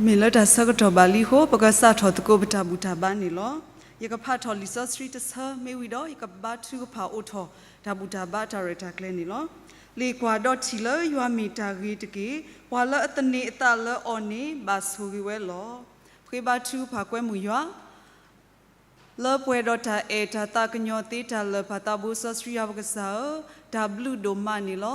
မ့ၢ်လၢတၢ်ဆၢကတီၢ်ဘၣ်လံအဃိ ပကစးထီၣ်သကိးပတၢ်ဘူၣ်တၢ်ဘါန့ၣ်လီၤ. ယကဖးထီၣ်လံာ်စီဆှံတဆၢ မ့ၢ်ဝံၤဒီး ယကဘါထုကဖၣ်အိးထီၣ် တၢ်ဘူၣ်တၢ်ဘါတၢ်ရဲၣ်တၢ်ကျဲၤန့ၣ်လီၤ. လံာ်ကွၢ်ဒီးထံၣ်လၢယွၤမ့ၢ်တၢ်ဂ့ၤတက့ၢ်. ပှၤလၢအသန့ၤအသးလၢအီၤန့ၣ် ဘၣ်ဆိၣ်ဂ့ၤဝဲလီၤ. ပဃ့ဘါထုကဖၣ်ကွဲမုာ်ယွၤ လၢပှဲၤဒီးတၢ်အဲၣ်တၢ်သးကညီၤသ့တၢ်လၢာ်ဖးသးဘိစီဆှံယွၤပကစၢ်ဧၢ, တၢ်ဘျုးဒိၣ်မးန့ၣ်လီၤ.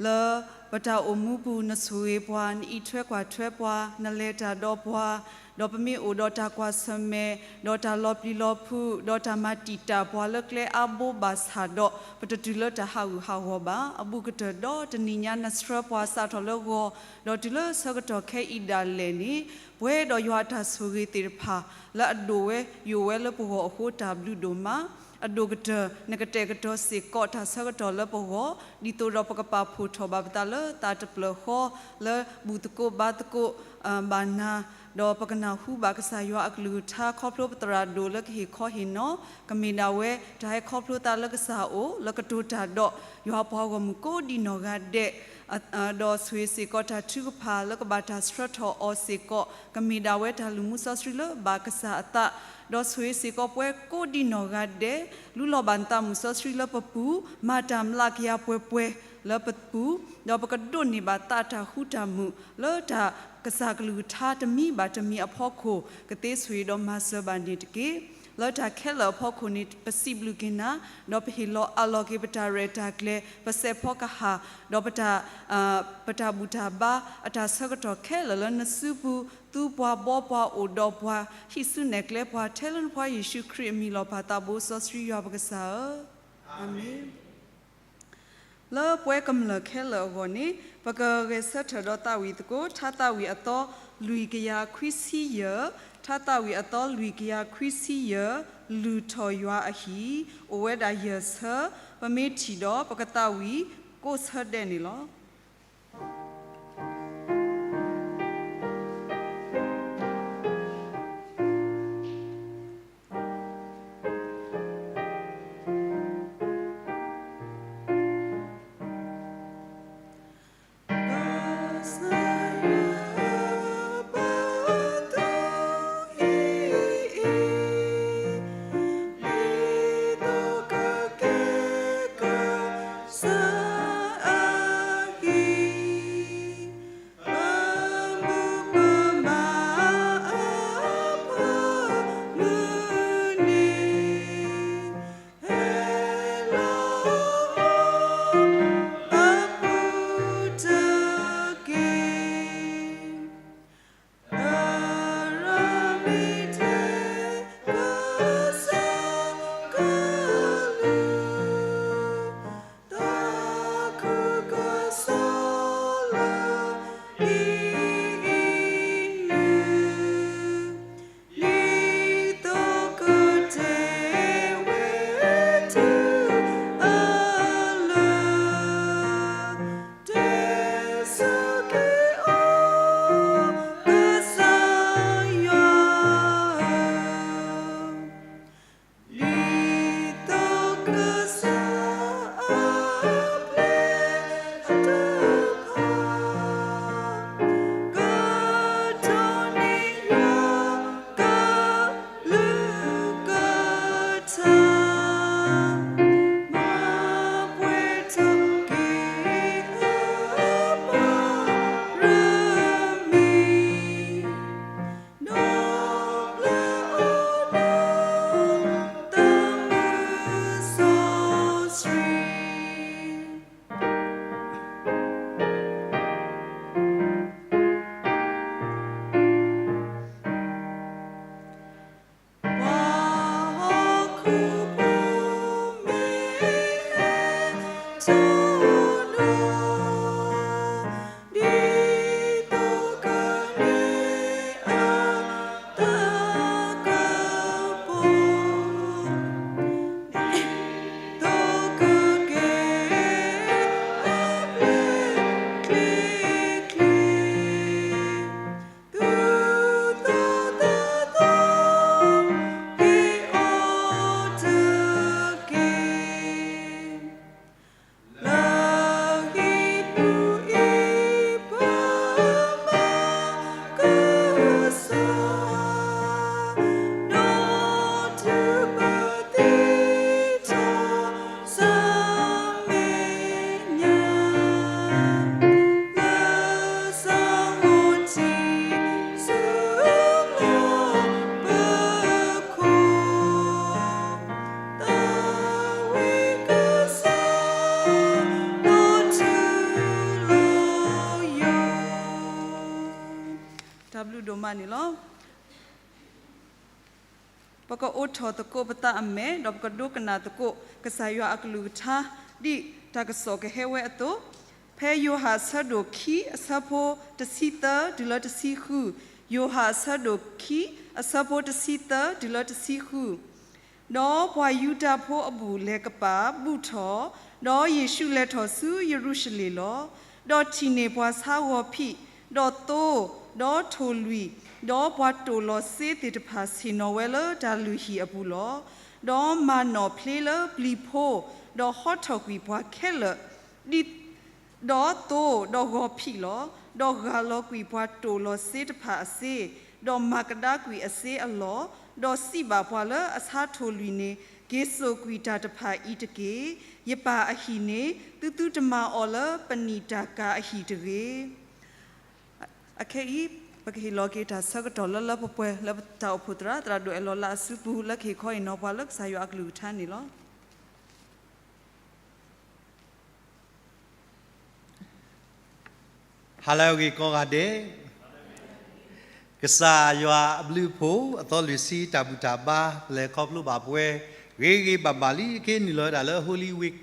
လၢပတၢ်အိၣ်မူပူၤ နဆိၣ်ဂ့ၤပှၤ, နအံးထွဲကွၢ်ထွဲပှၤ, နလဲၤတၢ်ဒီးပှၤ, ဒီးပမ့ၢ်အိၣ်ဒီးတၢ်ကွၢ်ဆၢၣ်မဲာ်, ဒီးတၢ်လီၤပျံၤလီၤဖုး, ဒီးတၢ်မၤတံာ်တာ်ပှၤလၢကျဲအါဘိဘၣ်ဆၣ်ဒီး ပတတုၤလၢတၢ်ဟးဂူာ်ဟးဂီၤဘၣ်. အဘူးကတၢၢ်ဒီးတနံၤညါ နဆှၢပှၤစးထီၣ်လၢဂီၤ, ဒီးတုၤလၢဆၢကတီၢ်ခဲအံၤဒၣ်လဲာ်န့ၣ် ပှဲၤဒီးယွၤအတၢ်ဆိၣ်ဂ့ၤသ့ၣ်တဖၣ် လၢအဒိၣ်ဝဲယိာ်ဝဲလၢပဂီၢ်အဃိ တၢ်ဘျုးဒိၣ်မး. အဒိၣ်ကတၢၢ် နကတဲာ်ကတီၤစ့ၢ်ကီးတၢ်ဆၢကတီၢ်လၢပဂီၢ် ဒ်သိးဒီးပကပာ်ဖှိၣ်ထီၣ်ဘၣ်ပသးလၢသးတဖျၢၣ်ဃီ လၢဘူၣ်သကိးဘါသကိးဘၣ်နၤ, ဒီးပကနၢ်ဟူဘၣ်ကစၢ်ယွၤအကလုၢ်ကထါ ခီဖျိပသရၣ်ဒိၣ်လၢကဟ့ၣ်ခီဟ့ၣ်နီၤ, ကမ့ၢ်ဒၣ်ဝဲတၢ်ဟဲခီဖျိသးလၢကစၢ်အအိၣ် လၢကတိၤတၢ်ဒီးယွၤပှၤဂီၢ်မုၢ်ကိးဒံနီၢ်ဂၤဒဲး ဒီးဆိၣ်ဂ့ၤစ့ၢ်ကီးတၢ်ထုကဖၣ်လၢကဘၣ်တၢ်ဆှၢထီၣ်အီၤစ့ၢ်ကီး ကမ့ၢ်ဒၣ်ဝဲတၢ်လုၢ်မူစီဆှံလၢဘၣ်ကစၢ်အသး, ဒီးဆိၣ်ဂ့ၤစ့ၢ်ကီးပှၤကိးဒံနီၢ်ဂၤဒဲး လူလီၤဘၣ်နသးမုၣ်စီဆှံလၢပပူၤ, မၤတၢ်မျးကယၤပှဲၤပှဲၤလၢပပူၤ, ဒီးပကဒိးန့ၢ်ဘၣ်သးတၢ်ဃူတၢ်မုာ် လၢတၢ်ကစၢ်ကလုၢ်ကထါတမံၤဘၣ်တမံၤအဖီခိၣ် ကသ့ဆိၣ်ဂ့ၤဒီးမၤစၢၤဘၣ်န့ၣ်တက့ၢ်. လၢတၢ်ခဲလၢာ်အဖီခိၣ်န့ၣ် ပစံးဘျုးက့ၤနၤ, ဒီးပဟ့ၣ်လီၤအးလီၤက့ၤပတၢ်ရဲၣ်တၢ်ကျဲၤ ပစဲးဖီကဟၣ်, ဒီးပတၢ် ပတၢ်ဘူၣ်တၢ်ဘါအတၢ်ဆၢကတီၢ်ခဲလၢာ်လၢနစုပူၤ, သူပှၤဘီပှၤအိၣ်ဒီးပှၤ ဟံးစုနဲၣ်ကျဲပှၤ ထဲလၢနဖိယ့ၣ်ၡူးခရံာ်အမံၤလီၤ ဖးသးဘိစီဆှံယွၤပကစၢ်ဧၢ, အၤမ့ၣ်. လၢပှဲၤကမျၢၢ်ခဲလၢာ်အဂီၢ်န့ၣ် ပကဂဲၤဆၢထၢၣ်ဒီးသးဝံၣ်သကိး ထါသးဝံၣ်အသီလွံၢ်ကယၤခွံဆံယဲၢ်, ထါသးဝံၣ်အသီလွံၢ်ကယၤခွံဆံယဲၢ်, လုၢ်ထီၣ်ယွၤအဟံၣ်, အိၣ်ဝဲဒၣ်ယဲၢ်ဆၢ, ပမ့ၢ်ထံၣ်ဒီးပကသးဝံၣ်ကိးဆၢဒဲးန့ၣ်လီၤ. န့ၣ်လီၤ. ပကအိးထီၣ်သကိးပသးအမဲာ်, ဒီးပကဒိကနၣ်သကိးကစၢ်ယွၤအကလုၢ်ကထါ, ဒ်တၢ်ကစီၣ်ကဟဲဝဲအသိး, ဖဲယိၤဟၣ်အဆၢဒိၣ်ခံ အဆၢဖိတဆံသၢတုၤလၢတဆံဃု, ယိၤဟၣ်အဆၢဒိၣ်ခံ အဆၢဖိတဆံသၢတုၤလၢတဆံဃု. ဒီးပှၤယူဒၤဖိအဘူၣ်လဲၤကပာ်ဘူၣ်ထီၣ်, ဒီးယ့ၣ်ၡူးလဲၤထီၣ်ဆူယရူၤၡလ့ၣ်လီၤ. ဒီးထံၣ်န့ၢ်ပှၤဆါဂီၤဖံး, ဒီးသိ, ဒီးထိၣ်လွံၢ်, ဒီးပှၤတိၢ်လီၤစ့သ့ၣ်တဖၣ်ဆ့ၣ်နီၤဝဲလၢတၢ်လုၢ်ဟံၣ်အပူၤလီၤ. ဒီးမၤနီၣ်ဖျ့လၢပျံၤဖိ, ဒီးဟီထီၣ်ကွံာ်ပှၤခဲလၢာ်, ဒ် ဒီးသိဒီးဂီၤဖံးလီၤ. ဒီးဂၢ်လီၤကွံာ်ပှၤတိၢ်လီၤစ့တဖၣ်အစ့, ဒီးမၤကဒါကွံာ်အစ့အလီၢ်, ဒီးစံးဘၣ်ပှၤလၢအဆါထိၣ်လွံၢ်န့ၣ်, က့ၤစိာ်ကွံာ်တၢ်တဖၣ်အံၤတက့ၢ်. ယပၢ်အဟံၣ်န့ၣ် သုသုတမၤအီၤလၢပနံၣ်တၢ်ကၤအဟံၣ်တဂ့ၤ. အခဲအံၤ ပကဟ့ၣ်လီၤက့ၤတၢ်ဆၢကတီၢ်လၢလၢပှဲၤပှဲၤ လၢပတၢ်အိၣ်ဖှိၣ်သရၣ် သရၣ်ဒိၣ်အဲၣ်လီၤလးအစုပူၤ လၢကဟ့ၣ်ခီဟ့ၣ်နီၤပှၤလၢကစၢ်ယွၤအကလုၢ်ကထါန့ၣ်လီၤ. Hello ဂ့ၤကိးဂၤဒဲး, ကစၢ်ယွၤအဘျုးအဖှိၣ် အသီလွံၢ်ဆံတၢ်ဘူၣ်တၢ်ဘါ ပလဲၤခီဖျိဘၣ်ပဝဲ ဂ့ၤဂ့ၤဘၣ်ဘၣ်လံ အခဲအံၤနုာ်လီၤဝဲဒၣ်လၢ Holy Week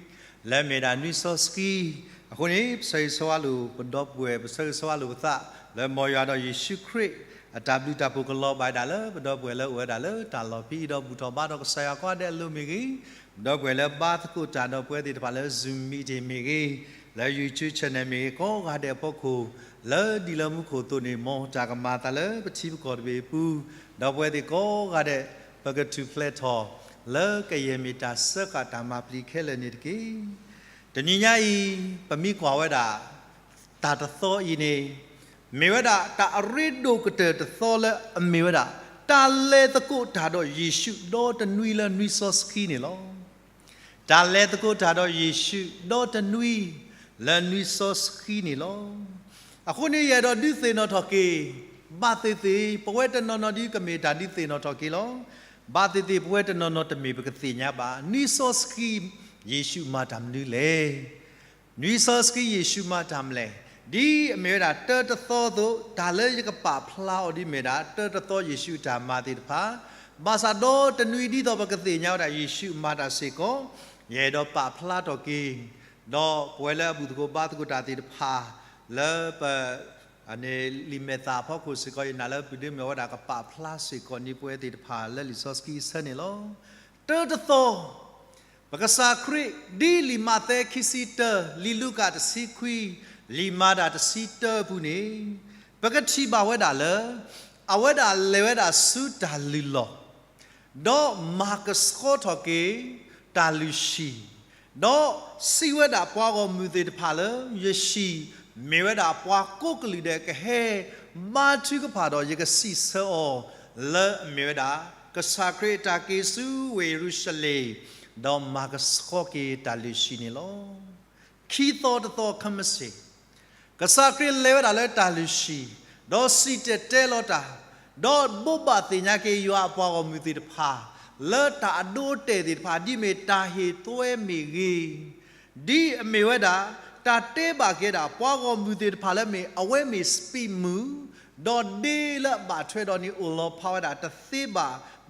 လၢအမ့ၢ်ဒၣ်နွံစီဆှံ. အဃိန့ၣ် ပဆၢဂ့ၤဆၢဝါလိာ်ပဒီပုၢ်ဝဲၢ် ပဆၢဂ့ၤဆၢဝါလိာ်ပသး လၢမ်ယွၤဒီးယ့ၣ်ၡူးခရံာ် အတၢ်ဘျုးတၢ်ဖှိၣ်ကလီၤဘၣ်ဝဲဒၣ်လၢ ပဒီပုၢ်ဝဲၢ်လၢအိၣ်ဝဲဒၣ်လၢတၢ်လီၢ်ဖဲအံၤ ဒီးဘူၣ်ထီၣ်ဘါထီၣ်ကစၢ်ယွၤကိးဂၤဒဲးအလိၤမ့ၢ်ဂ့ၤ, ပဒီပုၢ်ဝဲၢ်လၢဘါသကိးတၢ်ဒီးပဝဲသ့ၣ်တဖၣ်လၢ Zoom meeting မ့ၢ်ဂ့ၤ, လၢ YouTube channel မ့ၢ်ဂ့ၤ ကိးဂၤဒဲးအဖီခိၣ် လၢဒ်လၢမူခိၣ်အသိးန့ၣ် မ်တၢ်ကမၤအသးလၢပထံပကီၢ်တဘ့ၣ်အပူၤ, ဒီးပဝဲသ့ၣ်ကိးဂၤဒဲး ပကထူၣ်ဖျဲးထီၣ် လၢကယဲၢ်မ့ၢ်တၢ်စၢဃာ်တၢ်မၤပျံၤခဲလၢာ်န့ၣ်တက့ၢ်. တနံၤညါအံၤ ပမ့ၢ်ကွၢ်ဝဲဒၣ် တၢ်တသီအံၤန့ၣ် မ့ၢ်ဝဲဒၣ်တၢ်အရ့ဒိၣ်ကတၢၢ်တသီလၢအမ့ၢ်ဝဲဒၣ် တၢ်လဲၤသကိးတၢ်ဒီးယ့ၣ်ၡူးဒီတနွံလၢနွံစီဆှံန့ၣ်လီၤ. တၢ်လဲၤသကိးတၢ်ဒီးယ့ၣ်ၡူးဒီတနွံ လၢနွံစီဆှံန့ၣ်လီၤ. အဃိန့ၣ် ယအဲၣ်ဒိးဒုးသ့ၣ်နီၣ်ထီၣ်က့ၤ ဘၣ်သ့ၣ်သ့ၣ် ပဝဲတနီၤနီၤဒ်ကမ့ၢ်တၢ်ဒုးသ့ၣ်နီၣ်ထီၣ်က့ၤလီၤ. ဘၣ်သ့ၣ်သ့ၣ် ပဝဲတနီၤနီၤတမ့ၢ်ပကသ့ၣ်ညါဘၣ် နွံစီဆှံ ယ့ၣ်ၡူးမၤတၢ်မနုၤလဲၣ်. နွံစီဆှံယ့ၣ်ၡူးမၤတၢ်မနုၤလဲၣ်. ဒ်အမ့ၢ်ဝဲဒၣ်တၢတသီအသိး တၢ်လၢယကပာ်ဖျါအီၤဒ်မ့ၢ်ဒၣ် တၢတသီယ့ၣ်ၡူးအတၢ်မၤသ့ၣ်တဖၣ်, ဘၣ်ဆၣ်ဒီတနွံဒ်သိးပကသ့ၣ်ညါဝဲဒၣ်ယ့ၣ်ၡူးမၤတၢ်စ့ၢ်ကီး, ယအဲၣ်ဒိးပာ်ဖျါထီၣ်က့ၤ ဒီးပဝဲလၢအဘူၣ်သကိးဘါသကိးတၢ်သ့ၣ်တဖၣ် လၢပ လံာ်မဲာ်သၣ်အဖီခိၣ်စ့ၢ်ကီး ယနာ်လၢပဒုးမ့ၢ်ဝဲဒၣ်ကပာ်ဖျါစ့ၢ်ကီးန့ၢ်ပဝဲသ့ၣ်တဖၣ်လၢလံာ်စီဆှံအဆၢန့ၣ်လီၤ. တၢတသီ ပကစၢ်ခရံာ် ဒ်လံာ်မးသဲခံဆံတၢ, လံာ်လူၤကၣ်တဆံခွံ, လံာ်မၤတၢ်တဆံတၢအပူၤန့ၣ်, ပကထံၣ်ဘၣ်ဝဲဒၣ်လၢ အဝဲဒၣ်လဲၤဝဲဒၣ်ဆူတၢ်လုၢ်လီၢ် ဒီးမၤကဆှီထီၣ်က့ၤ တၢ်လုၢ်ဟံၣ်, ဒီးစံးဝဲဒၣ်ပှၤဂီၢ်မုၢ်သ့ၣ်တဖၣ်လၢ ယဟံၣ်မ့ၢ်ဝဲဒၣ်ပှၤကိးကလုာ်ဒဲးကဟဲဘါထုကဖၣ်ဒီး ယကစံးဆၢအီၤ လၢအမ့ၢ်ဝဲဒၣ် ကစၢ်ခရံာ်အတၢ်က့ၤဆူဝ့ၢ်ယရူၤၡလ့ၣ်, ဒီးမၤကဆှီက့ၤတၢ်လုၢ်ဟံၣ်န့ၣ်လီၤ. ခံသီတသီခဲမုၢ်ဆ့ၣ် ကစၢ်ခရံာ်လဲၤဝဲဒၣ်လၢတၢ်လုၢ်ဟံၣ်, ဒီးစံၣ်တဲၤတဲလီၤတၢ်, ဒီးဘိးဘၣ်သ့ၣ်ညါက့ၤယွၤအပှၤဂီၢ်မုၢ်သ့ၣ်တဖၣ် လၢတၢ်အဒိအတဲာ်သ့ၣ်တဖၣ် ဒ်မ့ၢ်တၢ်ဟ့ၣ်သွဲမ့ၢ်ဂ့ၤ, ဒ်အမ့ၢ်ဝဲဒၣ် တၢ်တဲဘၣ်က့ၤဒၣ် ပှၤဂီၢ်မုၢ်သ့ၣ်တဖၣ်လၢမ့ၢ် အဝဲမ့ၢ်စပံးမုၢ်, ဒီးဒ့လၢအဘၣ်ထွဲဒီးန့ၣ် အိၣ်လီၤဖးဝဲဒၣ်တသ့ဘၣ်,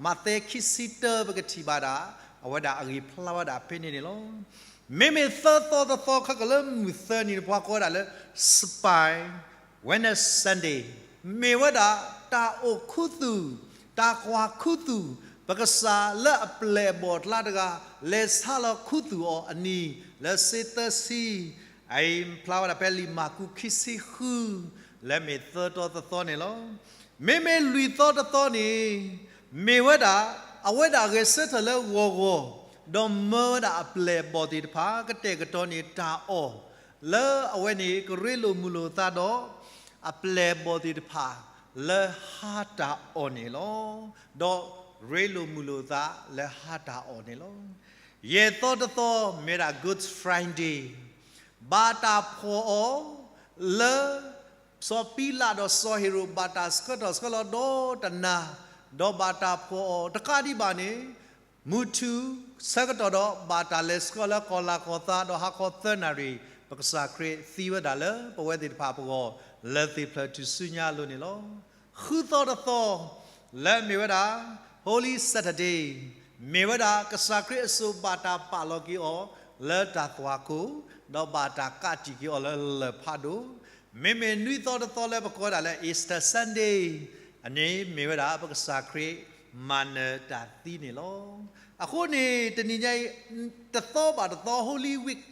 မးသဲခံဆံတၢ ပကထံၣ်ဘၣ်ဒၣ် အဝဲဒၣ်အဂ့ၢ်ဖျါဝဲဒၣ်ဖဲန့ၣ်န့ၣ်လီၤ. မ့မ့ၢ်သၢသီတသီခဲကလၢမုၢ်သၢနံၤန့ၣ် ပှၤကိးဝဲဒၣ်လၢ Spy Witness Sunday မ့ၢ်ဝဲဒၣ်တၢ်အိၣ်ခူသူၣ်, တၢ်ကွၢ်ခူသူၣ်, ပကစၢ်လၢအပျဲၢ်အဘီၣ်အကျါတဂၤ လဲၤဆါလီၤခူသူၣ်အီၤအနံၤ လၢစ့သၢဆံ, အအံၤဖျါဝဲဒၣ်ဖဲလံာ်မၢ်ကူးခံဆံဃု လၢမ့ၢ်သၢသီတသီန့ၣ်လီၤ. မ့မ့ၢ်လွံၢ်သီတသီန့ၣ် မ့ၢ်ဝဲဒၣ် အဝဲဒၣ်ဂဲၤဆၢထၢၣ်လၢဂီၤဂီၤ, ဒီးမၢဝဲဒၣ်အပျဲၢ်အဘီၣ်သ့ၣ်တဖၣ် ကတဲာ်ကတီၤန့ၢ်တၢ်အီၣ် လၢအဝဲန့ၣ်ကရ့လိာ်မုာ်လိာ်အသးဒီး အပျဲၢ်အဘီၣ်သ့ၣ်တဖၣ် လၢဟါတၢ်အီၣ်န့ၣ်လီၤ. ဒီးရ့လိာ်မုာ်လိာ်အသးလၢဟါတၢ်အီၣ်န့ၣ်လီၤ. ယဲၢ်သီတသီ မ့ၢ်ဝဲဒၣ် Good Friday ဘၣ်တၢ်ဖှီၣ်အီၤ လၢ စီၤပံလးဒီးစီၤဟ့ၤရိာ် ဘၣ်တၢ်ဆှၢထီၣ်ဆှၢလီၤဒီတနၤ, ဒီးဘၣ်တၢ်ဖှီၣ်အီၤတကးဒံးဘၣ်န့ၣ်, မုၢ်ထူၣ်ဆၢကတီၢ်ဒီး ဘၣ်တၢ်လဲၤဆှၢလၢကီၢ်လၤကီၢ်သး ဒီးဟါခီသၢနၣ်ရံၣ် ပကစၢ်ခရံာ်သံဝဲဒၣ်လၢပဝဲသ့ၣ်တဖၣ်အပဂီၢ် လၢသ့ၣ်ဖျၢၣ်ထူၣ်စုညါအလိၤန့ၣ်လီၤ. ဃုသီတသီ လၢအမ့ၢ်ဝဲဒၣ် Holy Saturday မ့ၢ်ဝဲဒၣ်ကစၢ်ခရံာ်အစိၤဘၣ်တၢ်ပာ်လီၤက့ၤအီၤလၢတၢ်သွၣ်ခိၣ် ဒီးဘၣ်တၢ်ကးတံာ်က့ၤအီၤလၢလၢၢ်ဖးဒိၣ်, မ့မ့ၢ်နွံသီတသီလၢပကိးဝဲဒၣ်လၢ Easter Sunday အန့ၣ်မ့ၢ်ဝဲဒၣ်ပကစၢ်ခရံာ်မၤနၢၤတၢ်သံန့ၣ်လီၤ. အဃိန့ၣ် တနံၤညါအံၤ တသီဘၣ်တသီ Holy Week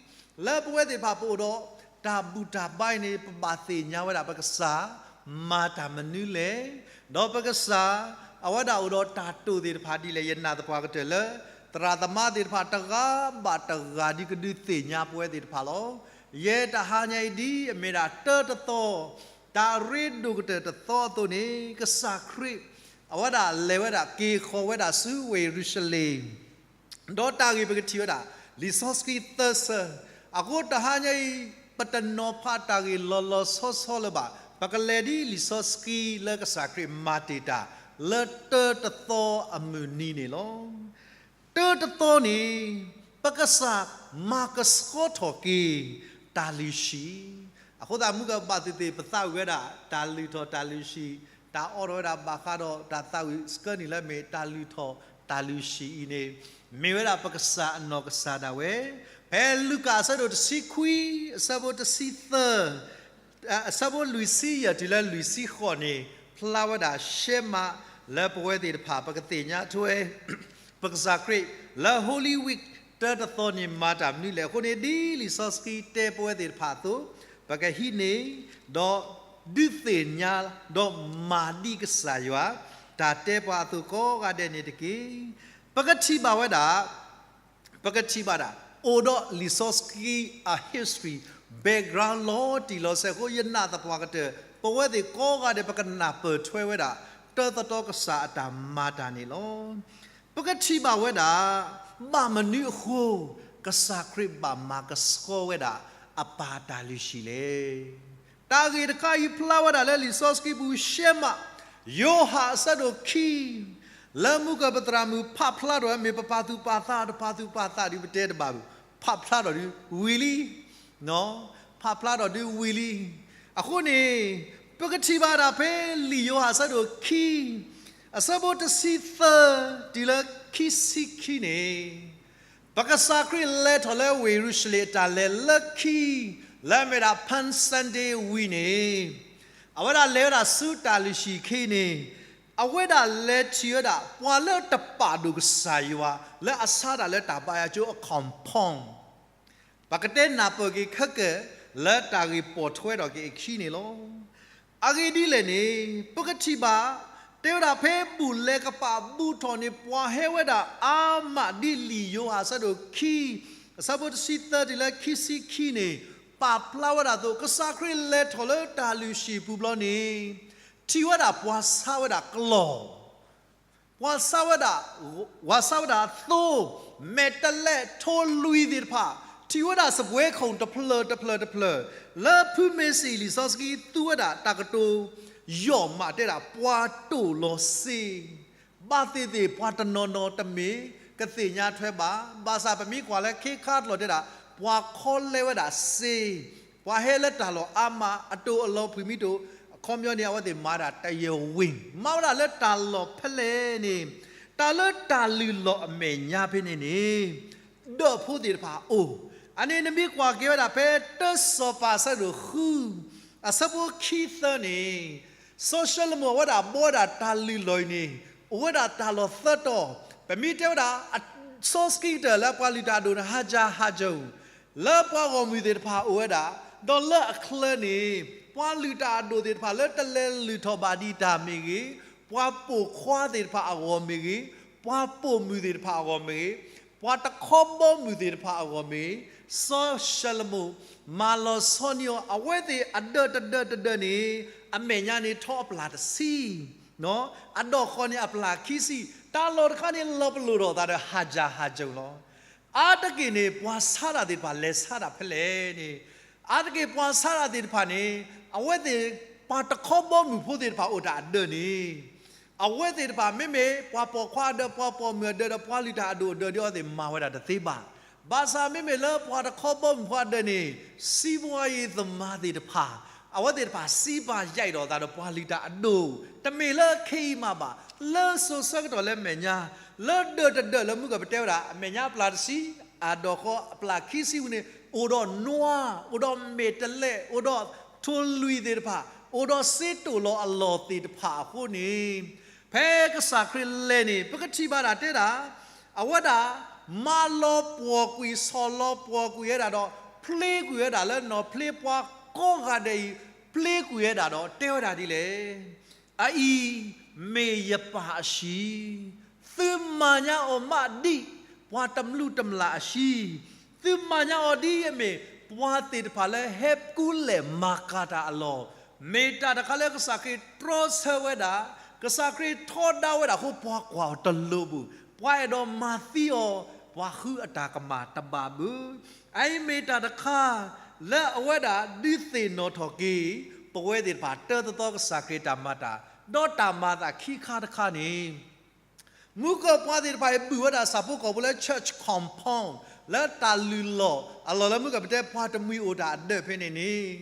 လၢပဝဲသ့ၣ်တဖၣ်ပအိၣ်ဒီးတၢ်ဘူၣ်တၢ်ဘါအံၤန့ၣ် ပဘၣ်သ့ၣ်ညါဝဲဒၣ်ပကစၢ်မၤတၢ်မနုၤလဲၣ်, ဒီးပကစၢ်အဝဲဒၣ်အိၣ်ဒီးတၢ်တိာ်သ့ၣ်တဖၣ်ဒ်လဲၣ် ယနာ်သပှၢ်ကတၢၢ်လၢ သရၣ်သမါသ့ၣ်တဖၣ်တဂၤဘၣ်တဂၤဒ်ကဒုးသ့ၣ်ညါပဝဲသ့ၣ်တဖၣ်လီၤ. ယဲတဟါညါအံၤဒ်အမ့ၢ်ဒၣ်တၢတသီ တၢ်ရ့ဒိၣ်ကတၢၢ်တသီအသိးန့ၣ် ကစၢ်ခရံာ် အဝဲဒၣ်လဲၤဝဲဒၣ်က့ၤဃီၤဝဲဒၣ်ဆူဝ့ၢ်ယရူၤၡလ့ၣ် ဒီးတၢ်ဂ့ၢ်ပကထံၣ်ဝဲဒၣ် လံာ်စီဆှံသၢဆၢ, အဃိတဟါညါအံၤ ပတနီၤဖးတၢ်ဂ့ၢ်လီၤလီၤဆီဆီလၢၤဘၣ်, ပကလဲၤဒ်လံာ်စီဆှံလၢကစၢ်ခရံာ်မၤတ့ၢ်တၢ် လၢတၢတသီအမုၢ်နံၤန့ၣ်လီၤ. တၢတသီန့ၣ် ပကစၢ်မၤကဆှီထီၣ်က့ၤ တၢ်လုၢ်ဟံၣ်, အဃိသတးမုၢ်ကဘၣ်သ့ၣ်သ့ၣ် ပသးဝံၣ်ဝဲဒၣ် တၢ်လုၢ်ထီၣ်တၢ်လုၢ်ဟံၣ်, တၢ်အိးထီၣ်ဝဲဒၣ်ဘၣ်ဃးဒီးတၢ်သးဝံၣ်စကၢၢ်နံၣ်လၢမ့ၢ် တၢ်လုၢ်ထီၣ်တၢ်လုၢ်ဟံၣ်အံၤန့ၣ် မ့ၢ်ဝဲဒၣ်ပကစၢ်အနီၢ်ကစၢ်ဒၣ်ဝဲ, ဖဲလူၤကၣ်အဆၢဒိၣ်တဆံခွံ အဆၢဖိတဆံသၢ အဆၢဖိလွံၢ်ဆံယဲၢ်တုၤလၢလွံၢ်ဆံဃိးန့ၣ် ဖျါဝဲဒၣ်ရှဲမးလၢပဝဲသ့ၣ်တဖၣ် ပကသ့ၣ်ညါထွဲ ပကစၢ်ခရံာ်လၢ Holy Week တၢတသီန့ၣ်မၤတၢ်မနုၤလဲၣ်. အဃိန့ၣ် ဒ်လံာ်စီဆှံတဲပဝဲသ့ၣ်တဖၣ်အသိး ပကဟံးန့ၢ် ဒီးဒုးသ့ၣ်ညါ ဒီးမၤဒ်ကစၢ်ယွၤ တၢ်တဲပှၤအသိးကိးဂၤဒဲးန့ၣ်တက့ၢ်. ပကထံၣ်ဘၣ်ဝဲဒၣ် ပကထံၣ်ဘၣ်ဒၣ် အိၣ်ဒီးလံာ်စီဆှံအ history background လီၤတံၢ်လီၤဆဲးအဃိ ယနာ်သပှၢ်ကတၢၢ် ပဝဲသ့ၣ်ကိးဂၤဒဲး ပကနၢ်ပၢၢ်ထွဲဝဲဒၣ် တၢသတီကစၢ်အတၢ်မၤတၢ်န့ၣ်လီၤ. ပကထံၣ်ဘၣ်ဝဲဒၣ် ဘၣ်မနုၤအဃိ ကစၢ်ခရံာ်ဘၣ်မၤကဆှီဝဲဒၣ် အပၢ်တၢ်လုၢ်ဟံၣ်လဲၣ်. တၢ်ဂ့ၢ်တခါအံၤဖျါဝဲဒၣ်လၢလံာ်စီဆှံပူၤရှဲမး, ယိၤဟၣ်အဆၢဒိၣ်ခံ လၢမုၢ်ကပသရၣ်မုၣ်ဖးဖျါထီၣ်ဝဲ မ့ၢ်ပပာ်သူၣ်ပာ်သး တပာ်သူၣ်ပာ်သးဒ်ပတဲတဘၣ်ဘၣ်, ဖးဖျါထီၣ်ဒ်ဝံၤလံ, ဖးဖျါထီၣ်ဒ်ဝံၤလံ. အဃိန့ၣ် ပကထံၣ်ဘၣ်ဒၣ်ဖဲလံာ်ယိၤဟၣ်အဆၢဒိၣ်ခံ အဆၢဖိတဆံသၢ တုၤလၢခံဆံခံန့ၣ် ပကစၢ်ခရံာ်လဲၤထီၣ်လၢဝ့ၢ်ယရူၤၡလ့ၣ်အတၢ်လဲၤလၢခံ လၢအမ့ၢ်ဒၣ် Palm Sunday ဝံၤန့ၣ် အဝဲဒၣ်လဲၤဝဲဒၣ်ဆူတၢ်လုၢ်ဟံၣ်ခံန့ၣ် အဝဲဒၣ်လဲၤထံၣ်ဝဲဒၣ် ပှၤလၢတပာ်ဒိၣ်ကစၢ်ယွၤ လၢအဆါတၢ်လၢတၢ်ဘါယွၤကၠိအ compound ပကတဲနၢ်ပၢၢ်က့ၤခဲကၢၣ် လၢတၢ်ဂ့ၢ်ပိာ်ထွဲထီၣ်က့ၤအခံန့ၣ်လီၤ. အဂ့ၢ်ဒ်လဲၣ်န့ၣ် ပကထံၣ်ဘၣ် တဲဝဲဒၣ်ဖဲဘူၣ်လဲၤကပာ်ဘူးထီၣ်န့ၣ် ပှၤဟဲဝဲဒၣ်အါမး ဒ်လံာ်ယိၤဟၣ်အဆၢဒိၣ်ခံ အဆၢဖိတဆံသၢတုၤလၢခံဆံခံန့ၣ် ပာ်ဖျါဝဲဒၣ်အသိး ကစၢ်ခရံာ်လဲၤထီၣ်လၢတၢ်လုၢ်ဟံၣ်ပူၤဘျီန့ၣ် ထံၣ်ဝဲဒၣ်ပှၤဆါဝဲဒၣ်ကျီၢ် ပှၤဆါဝဲဒၣ်, ပှၤဆါဝဲဒၣ်သိ, မဲာ်တဲးလဲး, ထိၣ်လွံၢ်သ့ၣ်တဖၣ်, ထံၣ်ဝဲဒၣ်စားပွဲခုံတဖျၢၣ်တဖျၢၣ်တဖျၢၣ်, လၢဖုမ့ၢ်စံၣ်လံာ်စီဆှံသူဝဲဒၣ်တၢ်ကတိၤ ယီၢ်မးတဲဒၣ် ပှၤတိၢ်လီၤစ့, ဘၣ်သ့ၣ်သ့ၣ်ပှၤတနီၤနီၤတမ့ၢ်ကသ့ၣ်ညါထွဲဘၣ်, ဘၣ်ဆၣ်ပမ့ၢ်ကွၢ်လၢခ့ခါတလီၢ်တဲဒၣ် ပှၤခီလဲဝဲဒၣ်စ့ ပှၤဟဲလၢတၢ်လီၢ်အါမး အတိၢ်အလီၤဖှံမံၤတိၢ်, အခီပညီန့ၣ် အဝဲသ့ၣ်မၤဒၣ်တယဲၢ်ဝ့ၢ်, မၤဝဲဒၣ်လၢတၢ်လီၢ်ဖဲလဲၣ်န့ၣ်, တၢ်လၢတၢ်လုၢ်လီၢ်အမဲာ်ညါဖဲန့ၣ်န့ၣ်, ဒၢးဖိသ့ၣ်တဖၣ်အအိၣ်, အန့ၣ်နမ့ၢ်ကွၢ်က့ၤဝဲဒၣ်ဖဲတၢစီၤပၤအဆၢဒိၣ်ဃု, အဆၢဖိခံသၢန့ၣ်, စီၤၡလိၤမိၣ်အဝဲဒၣ်ဘှီဝဲဒၣ်တၢ်လုၢ်လီၢ်အံၤန့ၣ်, အိၣ်ဝဲဒၣ်တၢ်လီၢ်သၢတီၤ, ပမ့ၢ်တဲဝဲဒၣ် စီဆှံကတၢၢ်လၢပှၤလုၢ်တၢ်အဒိၣ်န့ၣ် ဟါစၢ်ဟါစၢ်ဧိၤ, လၢပှၤဂီၢ်မုၢ်သ့ၣ်တဖၣ်အိၣ်ဝဲဒၣ်, ဒီးလၢအချၢန့ၣ်, ပှၤလုၢ်တၢ်အဒိၣ်သ့ၣ်တဖၣ်လၢတလဲၤလုၢ်ထီၣ်ဘၣ်ဒံးတၢ်မ့ၢ်ဂ့ၤ, ပှၤပိာ်ခွါသ့ၣ်တဖၣ်အဂီၢ်မ့ၢ်ဂ့ၤ, ပှၤပိာ်မုၣ်သ့ၣ်တဖၣ်အဂီၢ်မ့ၢ်ဂ့ၤ, ပှၤတခီဘီမုၢ်သ့ၣ်တဖၣ်အဂီၢ်မ့ၢ်ဂ့ၤ, စီၤၡလိၤမိၣ် မၤလီၤဆီန့ၢ်အီၤ အဝဲသ့ၣ်အဒၢးတဒၢးတဒၢးန့ၣ်, အမဲာ်ညါန့ၣ်ထီအပျၢ်တဆံ အဒီၣ်ဃီန့ၣ်အပျၢ်ခံဆံ, တၢ်လီၢ်တခါန့ၣ်လီၤပလိာ်ထီၣ်သးဒီးဟါစၢ်ဟါစၢ်လီၤ. အါတက့ၢ်န့ၣ် ပှၤဆါတၢ်သ့ၣ်တဖၣ်လဲၤဆါတၢ်ဖဲလဲၣ်န့ၣ်, အါတက့ၢ်ပှၤဆါတၢ်သ့ၣ်တဖၣ်န့ၣ်, အဝဲသ့ၣ်ပှၤတခီဘီမုၢ်ဖိသ့ၣ်တဖၣ်အိၣ်တၢ်အဒၢးန့ၣ်, အဝဲသ့ၣ်တဖၣ်မ့မ့ၢ်ပှၤပိာ်ခွါအဒၢး ပှၤပိာ်မုၣ်အဒၢး ဒီးပှၤလုၢ်တၢ်အဒိၣ်အဒၢးဒ်အဝဲသ့ၣ်မၤဝဲဒၣ်တသ့ဘၣ်. ဘၣ်ဆၣ်မ့မ့ၢ်လၢပှၤတခီဘီမုၢ်ဖိအဒၢးန့ၣ်, စံးဘှီယံၤသမါသ့ၣ်တဖၣ် အဝဲသ့ၣ်တဖၣ်စံးပာ်ယဲၢ်ဒီးသးဒီးပှၤလုၢ်တၢ်အဒိၣ်, တမ့ၢ်လၢခဲအံၤမးဘၣ်, လၢစိၤဆၢကတီၢ်လၢအမဲာ်ညါ, လၢဒၢးတဒၢးလၢမုၢ်ကပတဲဝဲဒၣ် အမဲာ်ညါအပျၢ်တဆံ, အဒီၣ်ဃီအပျၢ်ခံဆံဝံၤန့ၣ် အိၣ်ဒီးနွါ, အိၣ်ဒီးမဲာ်တဲးလဲး, အိၣ်ဒီးထိၣ်လွံၢ်သ့ၣ်တဖၣ်, အိၣ်ဒီးစ့တိၣ်လီၤအလီၢ်သ့ၣ်တဖၣ်အဃိန့ၣ်, ဖဲကစၢ်ခရံာ်လဲၤန့ၣ် ပကထံၣ်ဘၣ်ဒၣ်တဲဒၣ် အဝဲဒၣ် မၤလီၤပှီၢ်ကွံာ် ဆီၣ်လီၤပှီၢ်ကွံာ်ဝဲဒၣ်ဒီး ဖျ့ကွံာ်ဝဲဒၣ်လၢနီၢ်ဖျ့ ပှၤကိးဂၤဒဲးအံၤ ဖျ့ကွံာ်ဝဲဒၣ်ဒီး တဲဝဲဒၣ်ဒ်လဲၣ်, အအံၤမ့ၢ်ယပၢ်အဟံၣ်, သုမၤညါအီၤမးဒ် ပှၤတမျၢ်တမျၢ်အဟံၣ်, သုမၤညါအီၤဒ်အမ့ၢ် ပှၤသ့ၣ်တဖၣ်လၢဟဲကူလဲၢ်မၤကၤတၢ်အလီၢ်, မ့ၢ်တၢ်တခါလၢကစၢ်ခရံာ်တြီဆၢဝဲဒၣ်, ကစၢ်ခရံာ်ထီဒါဝဲဒၣ်အဃိ ပှၤကွၢ်အီၤတလိၤဘၣ်, ပှၤအဲၣ်ဒိးမၤသံအီၤ, ပှၤဃုအတၢ်ကမၣ်တဘၣ်ဘၣ်. အအံၤမ့ၢ်တၢ်တခါ လၢအဝဲဒၣ်ဒုးသ့ၣ်နီၣ်ထီၣ်က့ၤ ပဝဲသ့ၣ်တဖၣ် တၢ်သီသီကစၢ်ခရံာ်တၢ်မၤတၢ်, ဒီးတၢ်မၤအသးခံခါတခါန့ၣ် မုၢ်ကီၢ်ပှၤသ့ၣ်တဖၣ်အံၤ ဘုၣ်ဝဲဒၣ်ဆၣ်ဖိကီၢ်ဖိလၢ church compound လၢတၢ်လုၢ်လီၢ်အလီၢ်လၢမုၢ်ကီၢ်ပတဲပှၤတမှံၤအိၣ်တၢ်အဒၢးဖဲန့ၣ်န့ၣ်,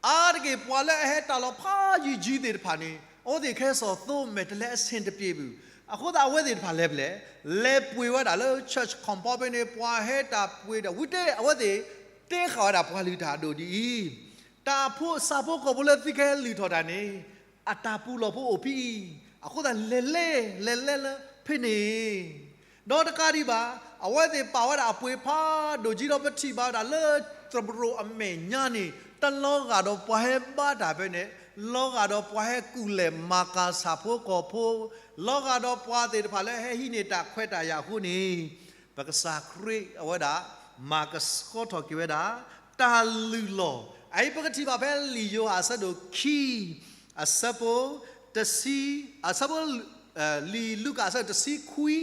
အါတက့ၢ်ပှၤလၢအဟဲတၢ်လီၢ်ဖးယံၤယံၤသ့ၣ်တဖၣ်န့ၣ် အဝဲသ့ၣ်ခဲစီၣ်သိမဲာ်တဲးလဲး အဆင်တပြေဘၣ်. အဃိသတးအဝဲသ့ၣ်တဖၣ်လဲၤဖဲလဲၣ်, လဲၤပှ့ၤဝဲဒၣ်လၢ church compound ဖဲန့ၣ် ပှၤဟဲတၢ်ပှ့ၤဒီး ဝံၤတဲအဝဲသ့ၣ် တဲဃာ်ဝဲဒၣ်ပှၤလုၢ်တၢ်အဒိၣ်ဒ်အံၤ, တၢ်ဖိ ဆၣ်ဖိကီၢ်ဖိလၢသုကဟဲလုၢ်ထီၣ်တၢ်န့ၣ် အတၢ်ပူၤလီၢ်ဖိအိၣ်ဖဲအံၤ, အဃိသတးလဲၤလဲၤ လဲၤလဲၤလၢဖဲန့ၣ်, ဒီးတကးဒံးဘၣ် အဝဲသ့ၣ်ပာ်ဝဲဒၣ်အပှ့ၤဖးဒိၣ်ကံဒီး ပထံၣ်ဘၣ်ဝဲဒၣ်လၢသရိာ်အမဲာ်ညါန့ၣ် တလီၤဂာ်ဒီးပှၤဟဲဘါတၢ်ဖဲန့ၣ်, လီၤဂာ်ဒီးပှၤဟဲကူလဲၢ်မၤကၤဆၣ်ဖိကီၢ်ဖိ, လီၤဂာ်ဒီးပှၤသ့ၣ်တဖၣ်လၢဟဲဟံးန့ၢ်တၢ်ခွဲးတၢ်ယာ်အဃိန့ၣ် ပကစၢ်ခရံာ်အဝဲဒၣ် မၤကဆှီထီၣ်က့ၤဝဲဒၣ် တၢ်လုၢ်လီၢ်, အအံၤပကထံၣ်ဘၣ်ဖဲလံာ်ယိၤဟၣ်အဆၢဒိၣ်ခံ, အဆၢဖိတဆံ, အဆၢဖိ, လံာ်လူၤကၣ်အဆၢဒိၣ်တဆံခွံ,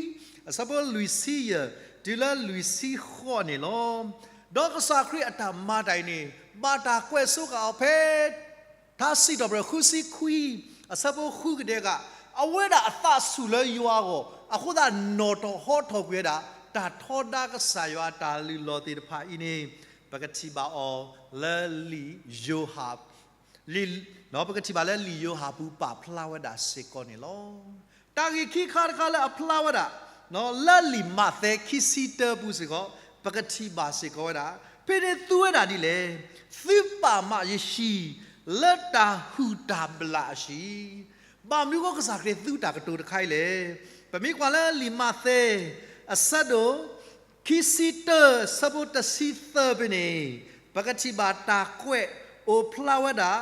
အဆၢဖိလွံၢ်ဆံယဲၢ် တုၤလၢလွံၢ်ဆံဃိးန့ၣ်လီၤ. ဒီးကစၢ်ခရံာ်အတၢ်မၤတၢ်အံၤန့ၣ် ဘၣ်တၢ်ကွဲးဆိဃာ်အီၤဖဲ ထါစံးထီၣ်ပတြၢၤဃုဆံခွံ, အဆၢဖိဃုကဒဲက, အဝဲဒၣ်အသးဆူၣ်လၢယွၤအဂီၢ်, အဃိသတးနီၣ်ထီၣ်ဟီထီၣ်ကွံာ်ဝဲဒၣ် တၢ်ထီဒါကစၢ်ယွၤအတၢ်လုၢ်လီၢ်သ့ၣ်တဖၣ်အံၤန့ၣ် ပကထံၣ်ဘၣ်အီၤလၢလံာ်ယိၤဟၣ်, လံာ်, ပကထံၣ်ဘၣ်လၢလံာ်ယိၤဟၣ်ပူၤပာ်ဖျါဝဲဒၣ်စ့ၢ်ကီးန့ၣ်လီၤ. တၢ်ဂ့ၢ်ခံခါတခါလၢအဖျါဝဲဒၣ် လၢလံာ်မးသဲခံဆံတၢပူၤစ့ၢ်ကီး ပကထံၣ်ဘၣ်စ့ၢ်ကီးဝဲဒၣ်, ဖဲန့ၣ်သူဝဲဒၣ်ဒ်လဲၣ်, သုပာ်မးယဟံၣ် လၢတၢ်ဟုၣ်တၢ်ဘျၣ်အဟံၣ်, ဘၣ်မနုၤဃိကစၢ်ခရံာ်သူတၢ်ကတိၤတခါအံၤလဲၣ်. ပမ့ၢ်ကွၢ်လၢလံာ်မးသဲ အဆၢဒိၣ် ခံဆံတၢ ဆၢဖိတဆံသၢဖဲန့ၣ် ပကထံၣ်ဘၣ်တၢ်ကွဲးအိၣ်ဖျါဝဲဒၣ်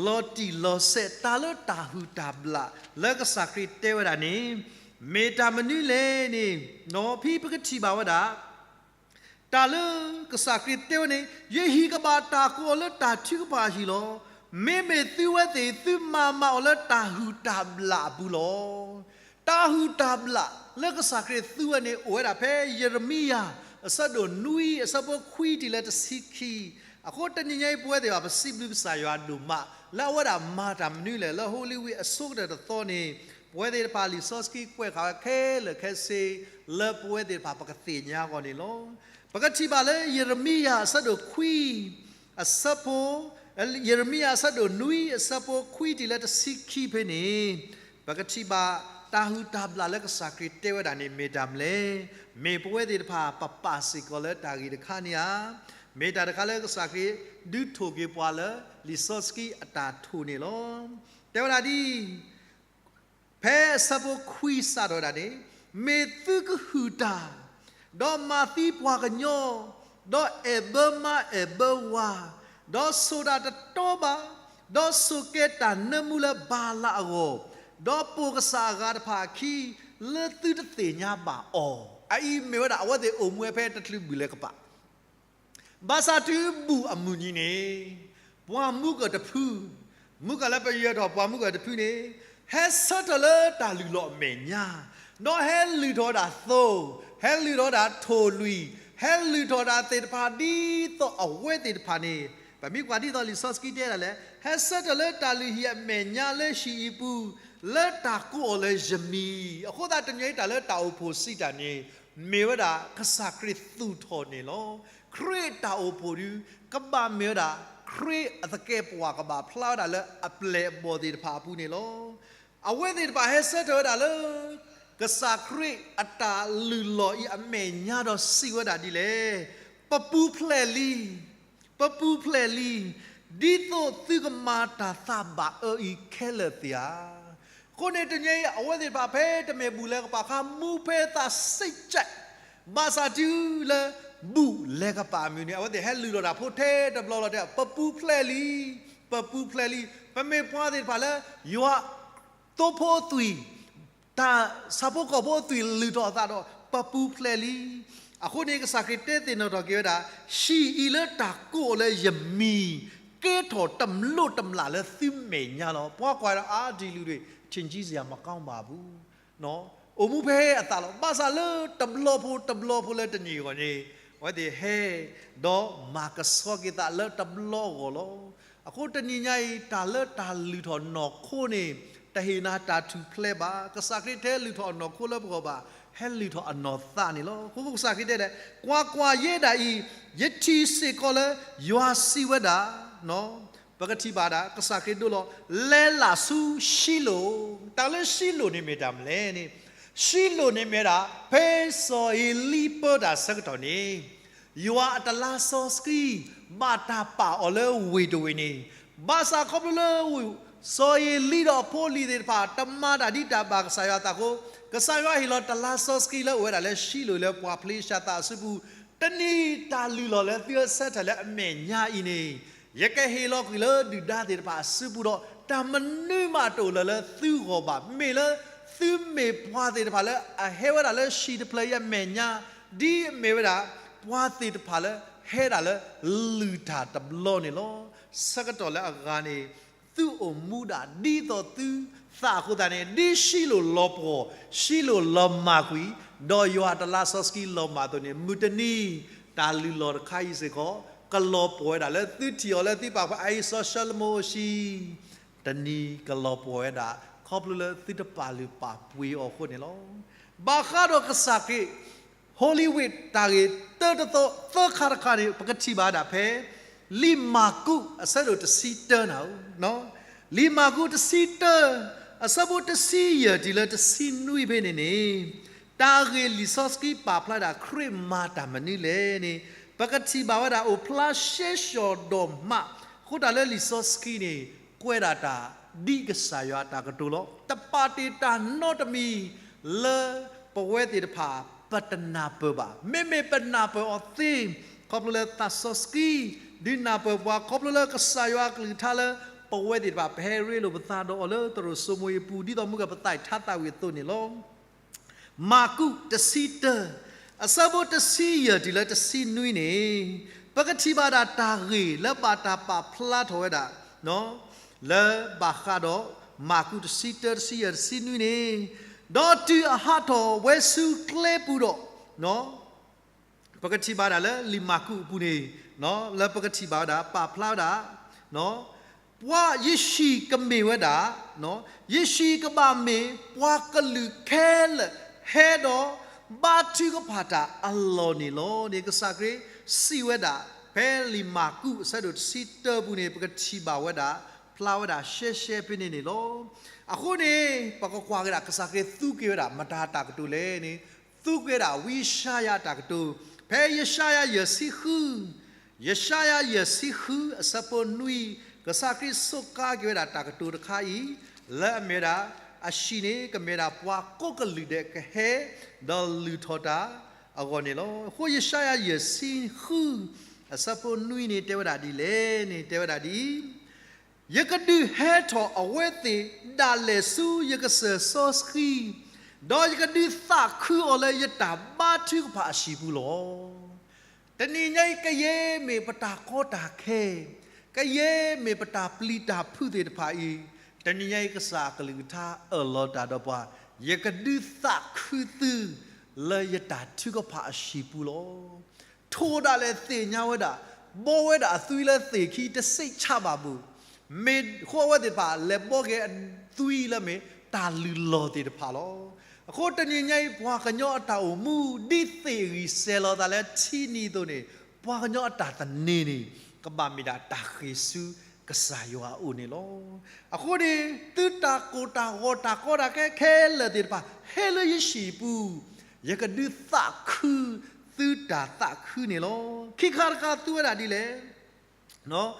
လီၤတံၢ်လီၤဆဲး တၢ်လၢတၢ်ဟုၣ်တၢ်ဘျၣ် လၢကစၢ်ခရံာ်တဲဝဲဒၣ်န့ၣ် မ့ၢ်တၢ်မနုၤလဲၣ်န့ၣ် ဖဲပကထံၣ်ဘၣ်ဝဲဒၣ် တၢ်လၢကစၢ်ခရံာ်တဲဝဲန့ၣ် ယဟံၣ်ကဘၣ်တၢ်ကိးအီၤလၢတၢ်ထုကဖၣ်အဟံၣ်လီၤ. မ့မ့ၢ်သုဝဲသ့ၣ် သုမၤမၤအီၤလၢတၢ်ဟုၣ်တၢ်ဘျၣ်အပူၤလီၤ. တၢ်ဟုၣ်တၢ်ဘျၣ်လၢကစၢ်ခရံာ်သူဝဲန့ၣ် အိၣ်ဝဲဒၣ်ဖဲယံးရမံယၤ အဆၢဒိၣ်နွံ အဆၢဖိခွံတုၤလၢတဆံခံ, အဃိတနံၤညါအံၤ ပဝဲသ့ၣ်တဖၣ် ပစံးဘျုးကစၢ်ယွၤဒိၣ်မး လၢအဝဲဒၣ်မၤတၢ်မနုၤလဲၣ် လၢ Holy Week အဆိကတၢၢ်တသီန့ၣ် ပဝဲသ့ၣ်တဖၣ် လံာ်စီဆှံကွဲးဃာ်ဝဲခဲလၢာ်ခဲဆ့ လၢပဝဲသ့ၣ်တဖၣ် ပကသ့ၣ်ညါအဂီၢ်န့ၣ်လီၤ. ပကထံၣ်ဘၣ်လၢယံးရမံယၤအဆၢဒိၣ်ခွံ အဆၢဖိ, ယံးရမံယၤအဆၢဒိၣ်နွံ အဆၢဖိခွံတုၤလၢတဆံခံဖဲန့ၣ် ပကထံၣ်ဘၣ် တၢ်ဟုၣ်တၢ်ဘျၣ်လၢကစၢ်ခရံာ်တဲဝဲဒၣ်န့ၣ် မ့ၢ်တၢ်မနုၤလဲၣ်. မ့ၢ်ပဝဲသ့ၣ်တဖၣ် ပပာ်စ့ၢ်ကီးလၢတၢ်ဂ့ၢ်တခါန့ၣ်ဧါ. မ့ၢ်တၢ်တခါလၢကစၢ်ခရံာ် ဒုးထိၣ်က့ၤပှၤလၢ လံာ်စီဆှံအတၢ်ထိၣ်န့ၣ်လီၤ. တဲဝဲဒၣ်ဒ် ဖဲအဆၢဖိခွံစးထီၣ်ဝဲဒၣ်န့ၣ်, မ့ၢ်သုကဟုၣ်တၢ်, ဒီးမၤသံပှၤကညီ, ဒီးအဲၣ်ဘၢမါအဲၣ်ဘၢဝၤ, ဒီးဆိၣ်တၢ်တတီဘၣ်, ဒီးဆိၣ်ကဲတၢ်နၢမူလၢဘၤလးအဂီၢ်, ဒီးပိာ်ကစၢ်အဂၤတဖၣ်အခံ, လၢသုတသ့ၣ်ညါဘၣ်အီၤ. အအံၤမ့ၢ်ဝဲဒၣ် အဝဲသ့ၣ်အိၣ်မူဝဲဖဲတချုးဘုၣ်လဲၤကပၤ ဘၣ်ဆၣ်တုၤဘူၣ်အမုၢ်နံၤန့ၣ်, ပှၤမူကၢၢ်တဖု, မုၢ်ကၢၢ်လၢပယဲၢ်ထီၣ်ပှၤမူကၢၢ်တဖုန့ၣ်, ဟဲဆၢထၢၣ်လၢတၢ်လုၢ်လီၢ်အမဲာ်ညါ, ဒီးဟဲလုၢ်ထီၣ်ဝဲဒၣ်သိ, ဟဲလုၢ်ထီၣ်ဝဲဒၣ်ထိၣ်လွံၢ်, ဟဲလုၢ်ထီၣ်ဝဲဒၣ်သ့ၣ်တဖၣ်ဒ်သိးအဝဲသ့ၣ်တဖၣ်န့ၣ်, ပမ့ၢ်ကွၢ်ဒ်သိးလံာ်စီဆှံတဲဒၣ်လဲၣ်, ဟဲဆၢထၢၣ်လၢတၢ်လုၢ်ဟံၣ်အမဲာ်ညါလၢဟံၣ်အံၤပူၤ, လၢတၢ်ကိးအီၤလၢယမံၤ, အဃိသတးတနံၤအံၤတၢ်လၢတၢ်အိၣ်ဖှိၣ်စံးတၢ်န့ၣ်, မ့ၢ်ဝဲဒၣ်ကစၢ်ခရံာ်သူၣ်ထီၣ်န့ၣ်လီၤ. ခရံာ်တၢ်အိၣ်ဖှိၣ်ဒုး ကဘၣ်မ့ၢ်ဝဲဒၣ် ခရံာ်အသကဲာ်ပဝးကဘၣ်ဖျါဝဲဒၣ်လၢအပျဲၢ်အဘီၣ်သ့ၣ်တဖၣ်အပူၤန့ၣ်လီၤ. အဝဲသ့ၣ်တဖၣ်ဟဲဆၢထၢၣ်ဝဲဒၣ်လၢ ကစၢ်ခရံာ်အတၢ်လုၢ်လီၢ်အံၤအမဲာ်ညါဒီးစံးဝဲဒၣ်ဒ်လဲၣ်, ပပူၤဖျဲးလံ, ပပူၤဖျဲးလံ, ဒ်သိးသုကမၤတၢ်သးဘၣ်အၢအံၤခဲလၢာ်သ့ဧါ. အဃိန့ၣ်တနံၤအံၤ အဝဲသ့ၣ်တဖၣ်ဖဲတမ့ၢ်ဘူၣ်လဲၤကပာ်အခါ မူဖဲသးစ့ၣ်ကဲး ဘၣ်ဆၣ်တုၤလၢ ဘူၣ်လဲၤကပာ်အမုၢ်န့ၣ် အဝဲသ့ၣ်ဟဲလုၢ်လီၤတၢ်ဖိထဲတဘျီလီၤတဲ ပပူၤဖျဲးလံ, ပပူၤဖျဲးလံ, ပမ့ၢ်ပှၤသ့ၣ်တဖၣ်လၢ ယွၤ သိဖိအသွံၣ်, တၢ်ဆၣ်ဖိကီၢ်ဖိအသွံၣ်လုၢ်ထီၣ်အသးဒီး ပပူၤဖျဲးလံ. အဃိန့ၣ် ကစၢ်ခရံာ်တဲသ့ၣ်နီၣ်ထီၣ်က့ၤဝဲဒၣ်, ဟံၣ်အံၤလၢတၢ်ကိးအီၤလၢယမံၤ, ကဲထီၣ်တမျိးတမျာ်လၢသုမဲာ်ညါလီၤ. ပှၤကွၢ်ဒီးအါဒံးလူၤဒံး ထင်ကြီးစရာမကောင်းပါဘူး အိၣ်မူဖဲအသးလီၤ. ဘၣ်ဆၣ်လၢတဘျီဖိတဘျီဖိလၢတနံၤအဂီၢ်န့ၣ် အဝဲသ့ၣ်ဟဲ ဒီးမၤကဆှီက့ၤသးလၢတဘျီအဂီၢ်လီၤ. အဃိတနံၤညါအံၤ တၢ်လၢတၢ်လုၢ်ထီၣ်နီၢ်ခိန့ၣ် တဟ့ၣ်နၤတၢ်ထူၣ်ဖျဲးဘၣ်. ကစၢ်ခရံာ်တဟဲလုၢ်ထီၣ်အနီၢ်ခိလၢပဂီၢ်ဘၣ်, ဟဲလုၢ်ထီၣ်အနီၢ်သးန့ၣ်လီၤ. အဃိကစၢ်ခရံာ်တဲဒၣ်, ကွၢ်ကွၢ်, ယဲဒၣ်အံၤ ယထံၣ်စ့ၢ်ကီးလၢယွၤစံးဝဲဒၣ် ပကထံၣ်ဘၣ်ဒၣ် ကစၢ်ခရံာ်ဒိလီၤ, လဲၤလၢ်ဆူၡံလိၣ်, တၢ်လၢၡံလိၣ်န့ၣ်မ့ၢ်တၢ်မနုၤလဲၣ်န့ၣ်, ၡံလိၣ်န့ၣ်မ့ၢ်ဝဲဒၣ် ဖဲစီၤအ့လံပၢတၢ်ဆၢကတီၢ်န့ၣ် ယွၤအတလါစီဆှံ ဘၣ်တၢ်ပာ်အီၤလၢဝ့ၢ်တဝ့ၢ်န့ၣ်, ဘၣ်ဆၣ်ခီဖျိလၢ စီၤအ့လံဒီးအဖိအလံၤသ့ၣ်တဖၣ် တမၤတၢ်ဒ်တၢ်ဘၣ်ကစၢ်ယွၤအသးအဃိ, ကစၢ်ယွၤဟ့ၣ်လီၤတလါစီဆှံလၢအိၣ်ဝဲဒၣ်လၢၡံလိၣ်လၢပှၤဖလ့ၡသးအစုပူၤ, တနံၤတၢ်လုၢ်လီၢ်လၢသုဆၢထၢၣ်လၢအမဲာ်ညါအံၤန့ၣ် ယကဟ့ၣ်လီၤကွံာ်လၢဒုၣ်ဒါသ့ၣ်တဖၣ်အစုပူၤဒီး တၢ်မနုၤမးတအိၣ်လၢၤလၢသုဂီၢ်ဘၣ်. မ့ၢ်လၢသုမ့ၢ်ပှၤသ့ၣ်တဖၣ်လၢအဟဲဝဲဒၣ်လၢဟံၣ်တဖျၢၣ်အံၤအမဲာ်ညါ, ဒ်အမ့ၢ်ဝဲဒၣ် ပှၤသ့ၣ်တဖၣ်လၢဟဲဒၣ်လၢလုၢ်တၢ်တဘျီန့ၣ်လီၤ. ဆၢကတီၢ်လၢအဂၤန့ၣ် သုအိၣ်မူဒၣ်ဒ်သိးသုသးအဃိသတးန့ၣ် ဒ်ၡံလိၣ်လီၤပှီၢ်, ၡံလိၣ်လီၤမၢ်ကွံာ်, ဒီးယွၤတလါစီဆှံလီၤမၢ်အသိးန့ၣ် မုၢ်တနံၤ တၢ်လုၢ်လီၢ်တခါအံၤစ့ၢ်ကီး ကလီၤပှီၢ်ဝဲဒၣ်လၢသုထံၣ်အီၤလၢသုပာ်ဖှိၣ်အအံၤ စီၤၡလိၤမိၣ်အအိၣ်, တနံၤကလီၤပှီၢ်ဝဲဒၣ် ခီဖျိလၢသုတပာ်လုၢ်ပာ်ပှ့ၤအီၤအဃိန့ၣ်လီၤ. ဘၣ်ဃးဒီးကစၢ်ခရံာ် Holy Week တၢ်ဂ့ၢ်တၢတသီ သၢခါတခါန့ၣ် ပကထံၣ်ဘၣ်ဝဲဒၣ်ဖဲ လံာ်မၢ်ကူး အဆၢဒိၣ်တဆံတၢန့ၣ်, လံာ်မၢ်ကူးတဆံတၢ အဆၢဖိတဆံယဲၢ်တုၤလၢတဆံနွံဖဲန့ၣ်န့ၣ်, တၢ်ဂ့ၢ်လံာ်စီဆှံပာ်ဖျါဒၣ်ခရံာ်မၤတၢ်မနုၤလဲၣ်န့ၣ် ပကထံၣ်ဘၣ်ဝဲဒၣ်အိၣ်ဖျါရှဲရှီၤဒိၣ်မး, အဃိတၢ်လၢလံာ်စီဆှံန့ၣ် ကွဲးဒၣ်တၢ်ဒ်ကစၢ်ယွၤအတၢ်ကတိၤလီၤ. တပာ်တ့ၢ်တၢ်နီတမံၤလၢပဝဲသ့ၣ်တဖၣ် ပတနၢ်ပၢၢ်ဘၣ်. မ့မ့ၢ်ပနၢ်ပၢၢ်အီၤသ့ ခီဖျိလၢသးစီဆှံ ဒုးနၢ်ပၢၢ်ပှၤ ခီဖျိလၢကစၢ်ယွၤအကလုၢ်ကထါလၢ ပဝဲသ့ၣ်တဖၣ် ပဟဲရ့လိာ်ပသးဒီးအီၤလၢသရိာ်စိမိၤအပူၤ ဒ်သိးမုၢ်ကပသးထါသးဝံၣ်အသိးန့ၣ်လီၤ. မၢ်ကူးတဆံတၢ အဆၢဖိတဆံယဲၢ်တုၤလၢတဆံနွံန့ၣ်, ပကထံၣ်ဘၣ်ဒၣ်တၢ်ဂ့ၢ်လၢဘၣ်တၢ်ပာ်ဖျါထီၣ်ဝဲဒၣ် လၢဘၣ်ဃးဒီး မၢ်ကူးတဆံတၢ တဆံယဲၢ် တဆံနွံန့ၣ်, ဒီးတုၤအဟးထီၣ်ဝဲဆူကျဲပူၤဒီး ပကထံၣ်ဘၣ်ဒၣ်လၢလံာ်မၢ်ကူးအပူၤန့ၣ် လၢပကထံၣ်ဘၣ်ဝဲဒၣ် ပာ်ဖျါဝဲဒၣ် ပှၤယဟံၣ်ကမ့ၢ်ဝဲဒၣ်, ယဟံၣ်ကဘၣ်မ့ၢ်ပှၤကလုာ်ခဲလၢာ်ဟဲဒီး ဘါထုကဖၣ်တၢ်အလီၢ်န့ၣ်လီၤန့ၣ် ကစၢ်ခရံာ်စံးဝဲဒၣ် ဖဲလံာ်မၢ်ကူးအဆၢဒိၣ်တဆံတၢပူၤန့ၣ် ပကထံၣ်ဘၣ်ဝဲဒၣ် ဖျါဝဲဒၣ်ရှဲရှဲဖဲန့ၣ်န့ၣ်လီၤ. အဃိန့ၣ် ပကကွၢ်က့ၤဒၣ် ကစၢ်ခရံာ်သူက့ၤဝဲဒၣ် မတၤတၢ်ကတိၤလဲၣ်န့ၣ် သူက့ၤဝဲဒၣ်ဝံယၡါယၤတၢ်ကတိၤ, ဖဲယၡါယၤယဲၢ်ဆံဃု, ယၡါယၤယဲၢ်ဆံဃု အဆၢဖိနွံ, ကစၢ်ခရံာ်စူးကါက့ၤဝဲဒၣ်တၢ်ကတိၤတခါအံၤ လၢအမ့ၢ်ဝဲဒၣ် အဟံၣ်န့ၣ် ကမ့ၢ်ဝဲဒၣ်ပှၤကိးကလုာ်ဒဲးကဟဲ ဒီးလုၢ်ထီၣ်တၢ်အဂီၢ်န့ၣ်လီၤ. အဃိယၡါယၤယဲၢ်ဆံဃု အဆၢဖိနွံန့ၣ် တဲဝဲဒၣ်ဒ်လဲၣ်န့ၣ် တဲဝဲဒၣ်ဒ်အံၤ, ယကဒုးဟဲထီၣ်အဝဲသ့ၣ်ဒၣ်လဲာ်ဆူ ယကစၢၢ်စီဆှံ, ဒီးယကဒုးသးခုအီၤလၢယတၢ်ဘါထုကဖၣ်အဟံၣ်ပူၤလီၤ. တနံၤညါအံၤ ကယဲၢ်မ့ၢ်ပတၢ်ကီတၢ်ခဲ, ကယဲၢ်မ့ၢ်ပတၢ်ပျံၤတၢ်ဖုးသ့ၣ်တဖၣ်အံၤ, တနံၤညါအံၤ ကစၢ်အကလုၢ်ကထါအၢၣ်လီၤတၢ်ဒီးပှၤ, ယကဒုးသးခုသု လၢယတၢ်ထုကဖၣ်အဟံၣ်ပူၤလီၤ. ထိၣ်ဒၣ်လဲာ်သ့ၣ်ညါဝဲဒၣ်, ဘီဝဲဒၣ်အသွံလၢသ့ၣ်ခံတစံးဆၣ်ဘၣ်ဘၣ်, မ့ၢ်ဃိအဝဲသ့ၣ်တဖၣ် လဲၤဘီက့ၤအသွံလၢမ့ၢ်တၢ်လုၢ်လီၢ်သ့ၣ်တဖၣ်လီၤ. အဃိတနံၤညါအံၤ ပှၤကညီအတၢ်အိၣ်မူ ဒ်သ့ၣ်ဂံၢ်စဲၤလီၤသးလၢထံနံၤအသိးန့ၣ်, ပှၤကညီအတၢ်သန့ၤန့ၣ် ကဘၣ်မ့ၢ်ဒၣ်တၢ်ဃ့ၢ်ဆူကစၢ်ယွၤအအိၣ်န့ၣ်လီၤ. အဃိန့ၣ် သုတၢ်ကိၢ်တၢ်ဂီၤတၢ်ကီတၢ်ခဲခဲလၢာ်သ့ၣ်တဖၣ် ဟဲလၢယဟံၣ်ပူၤ, ယကဒုးသးခုသုတၢ်သးခုန့ၣ်လီၤ. ခံခါတခါသူဝဲဒၣ်ဒ်လဲၣ်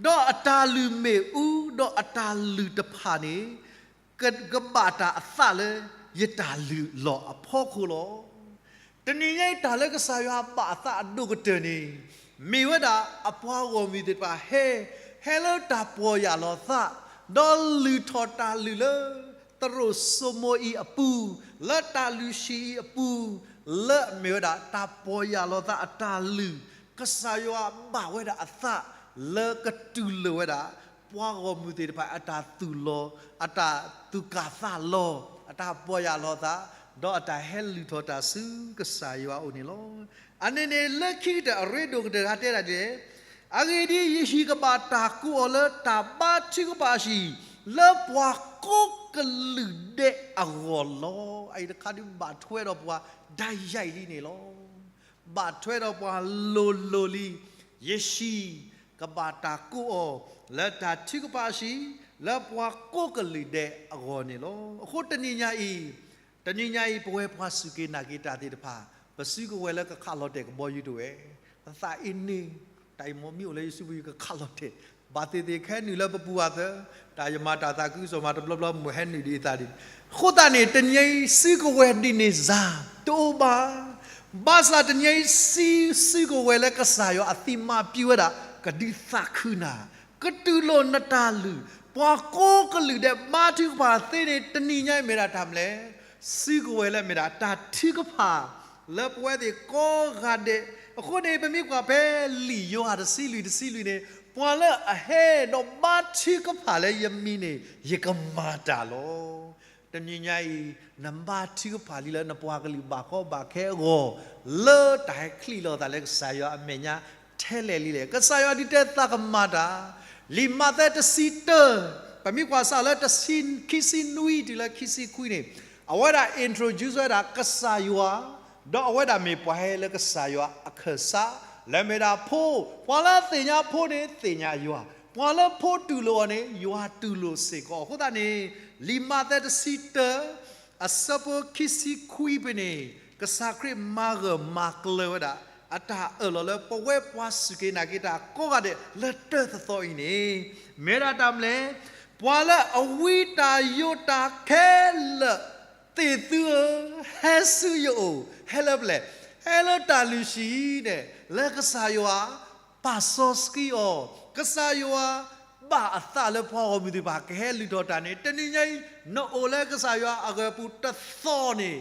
ဒီးအတၢ်လုၢ်မ့ၣ်အူဒီးအတၢ်လုၢ်တဖၣ်န့ၣ် ကဘၣ်တၢ်အသးလၢယတၢ်လုၢ်လီၢ်အဖီခိၣ်လီၤ. တနံၤညါအံၤတၢ်လၢကစၢ်ယွၤဘၣ်အသးအဒိၣ်ကတၢၢ်န့ၣ် မ့ၢ်ဝဲဒၣ်အပှၤဂီၢ်မုၢ်သ့ၣ်တဖၣ်ဟဲ, ဟဲလၢတၢ်ပီၢ်ယၢ်လီၤသး, ဒီးလုၢ်ထီၣ်တၢ်လုၢ်လၢ သရိာ်စိမိၤအံၤအပူၤ, လၢတၢ်လုၢ်ဟံၣ်အံၤအပူၤ, လၢအမ့ၢ်ဝဲဒၣ်တၢ်ပီၢ်ယၢ်လီၤသးအတၢ်လုၢ်, ကစၢ်ယွၤဘၣ်ဝဲဒၣ်အသးလၢကတူၢ်လိာ်ဝဲဒၣ် ပှၤဂီၢ်မုၢ်သ့ၣ်တဖၣ်အတၢ်သူၣ်လီၤ, အတၢ်သူၣ်ကၢ်သးလီၤ, အတၢ်ပီၢ်ယၢ်လီၤသး, ဒီးအတၢ်ဟဲလုၢ်ထီၣ်တၢ်ဆူကစၢ်ယွၤအအိၣ်န့ၣ်လီၤ. အန့ၣ်န့ၣ်လၢခံကတၢၢ်အရ့ဒိၣ်ကတၢၢ်တခါတဲဒၣ်ဒ်လဲၣ်, အဂ့ၢ်ဒ်အံၤ, ယဟံၣ်ကဘၣ်တၢ်ကိးအီၤလၢတၢ်ဘါထုကဖၣ်အဟံၣ်, လၢပှၤကိးကလုာ်ဒဲးအဂီၢ်လီၤ. အအံၤတခါဒုးဘၣ်ထွဲဒီးပှၤ ဒၣ်ယဲၢ်လံန့ၣ်လီၤ. ဘၣ်ထွဲဒီးပှၤလိၤလိၤလံ, ယဟံၣ်ကဘၣ်တၢ်ကိးအီၤ လၢတၢ်ထုကဖၣ်အဟံၣ်, လၢပှၤကိးကလုာ်ဒဲးအဂီၢ်န့ၣ်လီၤ. အဃိတနံၤညါအံၤ, တနံၤညါအံၤ ပဝဲပှၤစူၢ်က့ၤနာ်က့ၤတၢ်သ့ၣ်တဖၣ် ပစုကဝဲၤလၢကခးလီၤတဲာ်ကဘီယူၤတဝဲ, ပသးအ့န့ၣ်, တၢ်အံၤမ့ၢ်မ့ၢ်အိၣ်လၢယစုပူၤ ယကခးလီၤတဲာ်, ဘၣ်သ့ၣ်သ့ၣ်ကဟဲနုာ်လၢပပူၤအသၢ, တၢ်ယမၤတၢ်သးခုကစီၣ်မးတဘျီဘျီ မ့ၢ်ဟဲနုာ်ဒ်အသးဒ်န့ၣ်, အဃိသတးန့ၣ် တနံၤညါအံၤ စုကဝဲၤဒ်န့ၣ်စ့ၢ် တအိၣ်ဘၣ်. ဘၣ်ဆၣ်တနံၤညါအံၤ စု, စုကဝဲၤလၢကစၢ်ယွၤအသံမၤပျံၤဝဲဒၣ် ကဒုးသးခုနၤ, ကတူၢ်လိာ်နတၢ်လုၢ်, ပှၤကိးကလုာ်ဒဲးဘါထုကဖၣ်သ့န့ၣ် တနံၤညါအံၤမ့ၢ်ဒၣ်တၢ်မနုၤလဲၣ်, စုကဝဲၤလၢမ့ၢ်ဒၣ်တၢ်ထုကဖၣ် လၢပဝဲသ့ၣ်ကိးဂၤဒဲး. အဃိန့ၣ် ပမ့ၢ်ကွၢ်ဖဲလံာ်ယိၤဟၣ်တဆံလွံၢ်တဆံလွံၢ်န့ၣ်, ပှၤလၢအဟဲဒီးဘါထုကဖၣ်လၢယမံၤန့ၣ် ယကမၤတၢ်လီၤ. တနံၤညါအံၤ နဘါထုကဖၣ်လံလၢနပှၤကလုာ်ဘၣ်ကီဘၣ်ခဲအဂီၢ် လၢတၢ်ဟဲချံးလိာ်သးလၢကစၢ်ယွၤအမဲာ်ညါထဲလဲၣ်လံလဲၣ်. ကစၢ်ယွၤဒုးတဲသးကမၤတၢ်, လံာ်မးသဲတဆံတၢ, ပမ့ၢ်ကွၢ်စးလၢတဆံ, ခံဆံနွံတုၤလၢခံဆံခွံန့ၣ်, အဝဲဒၣ် introduce ဝဲဒၣ်ကစၢ်ယွၤ, ဒီးအဝဲဒၣ်မ့ၢ်ပှၤဟဲလၢကစၢ်ယွၤအခၢၣ်စး, လၢမ့ၢ်ဒၣ်ဖိ, ပှၤလၢသ့ၣ်ညါဖိန့ၣ်သ့ၣ်ညါယွၤ, ပှၤလၢဖိတူၢ်လိာ်အီၤန့ၣ် ယွၤတူၢ်လိာ်စ့ၢ်ကီး. အဃိသတးန့ၣ် လံာ်မးသဲတဆံတၢ အဆၢဖိခံဆံခွံဖဲန့ၣ်, ကစၢ်ခရံာ်မၤဂၢၢ်မၤကျၢၤဝဲဒၣ် အတၢ်အၢၣ်လီၤလၢပဝဲပှၤစူၢ်က့ၤနာ်က့ၤတၢ်ကိးဂၤဒဲးလၢတၢၢ်သသီအံၤန့ၣ်, မ့ၢ်ဝဲဒၣ်တၢ်မနုၤလဲၣ်, ပှၤလၢအဝံတၢ်ယိးတၢ်ခဲလၢာ်သ့ၣ်သုဧၢ, ဟဲဆူယအိၣ်, ဟဲလၢပျဲၢ်, ဟဲလၢတၢ်လုၢ်ဟံၣ်န့ၣ်, လၢကစၢ်ယွၤ ပာ်စီဆှံအီၤ, ကစၢ်ယွၤ ဘၣ်အသးလၢပှၤဂီၢ်မုၢ်သ့ၣ်တဖၣ်ကဟဲလုၢ်ထီၣ်တၢ်န့ၣ်, တနံၤညါအံၤ နအိၣ်လၢကစၢ်ယွၤအဂၢၤပူၤတသီန့ၣ်,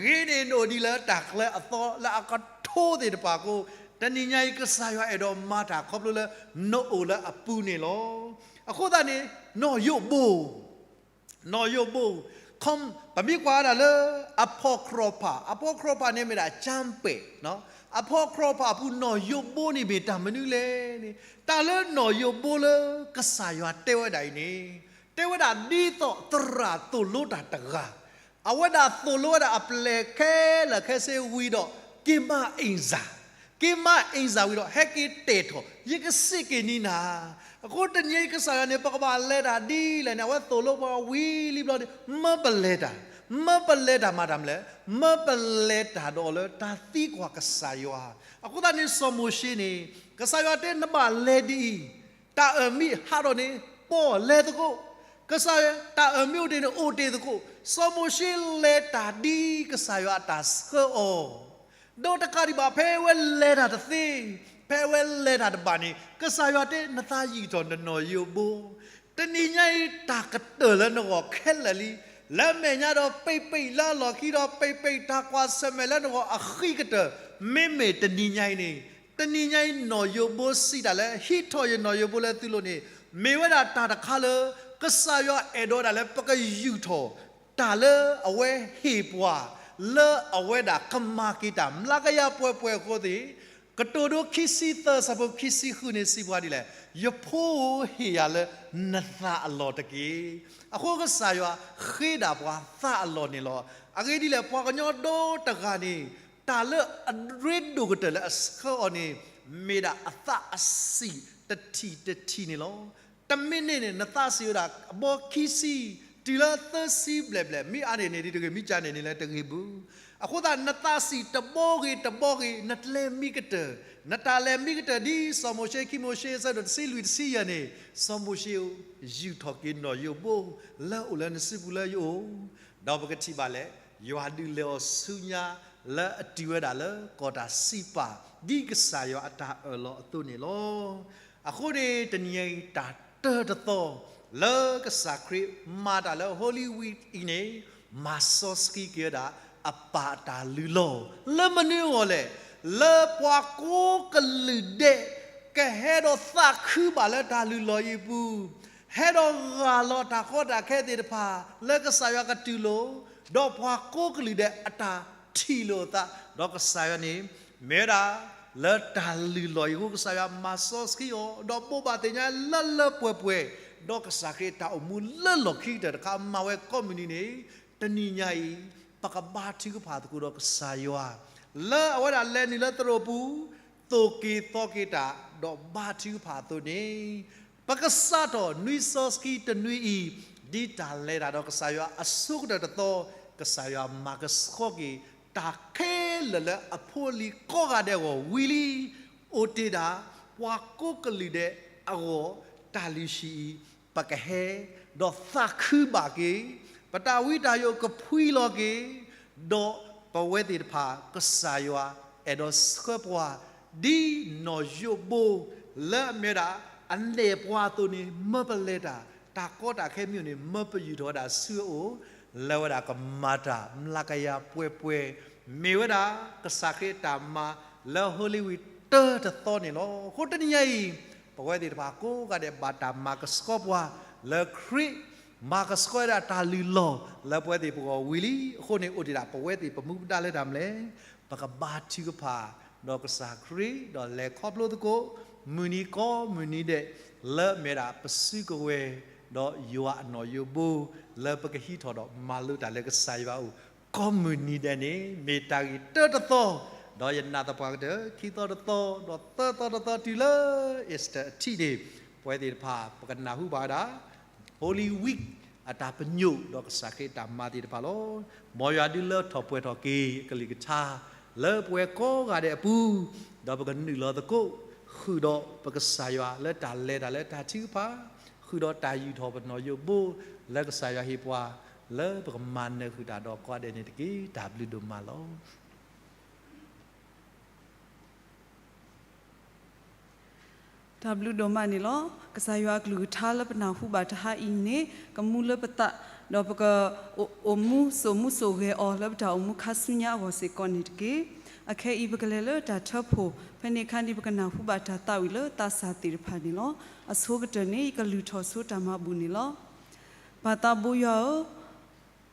ဂ့ၤန့ၢ်နအိၣ်ဒ်လၢတၢ်ကျဲအသီလၢအကထိသ့ၣ်တဖၣ်အဃိ, တနံၤညါအံၤ ကစၢ်ယွၤအဲၣ်ဒိးမၤတၢ်ခီဖျိလၢနအိၣ်လၢအပူၤန့ၣ်လီၤ. အဃိသတးန့ၣ် နီၢ်ယိးဘိ နီၢ်ယိးဘိ, ပမ့ၢ်ကွၢ်ဝဲဒၣ်လၢ apocrypha, apocryphaန့ၣ်မ့ၢ်ဒၣ် ကၠၢမ်းပဲာ်, apocryphaအပူၤ နီၢ်ယိးဘိန့ၣ်မ့ၢ်တၢ်မနုၤလဲၣ်န့ၣ်, တၢ်လၢနီၢ်ယိးဘိလၢကစၢ်ယွၤတဲဝဲဒၣ်အံၤန့ၣ်, တဲဝဲဒၣ်ဒ်သိးသရၣ်သိၣ်လိတၢ်တဂၤ, အဝဲဒၣ်သိၣ်လိဝဲဒၣ်အပျဲၢ်ခဲလၢာ်ခဲဆ့ဝံၤဒီး က့ၤမၤအ့ၣ်စၢ် က့ၤမၤအ့ၣ်စၢ်ဝံၤဒီး ဟဲက့ၤတဲာ်ထီၣ် ယကစ့ၢ်က့ၤနံၤနၤ. အဃိတနံၤအံၤကစၢ်ယွၤန့ၣ် ပကဘၣ်လဲၤတၢ်ဒ်လဲၣ်န့ၣ် အဝဲသိၣ်လိပှၤဝံၤလံဘျီန့ၣ် မၢပလဲၤတၢ်, မၢပလဲၤတၢ်မၤတၢ်မနုၤလဲၣ်, မၢပလဲၤတၢ်ဒီးအီၤလၢတၢ်သံကွၢ်ကစၢ်ယွၤ. အဃိသတးန့ၣ် စီၤမိၤၡ့န့ၣ် ကစၢ်ယွၤတဲနဘၣ်လဲၤဒ်အံၤ, တၢ်အၢၣ်မံဟးထီၣ်န့ၣ် ပီၢ်လဲၤသကိး, ကစၢ်ယွၤ တၢ်အၢၣ်မံအိၣ်တ့ၢ်န့ၣ် အိၣ်တ့ၢ်သကိး. စီၤမိၤၡ့လဲၤတၢ်ဒ်ကစၢ်ယွၤအတၢ်ဆှၢအီၤ ဒီးတကးဒံးဘၣ် ဖဲအဝဲလဲၤတၢ်တသ့, ဖဲအဝဲလဲၤတၢ်တဘၣ်န့ၣ် ကစၢ်ယွၤတဲ နသးယံာ်ထီၣ်နနီၢ်ယိးဘိ. တနံၤညါအံၤ တၢ်ကတၢၢ်လၢနဂီၢ်ခဲလၢာ်လံ, လၢမဲာ်ညါဒီးပိတ်ပိတ်, လၢအလီၢ်ခံဒီးပိတ်ပိတ်, တၢ်ကွၢ်ဆၢၣ်မဲာ်လၢနဂီၢ်အဃံကတၢၢ်, မ့မ့ၢ်တနံၤညါအံၤန့ၣ်, တနံၤညါအံၤ နီၢ်ယိးဘိစံးတၢ်လၢ ဟံးထီၣ်ယနီၢ်ယိးဘိလၢသုလိၤန့ၣ်, မ့ၢ်ဝဲဒၣ်တၢ်တခါလၢ ကစၢ်ယွၤအဲၣ်ဒိးဒၣ်လၢပကယူာ်ထီၣ် တၢ်လၢအဝဲဟ့ၣ်ပှၤ လၢအဝဲဒၣ်ကမၤက့ၤတၢ်မျးကယၤပှဲၤပှဲၤအဃိသ့ၣ်, ကတိၤဒိခံဆံသၢဆၢဖိခံဆံဃုန့ၣ်စံးပှၤဒ်လဲၣ်, ယဖိဧၢ ဟ့ၣ်ယၤလၢနသးအလီၢ်တက့ၢ်. အဃိကစၢ်ယွၤဃ့ဒၣ်ပှၤသးအလီၢ်န့ၣ်လီၤ. အဂ့ၢ်ဒ်လဲၣ် ပှၤကညီဒိတဂၤန့ၣ် တၢ်လၢအရ့ဒိၣ်ကတၢၢ်လၢအဆှၢအီၤန့ၣ် မ့ၢ်ဒၣ်အသးအဆံးတထံၣ်တထံၣ်န့ၣ်လီၤ. တမံးနံးန့ၣ် နသးဆံးဝဲဒၣ်အဘီခံဆံ တုၤလၢသၢဆံဘျဲၣ်ဘျဲၣ် မ့ၢ်အါန့ၢ်န့ၣ်ဒ်တဂ့ၤ, မ့ၢ်ကန့ၣ်န့ၣ်လၢတဂ့ၤဘၣ်. အဃိသတး နသးဆံးတဘီဂ့ၤတဘီဂ့ၤ နတလဲၤမံကတၢၢ်, နတၢ်လဲၤမံကတၢၢ်ဒ်စီၤမိၤၡ့ ခံမိၤၡ့ အဆၢဒိၣ်တဆံလွံၢ်တဆံယဲၢ်န့ၣ်, စီၤမိၤၡ့ဧၢ, ယူာ်ထီၣ်က့ၤနီၣ်ယိးဘိ လၢအအိၣ်လၢနစုပူၤလၢယအိၣ်, ဒီးပကထံၣ်ဘၣ်လဲၣ်, ယွၤဒုးလဲၤအီၤဆူညါ လၢအတုၤဝဲဒၣ်လၢကီၢ်တၢ်စံးပာ် ဒ်ကစၢ်ယွၤအတၢ်အၢၣ်လီၤအသိးန့ၣ်လီၤ. အဃိန့ၣ် တနံၤအံၤတၢ်တၢတသီ လၢကစၢ်ခရံာ်မၤတၢ်လၢ Holy Week အံၤန့ၣ်, မၤစီဆှံက့ၤဝဲဒၣ် အပၢ်အတၢ်လုၢ်လီၢ် လၢမနုၤအဂီၢ်လဲၣ်, လၢပှၤကိးကလုာ်ဒဲး ကဟဲဒီးသးခုဘၣ်လၢတၢ်လုၢ်လီၢ်အံၤအပူၤ, ဟဲဒီးဂၢ်လီၤတၢ်ကီတၢ်ခဲသ့ၣ်တဖၣ် လၢကစၢ်ယွၤကတူၢ်လိာ်, ဒီးပှၤကိးကလုာ်ဒဲးအတၢ်ထံၣ်လိာ်အသး, ဒီးကစၢ်ယွၤန့ၣ် မ့ၢ်ဝဲဒၣ် လၢတၢ်လုၢ်လီၢ်အံၤအဃိ ကစၢ်ယွၤမၤစီဆှံအီၤ ဒီးဘိးဘၣ်သ့ၣ်ညါလၢလၢပှဲၤပှဲၤ, ဒီးကစၢ်ခရံာ်အတၢ်အိၣ်မူလၢလီၢ်ခံကတၢၢ်တခါ မၤဝဲကိးမုၢ်နံၤန့ၣ်, တနံၤညါအံၤ ပကဘါထုကဖၣ်သကိးဒီးကစၢ်ယွၤ လၢအဝဲဒၣ်လဲၤနုာ်လၢသရိာ်ပူၤ သိၣ်က့ၤသီက့ၤတၢ် ဒီးဘါထုကဖၣ်အသိးန့ၣ်, ပကစးထီၣ်နွံစီဆှံတနွံအံၤ ဒ်တၢ်လဲၤတၢ်ဒီးကစၢ်ယွၤအဆိကတၢၢ်တသီ, ကစၢ်ယွၤမၤကဆှီက့ၤ တၢ်ခဲလၢာ်လၢအဖိအလံၤကိးဂၤဒဲးအဂီၢ်ဝံၤလံ, အိၣ်တ့ၢ်ဒၣ် ပှၤကိးကလုာ်ဒဲးအဂီၢ် တၢ်လုၢ်ဟံၣ်အံၤ ပကဟဲ ဒီးသးခုဘၣ်က့ၤ, ပတၢ်ဝံတၢ်ယိးကဖှံလီၤက့ၤ, ဒီးပဝဲသ့ၣ်တဖၣ် ကစၢ်ယွၤအဲၣ်ဒိးဆှၢပှၤ ဒ်နီၣ်ယိးဘိ လၢအမ့ၢ်ဝဲဒၣ် အနဲၣ်ပှၤအသိးန့ၣ် မၢပလဲၤတၢ်, တၢ်ကီတၢ်ခဲမ့ၢ်အိၣ်န့ၣ် မၢပယူာ်ထီၣ်ဝဲဒၣ်ဆူအအိၣ်, လၢဝဲဒၣ်ကမၤတၢ်မျးကယၤပှဲၤပှဲၤ, မ့ၢ်ဝဲဒၣ် ကစၢ်ခရံာ်အတၢ်မၤ လၢ Holy Week တၢတသီန့ၣ်လီၤ. အဃိတနံၤညါအံၤ ပဝဲသ့ၣ်တဖၣ်ကိးဂၤဒဲးဘၣ်တၢ်မၤကဆှီပှၤ လၢခရံာ် မၤကဆှီဝဲဒၣ်တၢ်လုၢ်လီၢ် လၢပဝဲသ့ၣ်ပဂီၢ်ဝံၤလံ, အဃိန့ၣ် အိၣ်တ့ၢ်ဒၣ်ပဝဲသ့ၣ်ပမူပဒါလၢတၢ်မနုၤလဲၣ်, ပကဘါထုကဖၣ် ဒီးကစၢ်ခရံာ် ဒီးလဲၤခီဖျိသကိး မုၢ်နံၤကိးမုၢ်နံၤဒဲး လၢအမ့ၢ်ဒၣ်ပစုကဝဲၤ ဒီးယွၤအနီၣ်ယိးဘိ လၢပကဟံးထီၣ်ဒီးမၤလိတၢ်လၢကစၢ်ယွၤအအိၣ် ကိးမုၢ်နံၤဒဲးန့ၣ် မ့ၢ်တၢ်ဂ့ၢ်တၢတသီ, ဒီးယနာ်သပှၢ်ကတၢၢ် ခံသီတသီ ဒီးသၢသီတသီတုၤလၢ Easter အထံးန့ၣ်, ပဝဲသ့ၣ်တဖၣ် ပကနၢ်ဟူဘၣ်ဝဲဒၣ် Holy Week အတၢ်ပညိၣ် ဒီးကစၢ်ခရံာ်အတၢ်မၤသ့ၣ်တဖၣ်လီၤ. မ်ယွၤဒုးလၢထီၣ်ပှဲၤထီၣ်က့ၤအကလုၢ်ကထါ လၢပဝဲကိးဂၤဒဲးအပူၤ, ဒီးပကနုာ်လီၤသကိး ဃုာ်ဒီးပကစၢ်ယွၤလၢတၢ်လဲၤတၢ်လၢတၢ်ထုကဖၣ်, ဃုာ်ဒီးတၢ်ယူာ်ထီၣ်ပနီၣ်ယိးဘိ လၢကစၢ်ယွၤဟ့ၣ်ပှၤ လၢပကမၤနၢၤဃုာ်တၢ်ဒီးကိးဂၤဒဲးန့ၣ်တက့ၢ်. တၢ်ဘျုးဒိၣ်မးလီၤ. တၢ်ဘျုးဒိၣ်မးန့ၣ်လီၤ. ကစၢ်ယွၤအကလုၢ်ကထါလၢပနၢ်ဟူဘၣ်တဟါအံၤန့ၣ် ကမူလၢပသး, ဒီးပက အိၣ်မူစိာ်မူစိာ်ဂဲၤအီၤလၢပတၢ်အိၣ်မူခါဆူညါအဂီၢ်စ့ၢ်ကီးန့ၣ်တက့ၢ်. အခဲအံၤပကလဲၤလၢတၢ်ထၢဖှိၣ်, ဖဲန့ၣ်အခါန့ၣ် ပကနၢ်ဟူဘၣ်တၢ်သးဝံၣ်လၢသးစၢ်သ့ၣ်တဖၣ်န့ၣ်လီၤ. အဆိကတၢၢ်န့ၣ် ယကလုၢ်ထီၣ်ဆိတၢ်မၤဘူၣ်န့ၣ်လီၤ. ပၢ်သးဘိယွၤဧၢ,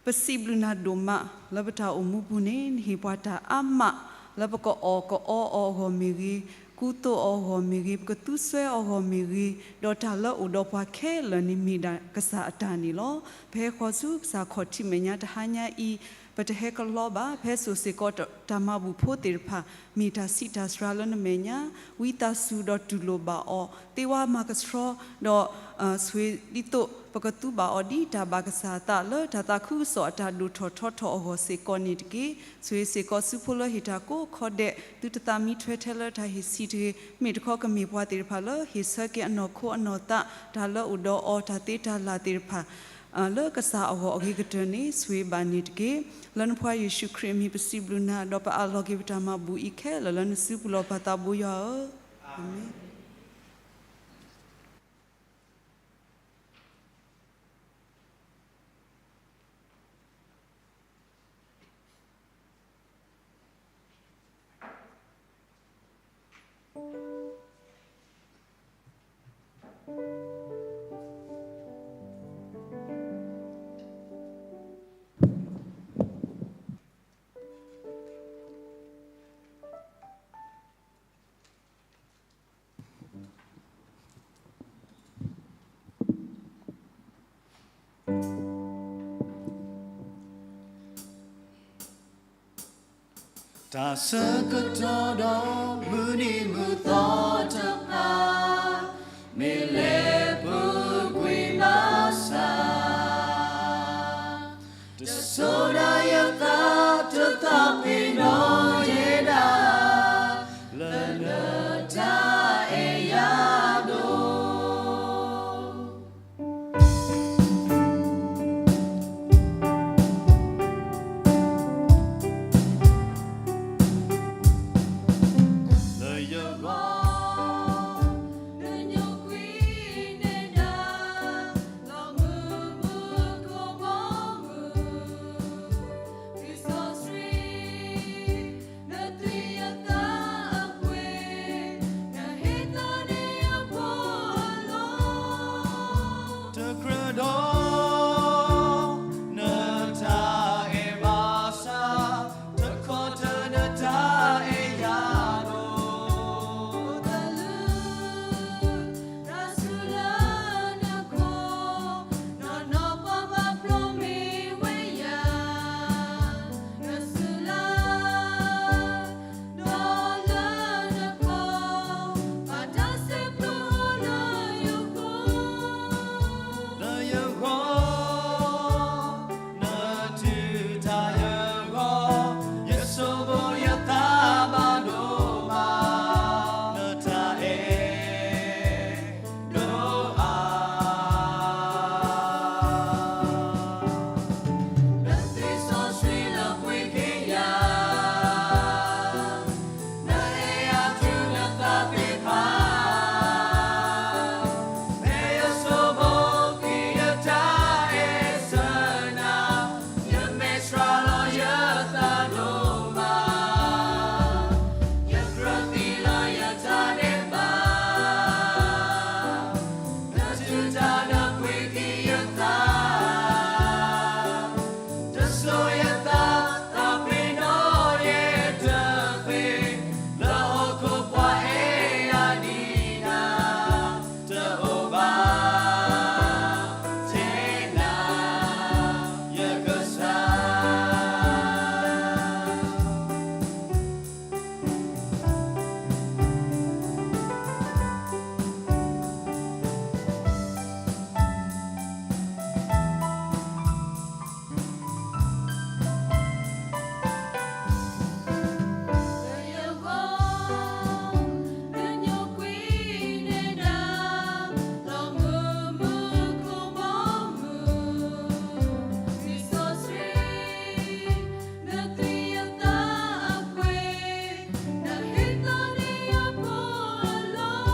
ပစံးဘျုးနၤဒိၣ်မး လၢပတၢ်အိၣ်မူပူၤန့ၣ် နဟ့ၣ်ပှၤတၢ်အါမး လၢပကအီၣ်ကအီအီၤအဂီၢ်မ့ၢ်ဂ့ၤ, ကူသိးအီၤအဂီၢ်မ့ၢ်ဂ့ၤ, ပကသူစွဲအီၤအဂီၢ်မ့ၢ်ဂ့ၤ, ဒီးတၢ်လၢအိၣ်ဒီးပှၤခဲလၢာ်န့ၣ် မ့ၢ်ဒၣ်ကစၢ်အတၢ်န့ၣ်လီၤ. ပဟဲဃီၤဆူကစၢ်ခီၣ်ထံးမဲာ်ညါတဟါညါအံၤ, ပတဟဲကလီဘၣ်, ပဟဲစိာ်စ့ၢ်ကီးတၢ်မၤဘူၣ်ဖိသ့ၣ်တဖၣ် မ့ၢ်တၢ်ဆံးတၢ်စှၤလၢနမဲာ်ညါ, ဝံသးစူၤဒီးတူၢ်လိာ်ဘၣ်အီၤ, သ့ဝါမၤကဆှီ, ဒီး ဆိၣ်ဂ့ၤဒ်သိး ပကသူဘၣ်အီၤဒ်တၢ်ဘၣ်ကစၢ်အသး လၢတၢ်သးခုကစီၣ်အတၢ်ဒိၣ်ထီၣ်ထီထီၣ်အဂီၢ်စ့ၢ်ကီးန့ၣ်တက့ၢ်. ဆိၣ်ဂ့ၤစ့ၢ်ကီးစုဖိလၢဟ့ၣ်တၢ်ကိးခီဒဲး, သုတသးမံထွဲထဲလၢတၢ်ဟ့ၣ်ဆံးတဂ့ၤ, မ့ၢ်တခီကမ့ၢ်ပှၤသ့ၣ်တဖၣ်လၢဟ့ၣ်ဆၢက့ၤအနီၢ်ခိအနီၢ်သး, တၢ်လၢအိၣ်ဒီးအီၤ တၢ်သ့တၢ်လၢ်သ့ၣ်တဖၣ် လၢကစၢ်အဂီၢ်အဂ့ၤကတၢၢ်န့ၣ် ဆိၣ်ဂ့ၤဘၣ်န့ၣ်တက့ၢ်. လၢနဖိယ့ၣ်ၡူးခရံာ်အမံၤပစံးဘျုးနၤ, ဒီးပအးလီၤက့ၤပတၢ်မၤဘူၣ်အံၤခဲလၢာ်လၢနစုပူၤလီၤ. ပၢ်သးဘိယွၤဧၢ, အၤမ့ၣ်. တၢ်ဆၢကတီၢ်ဒီးမုၢ်နံၤမုၢ်သီ သ့ၣ်နီၣ်ယဲဒၣ် လၢနတၢ်အဲၣ်ယၤဒိၣ် လၢယဂီၢ် နညိကွံာ်နဲဒၣ် လီၤမုၢ်မုၢ်ကိးဘီမုၢ် လံာ်စီဆှံ နသွံၣ်ယသးအပှ့ၤ နဟ့ၣ်သးန့ၢ်အဖိအလီၢ် တကြၢးဒီး နတၢ်အဲၣ်ဘၣ်ဆၣ် တခီတၢၢ်နတၢ်အဲၣ်ယၤဒိၣ် တၢ်စူၤလၢနခိၣ် နီၢ်နီၢ်ပှၤဘၣ်ဖျိမ့ၢ်ဝဲယၤ နစူၤလၢ ဒီးလၢနခီၣ် ဘၣ်တၢ်စဲးဖျိလၢယဃီ လၢယဂီၢ် နတုၤတၢ်ယဂီၢ် ယဆိမိၣ်ယသးဘၣ်ဒိၣ်မး နတၢ်အဲၣ် ဒိၣ်အါ နသွံၣ်စီဆှံလၢပှ့ၤက့ၤယၤ နအဲၣ်အတုၤနသးသ့ၣ်တဖၣ် ဖဲယဆိကမိၣ်က့ၤယတၢ်အဲၣ်ဆၢနၤ ယမဲာ်ဆှးလီၤယသးဒိၣ်မး ယကြၢးသံလၢယတၢ်ဒဲးဘး နတုၤတၢ်နပှ့ၤက့ၤယသး တစိၤယသး သးပ့ၤနီၣ်ယဲတသ့ လၢဟီၣ်ခိၣ်ပှၤအဲၣ်ယၤဒ်နၤ တအိၣ်ဘၣ် ထဲနၤ ယကစၢ် လၢယဂီၢ် နညိကွံာ်နဲဒၣ် လီၤမုၢ်မုၢ်ကိးဘီမုၢ် လံာ်စီဆှံ နသွံၣ်ယသးအပှ့ၤ နဟ့ၣ်သးန့ၢ်အဖိအလီၢ်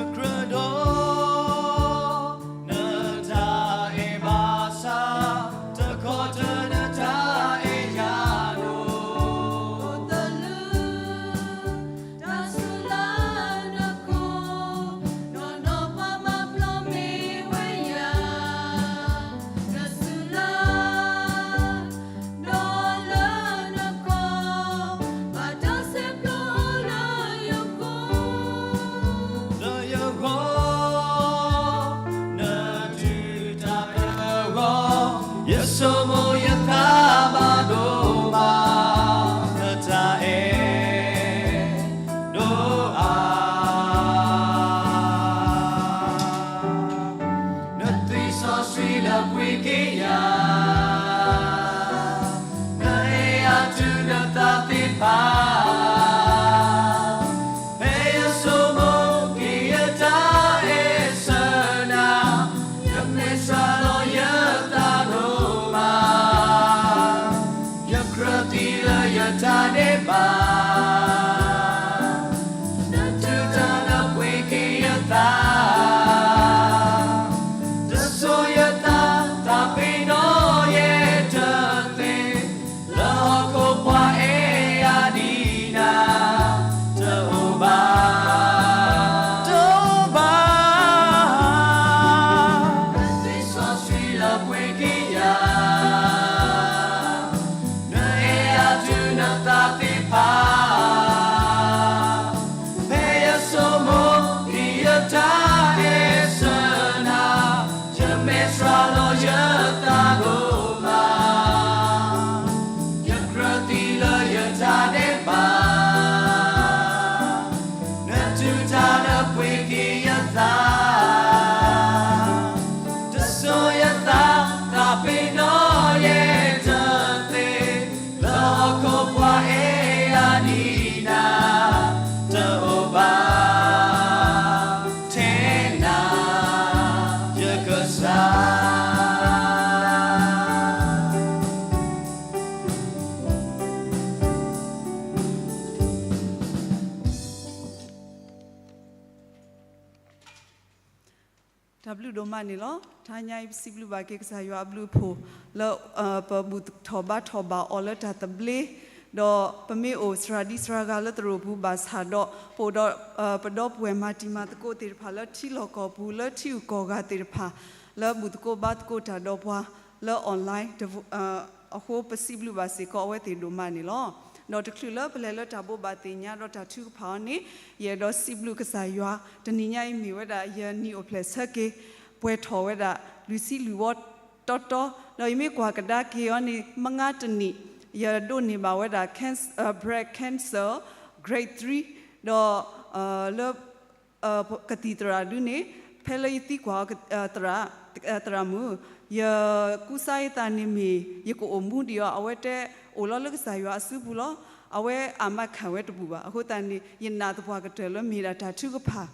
တကြၢးဒီး နတၢ်အဲၣ်ဘၣ်ဆၣ် တခီတၢၢ်နတၢ်အဲၣ်ယၤဒိၣ် တၢ်စူၤလၢနခိၣ် နီၢ်နီၢ်ပှၤဘၣ်ဖျိမ့ၢ်ဝဲယၤ နစူၤလၢ ဒီးလၢနခီၣ် ဘၣ်တၢ်စဲးဖျိလၢယဃီ လၢယဂီၢ် နတုၤတၢ်ယဂီၢ် ယဆိကမိၣ်ယသးဘၣ်ဒိၣ်မး နတၢ်အဲၣ် ဒိၣ်အါ နသွံၣ်စီဆှံလၢပှ့ၤက့ၤယၤ နအဲၣ်အတုၤနသးသ့ၣ်တဖၣ် ဖဲယဆိကမိၣ်က့ၤယတၢ်အဲၣ်ဆၢနၤ ယမဲာ်ဆှးလီၤယသးဒိၣ်မး ယကြၢးသံလၢယတၢ်ဒဲးဘး နတုၤတၢ်နပှ့ၤက့ၤယသး တစိၤယသး သးပ့ၤနီၣ်ယဲတသ့ လၢဟီၣ်ခိၣ်ပှၤအဲၣ်ယၤဒ်နၤ တအိၣ်ဘၣ် တအိၣ်ဘၣ် နသွံၣ်စီဆှံလၢပှ့ၤက့ၤယၤ နအဲၣ်အတုၤနသးသ့ၣ်တဖၣ် ဒ်နၤတအိၣ်ဘၣ်, ထဲနၤယကစၢ်. တၢ်ဘျုးဒိၣ်မးန့ၣ်လီၤ. တဟါညါအံၤ ပစံးဘျုးဘၣ်က့ၤကစၢ်ယွၤအဘျုးအဖှိၣ်လၢ ပဘူၣ်ထီၣ်ဘါထီၣ်ဘၣ်အီၤလၢတၢ်သဘျ့, ဒီးပမ့ၢ်အိၣ်စှၤဒံစှၤဂၤလၢသရိာ်ပူၤဘၣ်ဆၣ်ဒီး ပအိၣ်ဒီး ပဒီပုၢ်ဝဲၢ်မၤတံၤမၤသကိးသ့ၣ်တဖၣ်လၢထံလီၢ်ကီၢ်ပူၤ လၢထံဂုၤကီၢ်ဂၤသ့ၣ်တဖၣ် လၢဘူၣ်သကိးဘါသကိးတၢ်ဒီးပှၤလၢ online အဃိ ပစံးဘျုးဘၣ်စ့ၢ်ကီးအဝဲသ့ၣ်ဒိၣ်မးန့ၣ်လီၤ. ဒီးတချုးလၢပလဲၤလၢတၢ်ဘိးဘၣ်သ့ၣ်ညါဒီးတၢ်ထုကဖၣ်အီၤန့ၣ် ယအဲၣ်ဒိးစံးဘျုးကစၢ်ယွၤ တနံၤညါအံၤမ့ၢ်ဝဲဒၣ် ယနံၣ်အိၣ်ဖျဲၣ်ဆၢက့ၤ ပှဲၤထီၣ်ဝဲဒၣ် လွံၢ်ဆံလွံၢ်ဝီတီတီ, ဒီးယမ့ၢ်ကွၢ်ကဒါက့ၤအီၤန့ၣ် မုၢ်ဂၤတနံၣ် ယဒိးန့ၢ်ဘၣ်ဝဲဒၣ် canc-, အ breast cancer grade three, ဒီး လၢ ကသံၣ်သရၣ်ဒုန့ၣ် ဖဲလၢယသံကွၢ်အီၤ သရၣ်, သရၣ်မုၣ်, ယကူစါယသးန့ၣ်မ့ၢ် ယကအိၣ်မူဒံးအီၤ, အဝဲတဲ အိၣ်လီၤလၢကစၢ်ယွၤအစုပူၤလီၤ. အဝဲအမၤခၢၣ်ဝဲတဘူၣ်ဘၣ်. အဃိသတးန့ၣ် ယနာ်သပှၢ်ကတၢၢ်လၢမ့ၢ်ဒၣ်တၢ်ထုကဖၣ်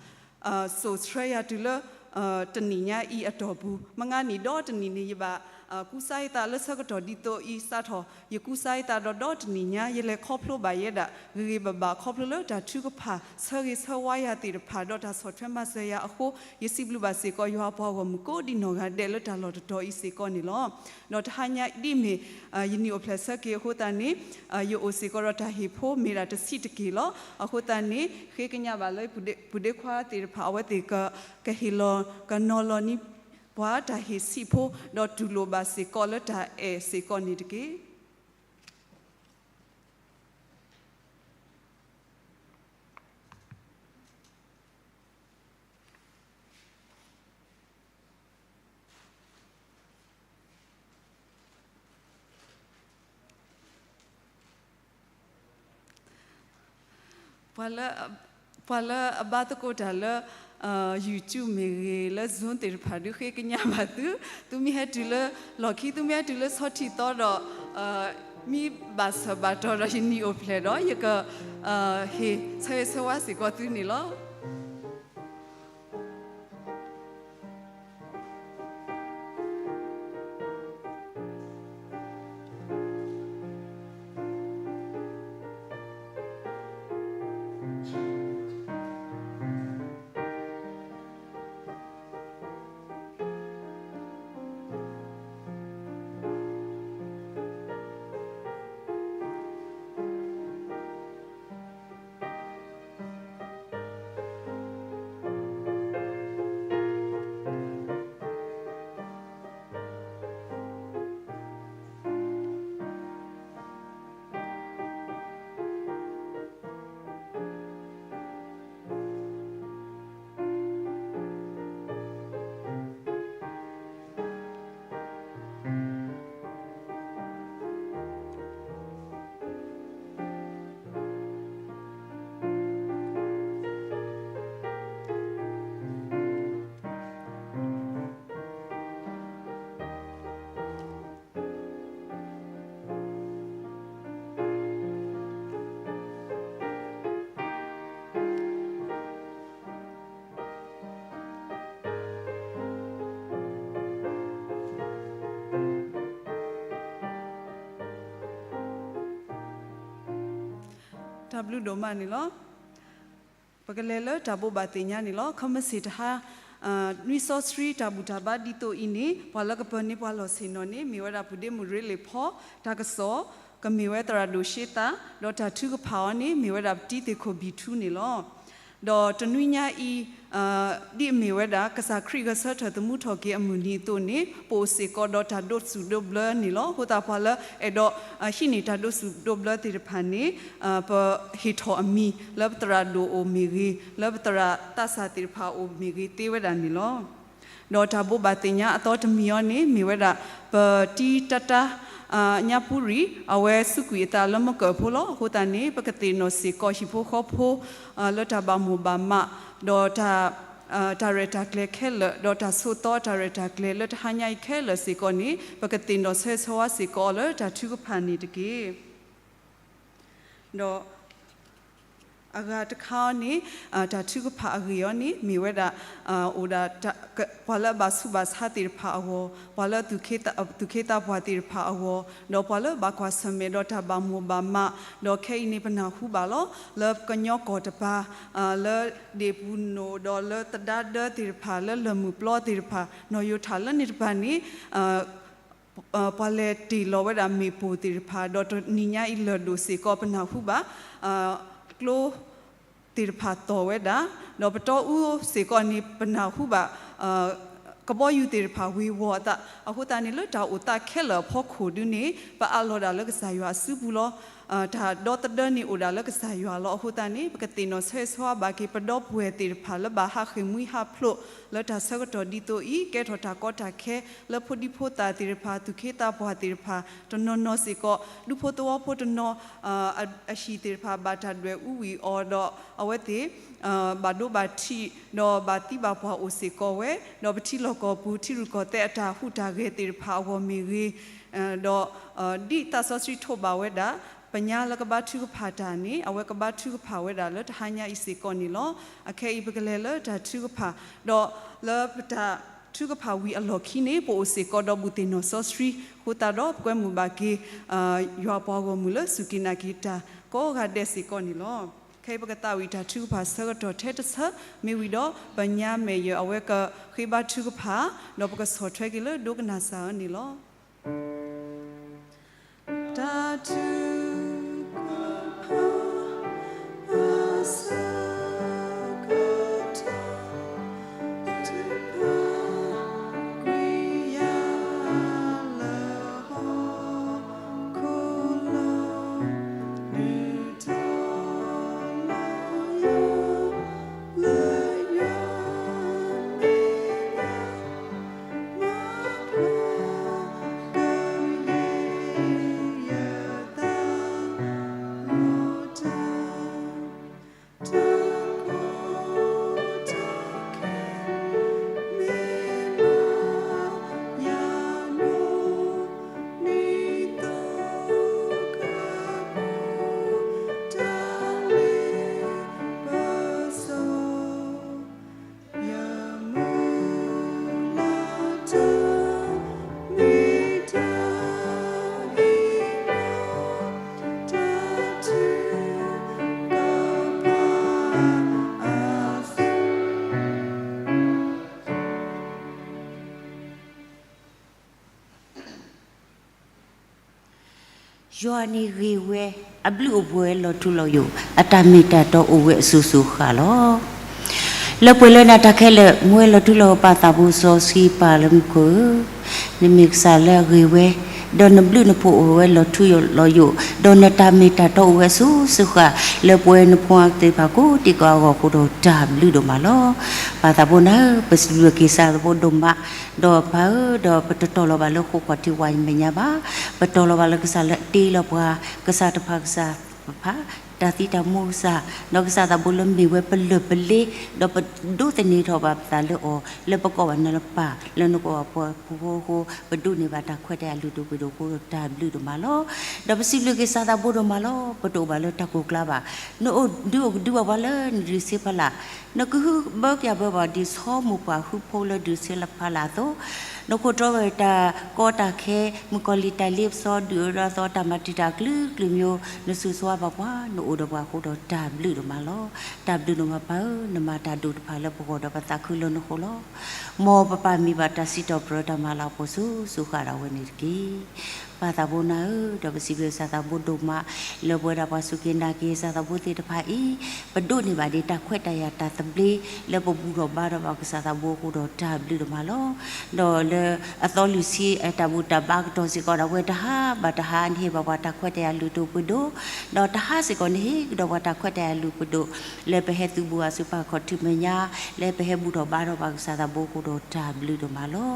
စိာ်ဆှၢယၤတုၤလၢ တနံၤညါအံၤအတီၢ်ပူၤ, မုၢ်ဂၤနံၣ်ဒီတနံၣ်န့ၣ် ယဘၣ် ကူစါယသးလၢဆၢကတီၢ်ဒ်သိးအံၤ စးထီၣ် ယကူစါယသးဒီးဒီတနံၤညါ ယလဲၤခီဖျိဘၣ်ယဲဒၣ် ဂ့ၤဂ့ၤဘၣ်ဘၣ် ခီဖျိလၢတၢ်ထုကဖၣ် ဆၢဂ့ၤဆၢဝါယၤသ့ၣ်တဖၣ် ဒီးတၢ်ဆီၣ်ထွဲမၤစၢၤယၤအဃိ ယစံးဘျုးဘၣ်စ့ၢ်ကီး ယွၤအပှၤဂီၢ်မုၢ်ကိးဒံးနီၢ်ဂၤဒဲးလၢတၢ်လီၢ်တတီၤအံၤစ့ၢ်ကီးန့ၣ်လီၤ. ဒီးတဟါညါဒ်မ့ၢ် ယနံၣ်အိၣ်ဖျဲၣ်ဆၢက့ၤအဃိသတးန့ၣ် ယအိၣ်စ့ၢ်ကီးဒီးတၢ်ဟ့ၣ်ဖိမ့ၢ်ဒၣ်တဆံးတက့ၢ်လီၤ. အဃိသတးန့ၣ် ဃ့ကညးဘၣ်လၢ ပုၢ်ဒ့ခွါသ့ၣ်တဖၣ် အဝဲသ့ၣ်က ကဟ့ၣ်လီၤကနီၤလီၤန့ၢ်ပှၤတၢ်ဟ့ၣ်ဆံးဖိ ဒီးတူၢ်လိာ်ဘၣ်စ့ၢ်ကီးလၢတၢ်အဲၣ်စ့ၢ်ကီးန့ၣ်တက့ၢ်. ပှၤလၢ ပှၤလၢအဘါသကိးတၢ်လၢ YouTube မ့ၢ်ဂ့ၤ လၢ Zoom သ့ၣ်တဖၣ်ဒုးဃ့ကညးဘၣ်သု, သုမ့ၢ်ဟဲတုၤလၢလီၢ်ခံ သုမ့ၢ်ဟဲတုၤလၢဆီထံသီဒီး မ့ၢ်ဘၣ်ဆၢဘၣ်တီၤဒီး ယနံၣ်အိၣ်ဖျဲၣ်ဒီး ယက ဟ့ၣ်ဆၢဂ့ၤဆၢဝါစ့ၢ်ကီးသုန့ၣ်လီၤ. တၢ်ဘျုးဒိၣ်မးန့ၣ်လီၤ. ပကလဲၤလၢတၢ်ဘိးဘၣ်သ့ၣ်ညါန့ၣ်လီၤ. ခီမ့ၢ်စ့ၢ်တဟါ နွံစီဆှံတၢ်ဘူၣ်တၢ်ဘါဒ်သိးအံၤန့ၣ် ပှၤလၢကပၢၤန့ၢ်ပှၤလီၢ်ဆ့ၣ်နီၤန့ၣ် မ့ၢ်ဝဲဒၣ်ပုၢ်ဒ့မုၣ်ရ့လ့ၣ်ဖီ, တၢ်ကစီၣ် ကမ့ၢ်ဝဲသရၣ်ဒိၣ်ရှ့သး, ဒီးတၢ်ထုကဖၣ်အီၤန့ၣ် မ့ၢ်ဝဲဒၣ်ပတံၤသ့ၣ်ခိၣ်ဘံၣ်ထူန့ၣ်လီၤ. ဒီးတနွံညါအံၤ ဒ်အမ့ၢ်ဝဲဒၣ် ကစၢ်ခရံာ်ဂဲၤဆၢထၢၣ်သမူထီၣ်က့ၤအမုၢ်နံၤအသိးန့ၣ် ပအိၣ်စ့ၢ်ကီးဒီးတၢ်ဒိးစူၣ်ဒိးဘျၢန့ၣ်လီၤ. အဃိသတးပှၤလၢအဲၣ်ဒိး ဟံးန့ၢ်တၢ်ဒိးစူၣ်ဒိးဘျၢသ့ၣ်တဖၣ်န့ၣ် ပဟ့ၣ်ထီၣ်အမံၤ လၢပသရၣ်ဒိၣ်အိၣ်မ့ၢ်ဂ့ၤ, လၢပသရၣ်သးစၢ်သ့ၣ်တဖၣ်အိၣ်မ့ၢ်ဂ့ၤသ့ဝဲဒၣ်န့ၣ်လီၤ. ဒီးတၢ်ဘိးဘၣ်သ့ၣ်ညါအသီတမံၤအံၤန့ၣ် မ့ၢ်ဝဲဒၣ် ပတံၤတၢ်တၢ် ညါပူရံၤ အဝဲစူးကွံာ်အသးလၢမကၢၢ်ဖိလီၤ. အဃိသတးန့ၣ် ပကသ့ၣ်နီၣ်စ့ၢ်ကီးဟံၣ်ဖိဃီဖိ လၢတၢ်ဘၣ်မိၢ်ဘၣ်မး ဒီး တၢ်ရဲၣ်တၢ်ကျဲၤခဲလၢာ် ဒီးတၢ်ဆိးသီတၢ်ရဲၣ်တၢ်ကျဲၤလၢတဟါညါအံၤခဲလၢာ်စ့ၢ်ကီးန့ၣ် ပကသ့ၣ်နီၣ်ဆၢဂ့ၤဆၢဝါစ့ၢ်ကီးအီၤလၢတၢ်ထုကဖၣ်န့ၣ်တက့ၢ်. ဒီး အဂၤတခါအံၤန့ၣ် တၢ်ထုကဖၣ်အဂ့ၢ်အံၤန့ၣ် မ့ၢ်ဝဲဒၣ် အိၣ်ဒၣ် ပှၤလၢအဘၣ်ဆူးဘၣ်ဆါသ့ၣ်တဖၣ်အဂီၢ်, ပှၤလၢ သူၣ်က့သးပှၢ်သ့ၣ်တဖၣ်အဂီၢ်, ဒီးပှၤလၢဘၣ်ကွၢ်ဆၢၣ်မဲာ်ဒီးတၢ်ဘၣ်မိၣ်ဘၣ်မး, ဒီးခဲအံၤန့ၣ် ပနၢ်ဟူဘၣ်လီၤ. လၢကညီကီၢ်တပၤ လၢဒ့ၣ်ပူၤနိၣ် ဒီးလၢသဒါဒၢသ့ၣ်တဖၣ် လၢလၢၢ်မုၢ်ပျီသ့ၣ်တဖၣ် နီၢ်ယိၤထၣ်လၢန့ၣ်တဖၣ်န့ၣ် ပှၤလဲၤတ့ၢ်လီၤဝဲဒၣ်မ့ၣ်ပိၢ်သ့ၣ်တဖၣ် ဒီးတနံၤညါအံၤလၢၢ်ဒိၣ်စ့ၢ်ကီး ပနၢ်ဟူဘၣ် ကျိသ့ၣ်တဖၣ်သီၣ်ဝဲဒၣ်, ဒီးပတီၢ်အူစ့ၢ်ကီးန့ၣ် ပနၢ်ဟူဘၣ် ကဘီယူၤသ့ၣ်တဖၣ်ဝ့ၤဝီၤအသး, အဃိသတးန့ၣ် လၢတၢ်အိၣ်သးခဲလၢာ်အဖီခိၣ်ဒုန့ၣ် ပအးလီၤဒၣ်လၢကစၢ်ယွၤအစုပူၤလီၤ. တၢ်ဒီသဒၢန့ၣ်အိၣ်ဒၣ်လၢကစၢ်ယွၤလီၤ. အဃိသတးန့ၣ် ပကသ့ၣ်နီၣ်ဆၢဂ့ၤဆၢဝါဘၣ်က့ၤ ပဒီပုၢ်ဝဲၢ်သ့ၣ်တဖၣ်လၢဘၣ်ဟးဃ့ၢ်မှံဟးဖျိး လၢတၢ်ဆၢကတီၢ်ဒ်သိးအံၤ ကဲထီၣ်တၢ်ကီတၢ်ခဲ လၢဖိဒံဖိသၣ်သ့ၣ်တဖၣ် သူၣ်က့သးပှၢ်သ့ၣ်တဖၣ် တနီၤနီၤစ့ၢ်ကီး ဒူဖိသဝီဖိတနီၤ အဟံၣ်သ့ၣ်တဖၣ်ဘၣ်တၢ်ဒွဲၣ်အူဝံၤအီၤဒီး အဝဲသ့ၣ် ဘၣ်ဒိဘၣ်ထံး ဒီးဘၣ်သံဘၣ်ပှၢ်အိၣ်စ့ၢ်ကီးဝဲ, ဒီးပထံလီၢ်ကီၢ်ပူၤ ထံရူၢ်ကီၢ်သဲးအတၢ်ဟူးတၢ်ဂဲၤသ့ၣ်တဖၣ်အဂီၢ်မ့ၢ်ဂ့ၤ, ဒီး ဒ်သးစီဆှံထိးဘၣ်ဝဲဒၣ် ပညါလၢကဘါထုကဖၣ်တၢ်န့ၣ် အဝဲကဘါထုကဖၣ်ဝဲဒၣ်လၢတဟါညါအံၤစ့ၢ်ကီးန့ၣ်လီၤ. အခဲအံၤပကလဲၤလၢတၢ်ထုကဖၣ်, ဒီးလၢပတၢ်ထုကဖၣ်ဝံၤအလီၢ်ခံန့ၣ် ပအိၣ်စ့ၢ်ကီးဒီးဘူၣ်သ့ၣ်နီၣ်စီဆှံ, အဃိသတးဒီးပကွဲမုာ်ဘၣ်က့ၤ ယွၤပှၤဂီၢ်မုၢ်လၢစူၢ်က့ၤနာ်က့ၤတၢ်ကိးဂၤဒဲးစ့ၢ်ကီးန့ၣ်လီၤ. ခဲအံၤပကသးဝံၣ်တၢ်ထုကဖၣ်ဆၢကတီၢ်ထဲတဆၢ, မ့ၢ်ဝံၤဒီး ပညါမဲာ်ယၢၢ်အဝဲကဃ့ဘါထုကဖၣ်, ဒီးပကဆီၣ်ထွဲက့ၤလၢဒိကနၣ်စၢ်အီၤန့ၣ်လီၤ. တၢ်ထုကဖၣ် အဆၢကတီၢ် တဖၣ် ကွံာ်ယၤလၢဟီၣ်ခိၣ်လီၤ, ဒုးတီၤလီၤယၤ လၢယွၤမဲာ်ညါ မၤဖျါ ကယဲၢ်ယသး လီၤတၢ် တၢ်ကီတၢ်ခဲ မ့ၢ်ဘၣ်ယၤနီၢ် ဒ်သိးကပူၤ တၢ်လ့ပစီ ယမုၢ်လၢ်တၢ် မ့ၢ်တၢ်ဂ့ၤလီၤ တၢ်ထုကဖၣ်အသိး ယွၤန့ၣ်ဂ့ၤဝဲ, အဘျုးအိၣ်ပှဲၤဝဲလီၤထူလီၤယိာ်, အတၢ်မ့ၢ်တၢ်တီအိၣ်ဝဲအစိၤစိၤဃၣ်လီၤ. လၢပှဲၤလၢနၤတၢ်ခဲလၢာ် မူဝဲလီၤထူလီၤယိာ် ပၢ်သးဘိစီဆှံပၢ်လၢမူခိၣ်ဧၢ, နမ့ၢ်ကစၢ်လၢအဂ့ၤဝဲ, ဒီးနဘျုးနဖှိၣ်အိၣ်ဝဲလီၤထူလီၤယိာ်, ဒီးနတၢ်မ့ၢ်တၢ်တီအိၣ်ဝဲအစိၤစိၤဃၣ် လၢပဝဲနဖိသ့ၣ်တဖၣ်ကိးဒံကိးဂၤအဂီၢ်အဃိဒီးတၢ်ဘျုးဒိၣ်မးလီၤ. ပၢ်သးဘိနၤဧၢ, ပစံးဘျုးက့ၤကစၢ်သးဘိဒိၣ်မး, ဒီးပၢ်ဧၢ, ဒီးပတတီၤလီၤဘၣ်လၢဃိာ်ခီၣ်ထံးဝါမဲာ်ညါဘၣ်, ပတီၤလီၤဘၣ်လၢကစၢ်လၢအတ့လီၤပှၤ, ကစၢ်တဖၣ်ကစၢ်တဖၣ်, တၢ်သံတၢ်မူကစၢ်, ဒီးကစၢ်သးဘိလၢမ့ၢ်ဝဲပလၢၢ်ပလ့, ဒီးပဒိးသန့ၤထီၣ်ဘၣ်ပသးလၢအီၤ, လၢပကိးဘၣ်နၤလၢပၢ်, လၢနကိးဘၣ်ပှၤဖိအဃိ, ပဒိးန့ၢ်ဘၣ်တၢ်ခွဲးတၢ်ယာ်လုၢ်ဒိၣ်ပှ့ၤဒိၣ်အဃိဒီးတၢ်ဘျုးဒိၣ်မးလီၤ. ဒီးပစံးဘျုးက့ၤကစၢ်သးဘိဒိၣ်မးလီၤ, ပတအိၣ်ဘၣ်လၢတၢ်ကိၢ်ကျါဘၣ်, နအိၣ်ဒုးအိၣ်ကဒုဘၣ်ပှၤလၢနဒုးဆ့ဖီလာ်, နကဟုဘၢကယာ်ဘၢပှၤဒ်ဆီမိၢ်ပှၢ်ဟုဖီလၢဒုးဆ့ဖီလာ်အသိး, နခိၣ်တီဝဲတၢ်ကီတၢ်ခဲ, မုၣ်ကီၤလံၢ်တၢ်လ့ပစီဒုၣ်အၢဒီးသီတၢ်မၤတံာ်တာ်ကလုာ်ကလုာ်မံၤ, နဆိၣ်ဂ့ၤဘၣ်ပှၤ, နအိၣ်ဒီးပှၤအဃိဒီးတၢ်ဘျုးဒိၣ်မးလီၤ. တၢ်ဘျုးဒိၣ်မးပၢ်ဧၢ, နမၤတၢ်ဒိၣ်တဖၣ်လၢပဂီၢ်ဒီးပသးခုလၢနဃိလီၤ. မ်ပပၢ်မံဘၣ်တၢ်စံးထီၣ်ပတြၢၤတၢ်မၤလၤကပီၤစိၤစိၤဃၣ်ဒၣ်ဝဲန့ၣ်တက့ၢ်. ပၢ်သးဘိနၤဧၢ, ဒီးပစံးဘျုးကစၢ်သးဘိဒိၣ်မး, လၢပဝဲဒၣ်ပှၤစူၢ်က့ၤနာ်က့ၤကစၢ်သးဘိသ့ၣ်တဖၣ်အံၤ, ပဒိးန့ၢ်ဘၣ်ဒံးတၢ်ခွဲးတၢ်ယာ်တၢ်သဘျ့, လၢပဘူၣ်ထီၣ်ဘါထီၣ်ဘၣ်ကစၢ်သးဘိအဃိဒီးတၢ်ဘျုးဒိၣ်မးလီၤ. ဒီးလၢအသီလွံၢ်ဆံအတၢ်ဘူၣ်တၢ်ဘါကတီၢ်စ့ၢ်ကီးဒၣ်ဝဲတဟါဘၣ်တဟါ နဟ့ၣ်ဘၣ်ပှၤတၢ်ခွဲးတၢ်ယာ်လုၢ်ဒိၣ်ပှ့ၤဒိၣ်, ဒီးတဟါစ့ၢ်ကီးနဟ့ၣ်ကဒီးပှၤတၢ်ခွဲးတၢ်ယာ်လုၢ်ပှ့ၤဒိၣ်, လၢပဟဲသုးဘူးအစုပၢ်ခီၣ်ထံးမဲာ်ညါ, လၢပဟဲဘူၣ်ထီၣ်ဘါထီၣ်ဘၣ်ကစၢ်သးဘိအဃိဒီးတၢ်ဘျုးဒိၣ်မးလီၤ.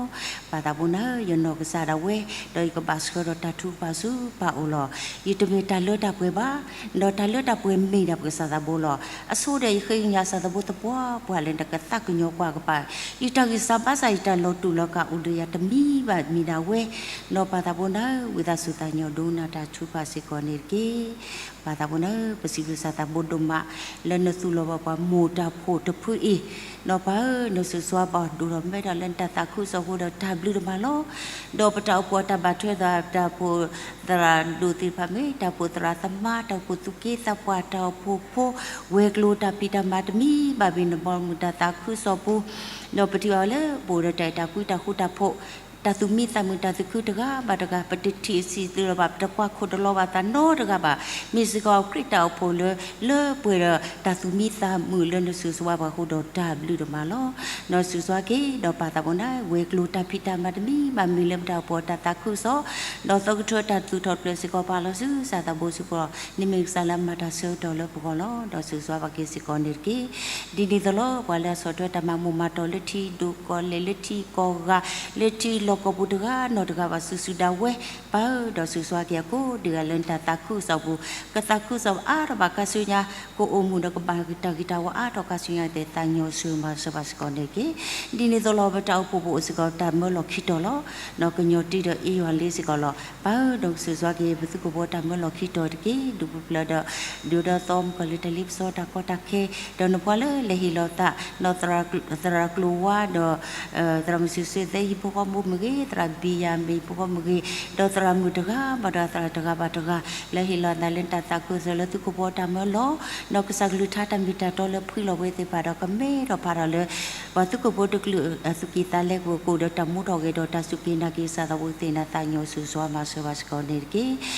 ပၢ်သးဘိနၤဧၢ, ယနီၢ်ကစၢ်ဒၣ်ဝဲ, ဒီးယကဘၣ်ဆှၢ ဒီးတၢ်ထုကဖၣ်ဆူပၢ်အအိၣ်လီၤ. ယတမ့ၢ်တၢ်လၢတၢ်ပှဲၤဘၣ်, ဒီးတၢ်လၢတၢ်ပှဲၤမ့ၢ်ဒၣ်ပကစၢ်သးဘိလီၤ. အဆိဒီးယဃ့ကညးစၢ်သးဘိသပှၢ်ပှၢ်လၢနကသးကညီၤကွၢ်ကပၤ, ယတၢ်ဂံၢ်စၢ်ဘါစၢ် ယတၢ်လီၤတူာ်လီၤကာ်အိၣ်ဒီးယၤတမံၤဘၣ်မံၤဒၣ်ဝဲ, ဒီးပၢ်သးဘိနၤဧၢ, ဝံသးစူၤသးကညီၤဒိကနၣ်တၢ်ထုကဖၣ်စ့ၢ်ကီးန့ၣ်တက့ၢ်. ပၢ်သးဘိနၤဧၢ, ပစံးဘျုးစၢ်သးဘိဒိၣ်မး လၢနသူၣ်လီၤဘၣ်ပှၤမိၢ်တၢ်ဖှိၣ်တဖုအံၤ, ဒီးပၢ်ဧၢ, နစုၤစွါဘၣ်ဒိၣ်ထီၣ်မဲထီၣ်လၢနတၢ်သးခုကစီၣ်အဃိဒီးတၢ်ဘျုးဒိၣ်မးလီၤ. ဒီးပတၢ်အိၣ်ဖှိၣ်အတၢ်ဘၣ်ထွဲဒီးတၢ်အိၣ်ဖှိၣ်သရၣ်ဒိၣ်သ့ၣ်တဖၣ်မ့ၢ် တၢ်အိၣ်ဖှိၣ်သရၣ်သမါ တၢ်အိၣ်ဖှိၣ်သူၣ်က့သးပှၢ် တၢ်အိၣ်ဖှိၣ်ဖိ ဝဲၤကျိၤတၢ်ဖံးတၢ်မၤတမံၤဘၣ်ဘၣ် နဘီမုၢ်တၢ်သးခုကစီၣ်ပူၤ, ဒီးပထံၣ်ဘၣ်လၢပအိၣ်ဒီးတၢ်အဲၣ်တၢ်ကွံတၢ်ဃူတၢ်ဖိး တၢ်သူၣ်မံသးမုာ်တၢ်သူၣ်ခုတဂၤဘၣ်တဂၤ ပတထံၣ်စံးသုလီၤဘၣ် ပတကွၢ်ခိၣ်တလီၤဘၣ်သးနီတဂၤဘၣ်. မ့ၢ်စ့ၢ်ကီးခရံာ်တၢ်အိၣ်ဖှိၣ်လၢ လၢပှဲၤဒီးတၢ်သူၣ်မံသးမုာ်လၢနစုၤစွါပှၤအဃိဒီးတၢ်ဘျုးဒိၣ်မးလီၤ. နစုၤစွါက့ၤဒီးပၢ်သးဘိနၤဧၢ, ဝဲၤကျိၤတၢ်ဖံးတၢ်မၤတမံၤဘၣ်မံၤလၢပတၢ်အိၣ်ဖှိၣ်တၢ်သးခုကစီၣ်, ဒီးသီကထၢတၢ်သူၣ်ထီၣ်တဖျၢၣ်စ့ၢ်ကီးပာ်လီၤဆူစၢ်သးဘိစ့ၢ်ကီး, နမ့ၢ်ကစၢ်လၢအမၤတၢ်ဆၢကတီၢ်လၢပဂီၢ်လီၤ. ဒီးစုၤစွါဘၣ်က့ၤစ့ၢ်ကီးန့ၣ်တက့ၢ်. ဒ်န့ၣ်အသိးလီၤ ပှၤလၢအဆီၣ်ထွဲတၢ်မၤမိၢ်မၤတီၢ်လၢထံဒိၣ်ကီၢ်လဲၢ် လၢထံကီၢ်ဂၤ လၢထံလီၢ်ကီၢ်ပူၤတဂၤနီတဂၤဘၣ်စုာ်စုာ်ဒၣ်ဝဲ, ပၢ်ဧၢ, ဒီးစုၤစွါက့ၤအကိးဒံးဂၤလၢနတၢ်သးခုကစီၣ်ပူၤ, ကသးခုကစီၣ်အါထီၣ်ဘၣ်ခါဆူညါ, ကအိၣ်မုာ်ဒီးကဘၣ်တၢ်ဂံၢ်တၢ်ဝါအါထီၣ်ခါဆူညါသ့ၣ် သးကညီၤဆူမၤစၢၤဘၣ်စ့ၢ်ကီးန့ၣ်တက့ၢ်. ဒ်န့ၣ်အသိးလီၤ ပတၢ်အိၣ်ဖှိၣ်ပအိၣ်စ့ၢ်ကီးတၢ်မၢလီၢ်ခံတီၤလီၤ. ကညီၤတံၢ်ဒီးအ့ၣ်ယွၤလ့စ့ၢ်ကီးလီၤ. ပၢ်ဧၢ, ဒီးစုၤစွါက့ၤပသုးခိၣ်ဖိတၢ်မၢလီၢ်ခံတီၤတက့ၢ်. ဒူၣ်ပူၤဖျဲးဒီး ဒုၣ်ဒီးသီမုၣ်ကီၢ်လံၢ်တၢ်လ့ပစီတၢ်ကီတၢ်ခဲ, ဒီးနပှၤလၢလဲၤဟ့ၣ်လီၤသး သရၣ်ကျိၤဝါဒီး သရၣ်မုၣ်စုၤစ့သ့ဟံၣ်ဖိဃီဖိမ့ၢ်ဂ့ၤ, သရၣ်ဘံၣ်ယၤမ့ၢ်ဟံၣ်ဖိဃီမ့ၢ်ဂ့ၤ, ဒီးသရၣ်မုၣ်တဂၤဘၣ်တဂၤ သရၣ်တဂၤဘၣ်တဂၤ လၢဟ့ၣ်လီၤသးလၢတၢ်သးခုကစီၣ်လၢသုးခိၣ်ဖိတၢ်မၢလီၤ, ဒီးကစၢ်ကလုၢ်ကထါတၢ်မ့ၢ်တၢ်တီလၢဖှံလီၤဝဲသ့ၣ်တဖၣ်ဒီးကမဲထီၣ်ဖးထီၣ်လၢ ပှၤသုးခိၣ်ဖိတကလုာ်အသူၣ်ကံၢ်သးလဲပူၤ ကအိၣ်ဒီးတၢ်မူထီၣ်ဂဲၤဒီးတၢ်စူၢ်က့ၤနာ်က့ၤစၢ်သးဘိသ့ၣ် နသးကညီၤစုၤစွါမၤစၢၤဘၣ်စ့ၢ်ကီးန့ၣ်တက့ၢ်.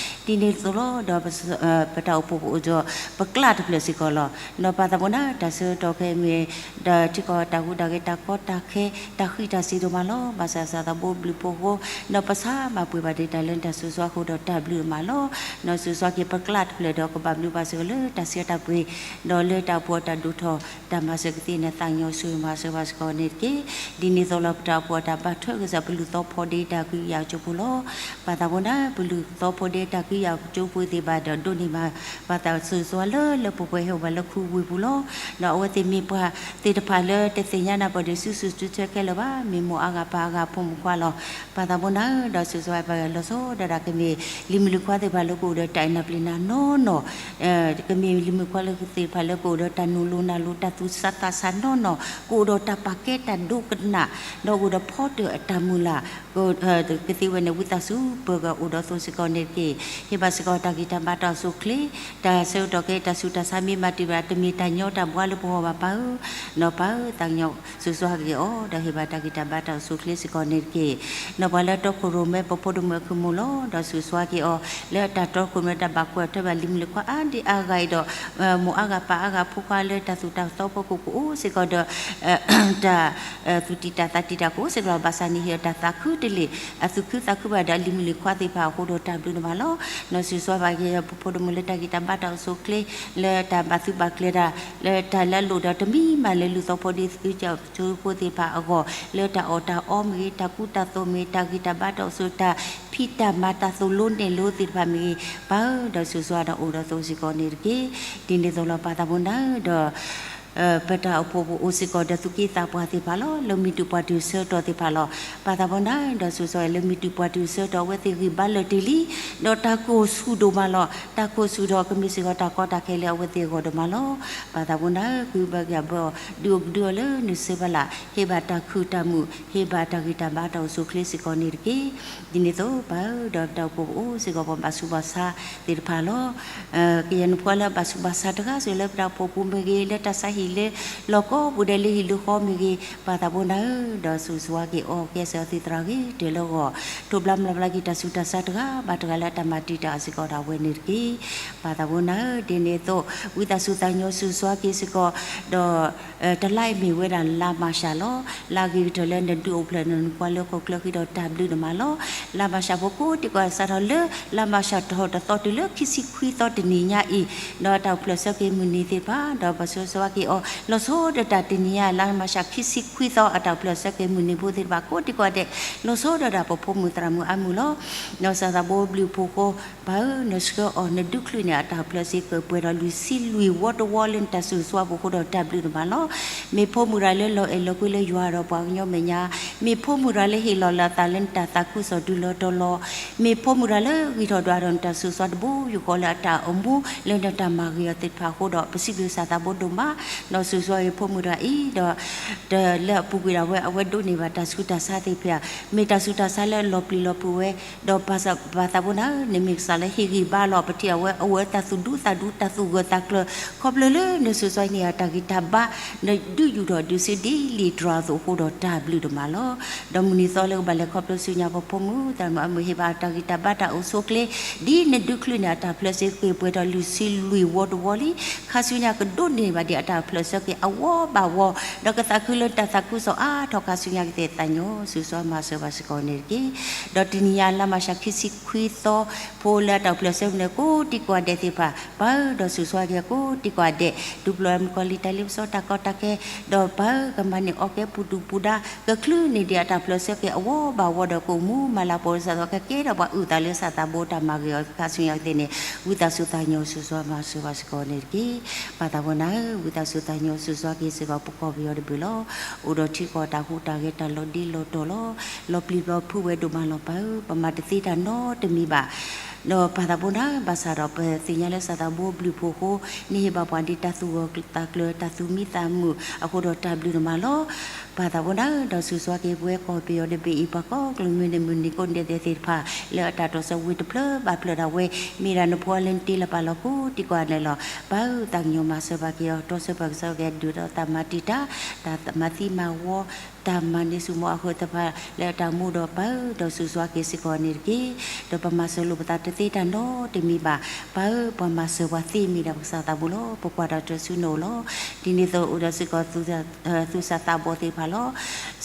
ဒ်န့ၣ်အသိးလီၤ ဒီးပတၢ်အိၣ်ဖှိၣ်ပအိၣ်ဒီး ပကျးတဖျၢၣ်စ့ၢ်ကီးလီၤ. ဒီးပၢ်သးဘိနၤ တၢ်ဆၢကတီၢ်ခဲအံၤမ့ၢ် ဒီးထံကီၢ်တၢ်ဟူးတၢ်ဂဲၤ တၢ်ကီတၢ်ခဲ တၢ်ဃံးတၢ်စ့ၤဒိၣ်မးလီၤ. ဘၣ်ဆၣ်စၢ်သးဘိဘျုးဖှိၣ်အဃိ ဒီးပဆါမၤပှဲၤဘၣ်ဒံးတၢ်လၢနတၢ်စုၤစွါအဃိဒီးတၢ်ဘျုးဒိၣ်မးလီၤ. နစုၤစွါက့ၤပကျးတဖျၢၣ်ဒီး ကဘၣ်ဘျုးဘၣ်စ့ၢ်ကီးလၢတၢ်ဆှၢတၢ်ပှ့ၤ ဒီးလၢတၢ်အိၣ်ဖှိၣ်အတၢ်ဒိၣ်ထီၣ်တၢ်မၤစၢၤကသ့ နသးကညီၤဆူမၤစၢၤဘၣ်စ့ၢ်ကီးန့ၣ်တက့ၢ်. ဒ်န့ၣ်အသိးလီၤ ပတၢ်အိၣ်ဖှိၣ်အတၢ်ဘၣ်ထွဲကစၢ် ပလုၢ်သီဖီဒ့တၢ်ကွံယၢ်အကၠိဖိလီၤ. ပၢ်သးဘိနၤ ပလုၢ်သီဖီဒ့တၢ်ကွံယၢ်အကၠိဖိသ့ၣ်တဖၣ်ဒီး ဒိးန့ၢ်ဘၣ် ပှၤသးစုၤစွါလၢလၢပှဲၤပှဲၤဟဲအိၣ်ဘၣ်လၢခူဝ့ၢ်ပူၤလီၤ. ဒီးအဝဲသ့ၣ်မ့ၢ်ပှၤသ့ၣ်တဖၣ်လၢတသ့ၣ်ညါနၢ်ပၢၢ်ဒီး စုဆူၣ်စုဆၢခဲလၢာ်ဘၣ်, မ့ၢ်မိၢ်အါဂၤပၢ်အါဂၤဖိမုၣ်ခွါလီၤ. ပၢ်သးဘိနၤဧၢ, ဒီးစုၤစွါပှၤလီၤဆီဒၣ်တၢ်ကမ့ၢ် လံၤမုၣ်လံၤခွါသ့ၣ်တဖၣ်လၢကအိၣ်ဒီးတၢ်အဲၣ်နၢ်ပျံၤနၤနီၢ်နီၢ်, ကမ့ၢ်လံၤမုၣ်ခွါလၢသ့ၣ်တဖၣ်လၢကအိၣ်ဒီးတၢ်နုာ်လိၤနၢ်လိၤ တၢ်သူၣ်ဆးသးဆးနီၢ်နီၢ်, ကအိၣ်ဒီးတၢ်ပာ်ကဲတၢ်ဒိကနၣ်, ဒီးကအိၣ်ဒီးဖီတၢၣ်အတၢ်မုၢ်လၢ် ကသ့ဝဲန့ၣ် ဝံသးစူၤပၢၤကအိၣ်ဒီးသိးစ့ၢ်ကီးန့ၣ်တက့ၢ်. ဟ့ၣ်ဘၣ်စ့ၢ်ကီးတၢ်ဂံၢ်တၢ်ဘါတၢ်အိၣ်ဆူၣ်အိၣ်ချ့, တၢ်ဆၢကတီၢ်ခဲအံၤ တၢ်ဆူးတၢ်ဆါမ့ၢ်မၤတ့ၢ်ဘၣ် တမ့ၢ်တၢ်ညီတၢ်ဘှါလၢပဂီၢ်ဘၣ်ပၢ်ဧၢ, နီၢ်ပၢ်ဧၢ, သးကညီၤစုၤစွါက့ၤအီၤ ဒီးဟ့ၣ်ဘၣ်တၢ်ဂံၢ်တၢ်ဘါတၢ်အိၣ်ဆူၣ်အိၣ်ချ့စ့ၢ်ကီးန့ၣ်တက့ၢ်. နီၢ်ပၢ်လၢတီခိၣ်ရိၣ်မဲ ပဖိဒိၣ်မုၣ်အခိၣ်မုၣ်လီၤ, ဒီးစုၤစွါက့ၤအီၤ လၢတၢ်တီခိၣ်ရိၣ်မဲတၢ်ဘၣ်ကွၢ်ထွဲဘၣ်လံၤမုၣ်လံၤခွါအါဒံအါဂၤအံၤဒီး မိၢ်အါဂၤပၢ်အါဂၤဖိခွါလၢတၢ်သူၣ်တၢ်သီဖိကအိၣ်စ့ၢ်ကီးဒီး တၢ် သူၣ်တံၢ်တၢ်သးတံၢ်တၢ်ကအိၣ်စ့ၢ်ကီးလီၤ. ဘၣ်ဆၣ်န့ၣ်ဟ့ၣ်အီၤတၢ်သးခုတလ့ၢ် အသူၣ်ခုသးခုဘၣ်ဒီးလံၤမုၣ်လံၤခွါသ့ၣ်တဖၣ်အဃိဒီးတၢ်ဘျုးဒိၣ်မးလီၤ. နီၢ်စုၤစွါဘၣ်က့ၤပဖိဒိၣ်မုၣ်လၢတၢ်ဂံၢ်တၢ်ဘါတၢ်အိၣ်ဆူၣ်အိၣ်ချ့ လၢတၢ်ဘၣ်သုးဘၣ်ကျဲၤတၢ် လၢတၢ်လၢအလိၣ်ဒီးတမံၤမးလၢလုၢ်သီဖီဒ့ သုးကၠိဖိသ့ၣ်တဖၣ်အဂီၢ် လၢတၢ်အီၣ်တၢ်အီမ့ၢ်ဂ့ၤ တၢ်ကူတၢ်သိးမ့ၢ်ဂ့ၤ တၢ်ဂံၢ်တၢ်ဘါတၢ်အိၣ်ဆူၣ် တၢ်ဖံးတၢ်မၤတၢ်သိၣ်လိနဲၣ်လိသ့ၣ်တဖၣ်မ့ၢ်ဂ့ၤ ပၢ်ဧၢ ဒီးစုၤစွါဒီးအိၣ်ဒီးသိးစ့ၢ်ကီးန့ၣ်တက့ၢ်. ဒ်န့ၣ်အသိးလီၤ ပၢ်သးဘိနၤဧၢ ဒီး ပတၢ်အိၣ်ဖှိၣ်ပအိၣ်စ့ၢ်ကီးဒီးသူၣ်က့သးပှၢ်သ့ၣ်တဖၣ်လီၤ. လၢမုၢ်တူာ်ပှၢ်တူာ်ဆၢကတီၢ်သ့ၣ်တဖၣ်လီၤ. ပၢ်သးဘိနၤဧၢ ဒီးစုၤစွါလၢမုၢ်တူာ်ပှၢ်တူာ်ဆၢကတီၢ် အဝဲသ့ၣ်ဂံၢ်ဘါလၢာ်တ့ၢ်လံ, ဒီးတၢ်ကိၢ်ဆူၣ်ဒိၣ်မးလီၤ. တၢ်ကိၢ်ဆူၣ်ဒီးကမ့ၢ်စ့ၢ်ကီးတၢ်ကီတၢ်ခဲလၢအဝဲသ့ၣ်အဂီၢ်ဒိၣ်မးလီၤ. ပၢ်သးဘိနၤဧၢ ကုၢ်ဘၢက့ၤအဘၢအီၤ ဒုးအိၣ်ကဒုအီၤလၢနစုပလၢ် ဟ့ၣ်ဘၣ်တၢ်ခုၣ်တၢ်မုာ် ဟ့ၣ်ဘၣ်တၢ်ဂံၢ်တၢ်ဘါတၢ်အိၣ်ဆူၣ်အိၣ်ချ့စ့ၢ်ကီးန့ၣ်တက့ၢ်. ဒ်န့ၣ်အသိး ပၢ်ဧၢ ဒီးပတၢ်အိၣ်ဖှိၣ်ပအိၣ်စ့ၢ်ကီးပှၤဘၣ်ဆူးဘၣ်ဆါသ့ၣ်တဖၣ်လီၤ. ကယဲၢ်နဖိလၢဘၣ်ဆူးဘၣ်ဆါတဂၤစ့ၢ်လၢပတၢ်အိၣ်ဖှိၣ်ပူၤမ့ၢ်ဂ့ၤ လၢတၢ်ဆါဟံၣ်လၢလီၢ်ကီၢ်ပူၤဒီးလၢဟံၣ်လၢဃီမ့ၢ်ဂ့ၤ ပၢ်သးဘိနၤဧၢ ဒီးစုၤစွါက့ၤအီၤ ကဲစၢၤအီၤသ့ၣ်သရၣ်ဂ့ၤတၢၢ်လၢဂီၢ် ထိးဘျါမျၢ်ဘျါက့ၤတၢ်ဆူးတၢ်ဆါတဂၤဘၣ်တဂၤလၢအတၢ်မၤတံာ်တာ်စ့ၢ်ကီးဒၣ်ဝဲန့ၣ်တက့ၢ်. ပၢ်သးဘိနၤဧၢ ဒ်န့ၣ်အသိး ဝံသးစူၤသးကညီၤစုၤစွါက့ၤစ့ၢ်ကီး ဒီး တလါအံၤမ့ၢ်ဝဲဒၣ်လါမၤရှးလီၤ. လါဂ့ၤကတၢၢ်လၢနဒုးအိၣ်ဖျဲၣ်နကွၢ်လၢဟီၣ်ခိၣ်ချၢဃံဒီးတၢ်ဘျုးဒိၣ်မးလီၤ. လါမၤရှးဖိကိးဒံကီးစးထီၣ်လၢ လါမၤရှးထီၣ်တသီတုၤလၢခံဆံခွံသီတနံၤညါအံၤ ဒီးတၢ်အိၣ်ဖျဲၣ်ဆၢက့ၤမုၢ်နံၤသ့ၣ်တဖၣ် ဒီးပၢ်စုၤစွါက့ၤ လီၤဆီဒၣ်တၢ်တနံၤညါ လါမၤရှး ခံဆံခွံသီ အတၢ်အိၣ်ဖျဲၣ်ဆၢက့ၤမုၢ်နံၤဖိသ့ၣ်တဖၣ် ကိးဒံကိးဒဲး လီၤဆီဒၣ်တၢ်ပဖိမုၣ်သရၣ်မုၣ်အါမုၢ်လီၤ. ဒီးစၢ်သးဘိဘျုးဖှိၣ်ဃိ ပၢ်ဧၢ နဆှၢအီၤ နဒုးချုးန့ၢ်အတၢ်အိၣ်ဖျဲၣ်ဆၢက့ၤပှဲၤဒီးလွံၢ်ဆံလွံၢ်ဝီတဝီလၢနတၢ်ဆိၣ်ဂ့ၤဆိၣ်ဝါပူၤအဃိဒီးတၢ်ဘျုးဒိၣ်မးလီၤ. မ့ၢ်ဖိမုၣ်တဂၤလၢလီၤအဲၣ်လီၤကွံလၢယွၤဒီးပှၤကညီမဲာ်ညါ, မ့ၢ်ဖိမုၣ်တဂၤလၢဟ့ၣ်လီၤလၢအသးလၢနတၢ်သးခုကစီၣ်တုၤလီၤတီၤလီၤ, မ့ၢ်ဖိမုၣ်တဂၤလၢဂံၢ်ထီၣ်ဒွးဒီးနတၢ်ဆိၣ်ဂ့ၤဆိၣ်ဝါတဘိယူၢ်ဃီလၢအတၢ်အိၣ်မူလၢနတၢ်မၤဂ့ၤအီၤသ့ၣ်တဖၣ်အဃိဒီး ပစံးဘျုးစၢ်သးဘိဒိၣ်မး, ဒီးဆိၣ်ဂ့ၤဆိၣ်ဝါက့ၤဖိမုၣ်တဂၤအံၤဒီး တလၢအပူၤကွံာ်ဒၣ်ဝဲ အဝဲဒိးန့ၢ်ဘၣ်တၢ်ဆူးတၢ်ဆါသ့ၣ်တဖၣ်, မ့ၢ်တၢ်ဆူးတၢ်ဆါလၢအလီၤပျံၤလီၤဖုးဝဲ, ဒီးပၢ်သးဘိန့ၣ်ဧၢ, နမ့ၢ်ကစၢ်လၢဟ့ၣ်ဂံၢ်ဘါလီၤပထံၣ်အဝဲ, အဝဲတၢ်သူၣ်ဒူသးဒူ တၢ်သူၣ်ဂၢၢ်သးကျၢၤ, ခီဖျိလၢနဆိၣ်ဂ့ၤဆိၣ်ဝါန့ၢ်အတၢ်ဂံၢ်တၢ်ဘါ, နဒုးယူၢ်ထီၣ်ဒုးဆူဒ်လံာ်တြီအသိးအဃိဒီးတၢ်ဘျုးဒိၣ်မးလီၤ. ဒီးမုၢ်နံၤသီလၢကဘၣ်လဲၤခီဖျိဆူညါ ပဖိမုၣ်သရၣ်မုၣ်အါမုၢ်ဟ့ၣ်ဘၣ်အတၢ်ဂံၢ်တၢ်ဘါတၢ်အိၣ်ဆူၣ်အိၣ်ချ့, ဒ်နဒုးချုးန့ၢ်အတၢ်အိၣ်ဖျဲၣ်ဆၢက့ၤပှဲၤဒီးလွံၢ်ဆံလွံၢ်ဝီတဝီလံ, ခါဆူညါကဒိးန့ၢ်ဘၣ်ဒံးအတၢ်အိၣ်ဖျဲၣ်ဆၢက့ၤအဝီဘၣ်ဝီ, ဒီးကသးခုလၢတၢ်သးခုကစီၣ်အါထီၣ်ခါဆူညါကသ့ၣ်သးညီ ဆိၣ်ဂ့ၤဆိၣ်ဝါမၤစၢၤဘၣ်စ့ၢ်ကီးန့ၣ်တက့ၢ်. ဒီးတနံၤညါလါမၤရှးခံဆံခွံသီ ဖိလၢအတၢ်အိၣ်ဖျဲၣ်ဆၢက့ၤန့ၣ် ကိးဒံကိးဒဲးသ့ၣ်တဖၣ် ပၢ်ဧၢ ဒီးဆိၣ်ဂ့ၤဆိၣ်ဝါက့ၤကိးဒံကိးဒဲး, ဒုးပျီမုၣ်ကီၤလံၤတၢ်လ့ပစီတၢ်ကီတၢ်ခဲ, ဒီးပၢ်ဧၢ ကမၤန့ၢ်အီၣ်ကဲပူၤဒူၣ်ပူၤဒါ, ကချုးန့ၢ်ဒံးအတၢ်အိၣ်ဖျဲၣ်ဆၢက့ၤအဝီဘၣ်ဝီဒီးကအိၣ်မူမၤလၤကပီၤလၢစၢ်သီခဲကဲဒီးပှၤအုၣ်သးလၢစၢ်သးဘိတၢ်မၤဂ့ၤအီၤခါဆူညါကသ့ၣ်န့ၣ် ဝံသးစူၤသးညီဆိၣ်ဂ့ၤဆိၣ်ဝါမၤစၢၤဘၣ်စ့ၢ်ကီးန့ၣ်တက့ၢ်. ပၢ်သးဘိန့ၣ်ဧၢ, ဝံသးစူၤသးညီဆိၣ်ဂ့ၤဆိၣ်ဝါက့ၤစ့ၢ်ကီးပကီၢ်ပယီၤတဘ့ၣ်လီၤ. အိၣ်ဒီးထံကီၢ်တၢ်ဟူးတၢ်ဂဲၤတၢ်လီၤဒ့လီၤတီၤလီၤ. လီၤပျံၤလီၤဖုးဝဲဒိၣ်မးလီၤပၢ်ဧၢ, ပမၤတသ့တၢ်နီတမံၤဘၣ် ဒီးပၢ်သးဘိန့ၣ်ဧၢ, ဘၣ်ဆၣ်ဒီးပသ့ၣ်ညါလၢစၢ်သးဘိဘျုးဖှိၣ်အဃိ နဟ့ၣ်ဘၣ်ပှၤဒ်တၢ်သူၣ်ဂၢၢ်သးကျၢၤ တၢ်သူၣ်မံသးမုာ်အဃိဒီးတၢ်ဘျုးဒိၣ်မးလီၤ. ပၢ်သးဘိန့ၣ်ဧၢ, ဒီးဆိၣ်ဂ့ၤဆိၣ်ဝါက့ၤပဝဲကီၢ်ပယီၤတဘ့ၣ်အံၤ ပှၤကိးကလုာ်မုၢ်နံၤမုၢ်နံၤကိးဒဲးသ့ၣ်တဖၣ် လၢအတၢ်တီၢ်ဆၢဝံၤတဖျၢၣ်ဘၣ်ဖျၢၣ်ဒၣ်ဝဲ မ့ၢ်ဒၣ်နဖိလၢနတ့လီၤပာ်လီၤကိးဒံကိးဒဲးန့ၣ်လီၤ. ပၢ်ဧၢ သးကညီၤမၤစၢၤဘၣ်က့ၤအီၤ, တြီဆၢပၢၢ်ဆၢက့ၤ ဒုၣ်ဒီးတၢ်မၤတံာ်တာ် တၢ်မၤသံမၤဝီ တၢ်မၤန့ၢ်ဆူၣ်မီၤအဃၢၤသ့ၣ်တဖၣ်လၢအတၢ်မူဒီး ပၢ်ဧၢ ဒီးဆိၣ်ဂ့ၤဆိၣ်ဝါက့ၤစ့ၢ်ကီးန့ၣ်တက့ၢ်. ဒီးပမၤစၢၤလိာ်ပသးတသ့တၢ်နီတမံၤဘၣ်. ပၢ်ဧၢ ပှၤမၤစၢၤပှၤသ့မ့ၢ်ဒၣ်ပကစၢ်သးဘိလီၤ. ပကွၢ်တၢ်တၢၢ်ဆူနအိၣ်လီၤ. ဒ်န့ၣ်အသိးအိၣ်ဒီးစ့ၢ်ကီး သူၣ်စၢ်သးဘီၣ်သ့ၣ်တဖၣ်လီၤ.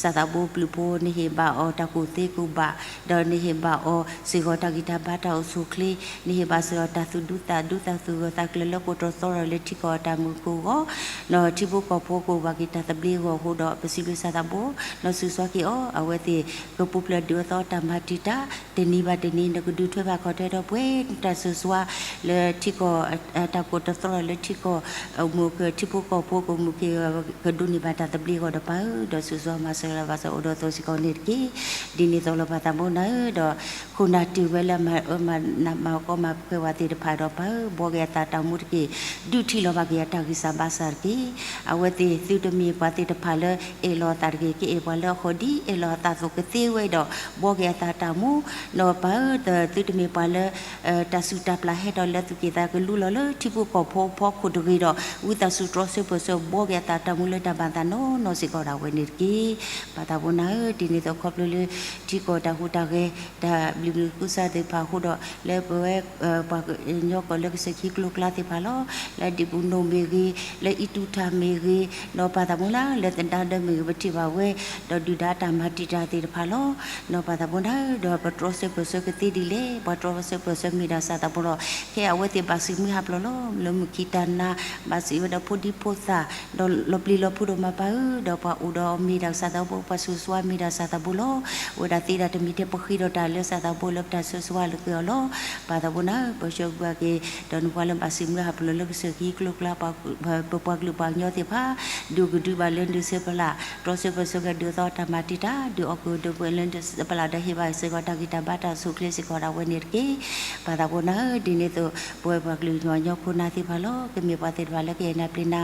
စၢ်သးဘိဘျုးဖှိၣ် နဟ့ၣ်ဘၣ်အီၤတၢ်ကူၣ်သ့ကူၣ်ဘၣ်, ဒီးနဟ့ၣ်ဘၣ်အီၤစ့ၢ်ကီးတၢ်ဂံၢ်တၢ်ဘါတၢ်အိၣ်ဆူၣ်အိၣ်ချ့, နဟ့ၣ်ဘၣ်စ့ၢ်ကီးတၢ်သူၣ်ဒူသးဒူ တၢ်သူၣ်ဂၢၢ်သးကျၢၤလၢကိးတီသိဒီးလၢထံကီၢ်အတၢ်မုာ်ကအိၣ်ဂီၢ်, ဒီးထံဖိကီၢ်ဖိကအိၣ်ဘၣ်က့ၤတၢ်သဘျ့အဂီၢ်အဃိဒီး ပစံးဘျုးစၢ်သးဘိ, ဒီးဆိၣ်ဂ့ၤဆိၣ်ဝါက့ၤအီၤ, အဝဲသ့ၣ်ကပူၤဖျဲးဒုးအသီတၢ်မၤတံာ်တာ်, တနံၤဘၣ်တနံၤ နကဒုးထွဲဘၣ်ခီၣ်ထွဲဒီးပှဲၤတၢ်ဆိၣ်ဂ့ၤဆိၣ်ဝါ လၢထံကီၢ် တၢ်ကိးတီသိဒီးလၢထံကီၢ် မုၢ်ကထံဖိကီၢ်ဖိကမုၢ်က့ၤ ကဒိးန့ၢ်ဘၣ်တၢ်သဘျ့အဂီၢ်ဒီး ပၢ်ဧၢ ဒီးဆိၣ်ဂ့ၤဆိၣ်ဝါမၤစၢၤလၢၤဘၣ်စ့ၢ်ကီးအိၣ်ဒီးသိစ့ၢ်ကီးန့ၣ်တက့ၢ်. ဒ်န့ၣ်အသိးလီၤ ပၢ်သးဘိန့ၣ်ဧၢ, ဒီးခိၣ်နၢ်တ့ၢ်ဝဲလၢအမၤအၢမၤနးမၤကီမၤဖှဲးဝဲသ့ၣ်တဖၣ်ဒီး ပၢ်ဧၢ ဘှီက့ၤအသးတၢ်မူတက့ၢ်. ဒုးထံၣ်လီၤဘၣ်က့ၤအတၢ်ဂံၢ်စၢ်ဘါစၢ်တက့ၢ်. အဝဲသ့ၣ်သုတမ့ၢ်ပှၤသ့ၣ်တဖၣ်လၢအဲၣ်လီၤအသးတဂ့ၤ, ကအဲၣ်ပှၤလၢအဃီဒ်အဲၣ်လီၤအသးအသိးကသ့ဝဲဒီး ဘှီက့ၤအသးတၢ်မူ, ဒီးပၢ်ဧၢ သုတမ့ၢ်ပှၤလၢ တၢ်စူၢ်တၢ်ပျၢ်ဟဲဒီးလၢသူၣ်က့ၣ်သးကလူလီၤလၢထံဖိကီၢ်ဖိအဖီခိၣ်တဂ့ၤဒီး ဝံသးစူၤတြီဆၢပၢၢ်ဆၢဘှီက့ၤအသးတၢ်မူလၢတၢ်မၤသးနီၢ်နီၢ်စ့ၢ်ကီးဒၣ်ဝဲန့ၣ်တက့ၢ်. ပၢ်သးဘိန့ၣ်ဧၢ, ဒ်န့ၣ်အသိးခီဖျိလၢ ထံကီၢ်တၢ်ဟူးတၢ်ဂဲၤ တၢ်ဘျုးဘျုးကူစါသ့ၣ်တဖၣ်အဃိဒီး လၢပဝဲ ပှၤကညီကီၢ်လၢကစၢၢ်ခံကျိကျါသ့ၣ်တဖၣ်လီၤ. လၢဒံးပူၤနိၣ်မ့ၢ်ဂ့ၤ, လၢအံၣ်တူၢ်ထၣ်မ့ၢ်ဂ့ၤ, ဒီးပၢ်သးဘိန့ၣ်ဧၢ လၢသဒါဒၢမ့ၢ်ဂ့ၤ ပထံၣ်ဘၣ်ဝဲ ဒီးဒုၣ်ဒါတၢ်မၤတံာ်တာ်သ့ၣ်တဖၣ်လီၤ. ဒီးပၢ်သးဘိန့ၣ်ဧၢ ဒီးပတြီဆၢပၢၢ်ဆၢကသ့ဒ်လဲၣ်, ပှၤတြီဆၢပၢၢ်ဆၢမ့ၢ်ဒၣ်စၢ်သးဘိလီၤ. ခဲအဝဲသ့ၣ်ဘၣ်စံးမုၢ်ဟးဖျိးလီၤ လၢမုၢ်ခံတၢ်နၤ, ဘၣ်စံးဝဲဒီးဖိဒံဖိသၣ်, ဒီးလီၤပျံၤလီၤဖုးဒိၣ်မးပၢ်ဧၢ, ဒီးပှၤအိၣ်ဒီးမ့ၢ်ဒၣ်စၢ်သးဘိ, ပှၤဆိၣ်ဂ့ၤဆိၣ်ဝါမ့ၢ်ဒၣ်စၢ်သးဘိလီၤ. အိၣ်ဝဲဒၣ်သ့ဒၣ်တမံၤထဲပဃ့ဒီးတၢ်လၢစၢ်သးဘိလၢပတၢ်ဆိၣ်ဂ့ၤဆိၣ်ဝါလၢက့ၤအီၤလီၤ. ပၢ်သးဘိန့ၣ်ဧၢ ပဆၢဂ့ၤဘၣ်က့ၤ ဒီးနကွၢ်လၢဘၣ်စံးမုၢ်ဟးဖျိးလၢကစၢၢ်ခံကျိကျါ ပပှၤကလုာ်ပှၤကညီသ့ၣ်တဖၣ် ဒုးကဒုးဘၣ်လၢဒုးဆၢပလၢ်, တြီဆၢပၢၢ်ဆၢကဒုးအသီတၢ်မၤတံာ်တာ်, ဒုးအီၣ်ကဒုးပှဲၤလၢဒုးဆၢပလၢ်ဒီးဟ့ၣ်ဘၣ်စ့ၢ်ကီးတၢ်ဂံၢ်တၢ်ဘါတၢ်အိၣ်ဆူၣ်အိၣ်ချ့စ့ၢ်ကီးဒၣ်ဝဲန့ၣ်တက့ၢ်. ပၢ်သးဘိန့ၣ်ဧၢ ဒ်န့ၣ်အသိး ပဝဲပှၤကလုာ်ကညီခိၣ်နၢ်သ့ၣ်တဖၣ်လီၤ. ကမ့ၢ်ပှၤသ့ၣ်တဖၣ်လၢကအဲၣ်နၤပျဲနၤ,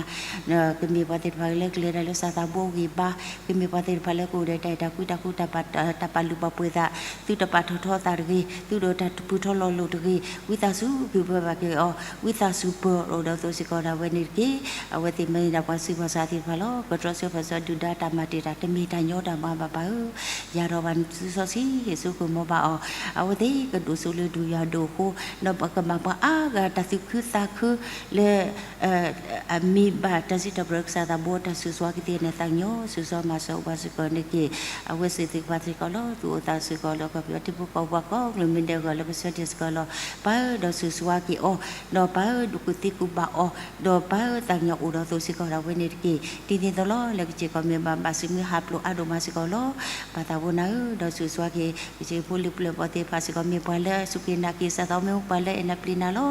ကမ့ၢ်ပှၤသ့ၣ်တဖၣ်လၢကလဲၤတၢ်လၢစၢ်သးဘိဂံၢ်ဘါ, ကမ့ၢ်ပှၤသ့ၣ်တဖၣ်လၢကအိၣ်ဒီးတၢ်အဲၣ်တၢ်ကွံတၢ်ဃူ တၢ်ပာ်လုၢ်ပာ်ပှ့ၤသး, သုတပာ်ထီၣ်ထီသးတဂ့ၤ, သုတပာ်ထီၣ်ထီလီၤလိာ်တဂ့ၤ, ဝံသးစူၤဂံၢ်ပှဲၤဘၣ်က့ၤအီၤ, ဝံသးစူၤပၢၤအိၣ်ဒီးသိးစ့ၢ်ကီးဒၣ်ဝဲန့ၣ်တက့ၢ်. အဝဲသ့ၣ်မ့ၢ်ဒၣ်ပှၤဆူးပှၤဆါသ့ၣ်တဖၣ်လီၤ. ကတြီဆၢပၢၢ်ဆၢဒုၣ်ဒါတၢ်မၤတံာ်တာ် တမ့ၢ်တၢ်ညီတၢ်မၤဘၣ်ပၢ်ဧၢ, ယၤဒီးဘၣ်နသုစီဆှံ ဟ့ၣ်ဆူဃုာ်မီၤဘၣ်အီၤ, အဝဲသ့ၣ်ကဒိၣ်စိလၢဒူ ယွၤဒိၣ်အဃိ, ဒီးပကဘၣ်ပှၤအါဂၤတၢ်သူၣ်ခုသးခုလၢ အမံၤဘၣ်တၢ်စံးထီၣ်ပတြၢၤကစၢ်သးဘိ တၢ်ဆိၣ်ဂ့ၤကသ့ၣ်န့ၣ် သးကညီၤဆိၣ်ဂ့ၤမၤစၢၤအိၣ်ဘၣ်စ့ၢ်ကီးန့ၣ်တက့ၢ်. အဝဲသ့ၣ်သ့ၣ်တဖၣ်စ့ၢ်ကီးလီၤ သူၣ်အိၣ်သးစ့ၢ်ကီးလၢကီၢ်ပယီၤထံဖိကီၢ်ဖိအဂီၢ် ကလုာ်မ့ၢ်ဒဲးအဂီၢ်လၢကဆၢထၢၣ်စ့ၢ်ကီးလီၤ. ပၢ်ဧၢ ဒီးဆိၣ်ဂ့ၤက့ၤအီၤ, ဒီးပၢ်ဧၢ ဒုးကူၣ်သ့ကူၣ်ဘၣ်အီၤ, ဒီးပၢ်ဧၢ သးကညီၤအိၣ်ဒီးသိးစ့ၢ်ကီးဒၣ်ဝဲန့ၣ်တက့ၢ်. ဒ်န့ၣ်အသိးလီၤ လၢကစ့ၢ်ကီးမ့ၢ်ဘၣ်ဘၣ်စံးမုၢ်ဟးဖျိးအါဒိၣ်မးစ့ၢ်ကီးလီၤ. ပၢ်သးဘိနၤဧၢ ဒီးဆိၣ်ဂ့ၤက့ၤ ကစ့ၢ်ဖိလံၤပျၢၢ်ဘီၣ်သ့ၣ်တဖၣ်စ့ၢ်ကီး မ့ၢ်ပှၤလၢစူၢ်က့ၤနာ်က့ၤကစၢ်သးဘိ မ့ၢ်ပှၤလၢအဲၣ်နၤပျံၤနၤလီၤ.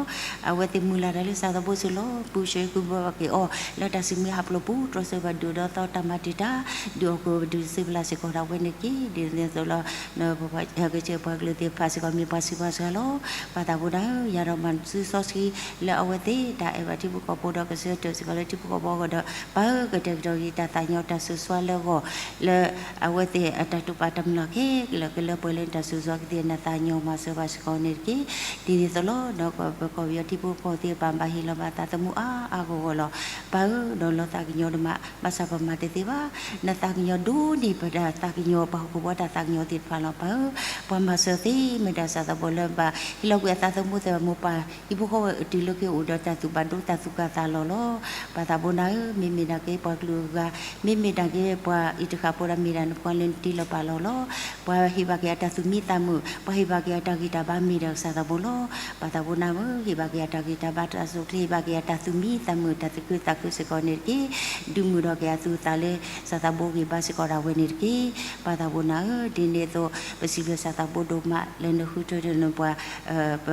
အဝဲသ့ၣ်မုၢ်လၢ်တၢ်လၢကစၢ်သးဘိစ့ၢ်ကီးလီၤ. ပူၤဆှၢကူၣ်ဘၣ်က့ၤအီၤ လၢတၢ်စံးမုၢ်ဟးဖျိးပူၤ တြီဆၢဘၣ်ဒုၣ်ဒီးသီတၢ်မၤတံာ်တာ် ဒုးအီၣ်ကဒုးစံးဘျုးစ့ၢ်ကီးဒၣ်ဝဲန့ၣ်တက့ၢ်. ဒ်န့ၣ်အသိးလီၤ ကစၢ်ပှၤကလုာ်သ့ၣ်တဖၣ်စ့ၢ်ကီး မ့ၢ်ပှၤဆံးပှၤစှၤလီၤ. ပၢ်သးဘိနၤဧၢ ယၤဒီးမၤနစုစီဆှံ လၢအဝဲသ့ၣ်တၢ်အဲၣ်ဘၣ်ထံဖိကီၢ်ဖိဒီးကဆၢထၢၣ်စ့ၢ်ကီးလၢထံဖိကီၢ်ဖိအဂီၢ်ဒီး ပၢ်ဧၢ ကတဲာ်ကတီၤက့ၤတၢ်သးကညီၤတၢ်ဆိၣ်ဂ့ၤဆိၣ်ဝါလၢအဂီၢ် လၢအဝဲသ့ၣ်အတၢ်တိာ်ပာ်တၢ်မုၢ်လၢ်ခဲလၢာ် ကလၢပှဲၤလၢနတၢ်ဆိၣ်ဂ့ၤဆိၣ်ဝါကသ့ နသးကညီၤမၤစၢၤဘၣ်စ့ၢ်ကီးန့ၣ်တက့ၢ်. ဒ်န့ၣ်အသိးလီၤ ဒီးပကီၢ်ပယီၤထံဖိကီၢ်ဖိသ့ၣ်တဖၣ် ဘၣ်ဟ့ၣ်လီၤဘၣ်သးသမူအါအါဂီၢ်ဂီၢ်လီၤ. ပၢ်ဧၢ ဒီးလီၤသးကညီၤဒိၣ်မး ဘၣ်ဆၣ်ပမၤတသ့ဘၣ်. နသးကညီၤဒိၣ်န့ၢ်ပတၢ်သးကညီၤ ပှၤဟီၣ်ခိၣ်ဖိတၢ်သးကညီၤသ့ၣ်တဖၣ်လီၤ. ပၢ်ဧၢ ပှၤမၤစၢၤသ့မ့ၢ်ဒၣ်ကစၢ်သးဘိလၢဘၣ်ဟ့ၣ်လီၤကွံာ်အသးသမူသ့ၣ်တဖၣ် မိၢ်ပၢ်ဟံၣ်ဖိဃီဖိဝဲအတုၤလၢက့ၤအိၣ်ဒီး တၢ်သူၣ်ဘၣ်ဒိတၢ်သူၣ်ကၢ်သးလီၤလီၤ. ပၢ်သးဘိနၤဧၢ မ့မ့ၢ်ဒၣ်က့ၤပှၤကလုာ်အဂၤ မ့မ့ၢ်ဒၣ်က့ၤပှၤအံၤတဃၣ်ဖိဒီး မ့ၢ်ဒၣ်နပှၤလၢနတ့လီၤပာ်လီၤလီၤ. ပှၤဟ့ၣ်ဘၣ်က့ၤအတၢ်သူၣ်မံသးမုာ် ပှၤဟ့ၣ်ဘၣ်က့ၤအတၢ်ဂံၢ်တၢ်ဘါမ့ၢ်ဒၣ်ကစၢ်သးဘိလီၤ. ပၢ်သးဘိနၤဧၢ ဟ့ၣ်ဘၣ်က့ၤအတၢ်ဂံၢ်တၢ်ဘါတၢ်အိၣ်ဆူၣ်အိၣ်ချ့ ဟ့ၣ်ဘၣ်က့ၤအတၢ်သူၣ်မံသးမုာ် တၢ်သူၣ်ခုသးခုစ့ၢ်ကီးန့ၣ်တက့ၢ်. ဒုးမုာ်ဒီးက့ၤအသူၣ်အသးလၢကစၢ်သးဘိဂံၢ်ဘါစ့ၢ်ကီးဒၣ်ဝဲန့ၣ်တက့ၢ်. ပၢ်သးဘိနၤဧၢ ဒ်န့ၣ်အသိး ပစံးဘျုးကစၢ်သးဘိဒိၣ်မး လၢနဃုထၢထၢနပှၤ ပ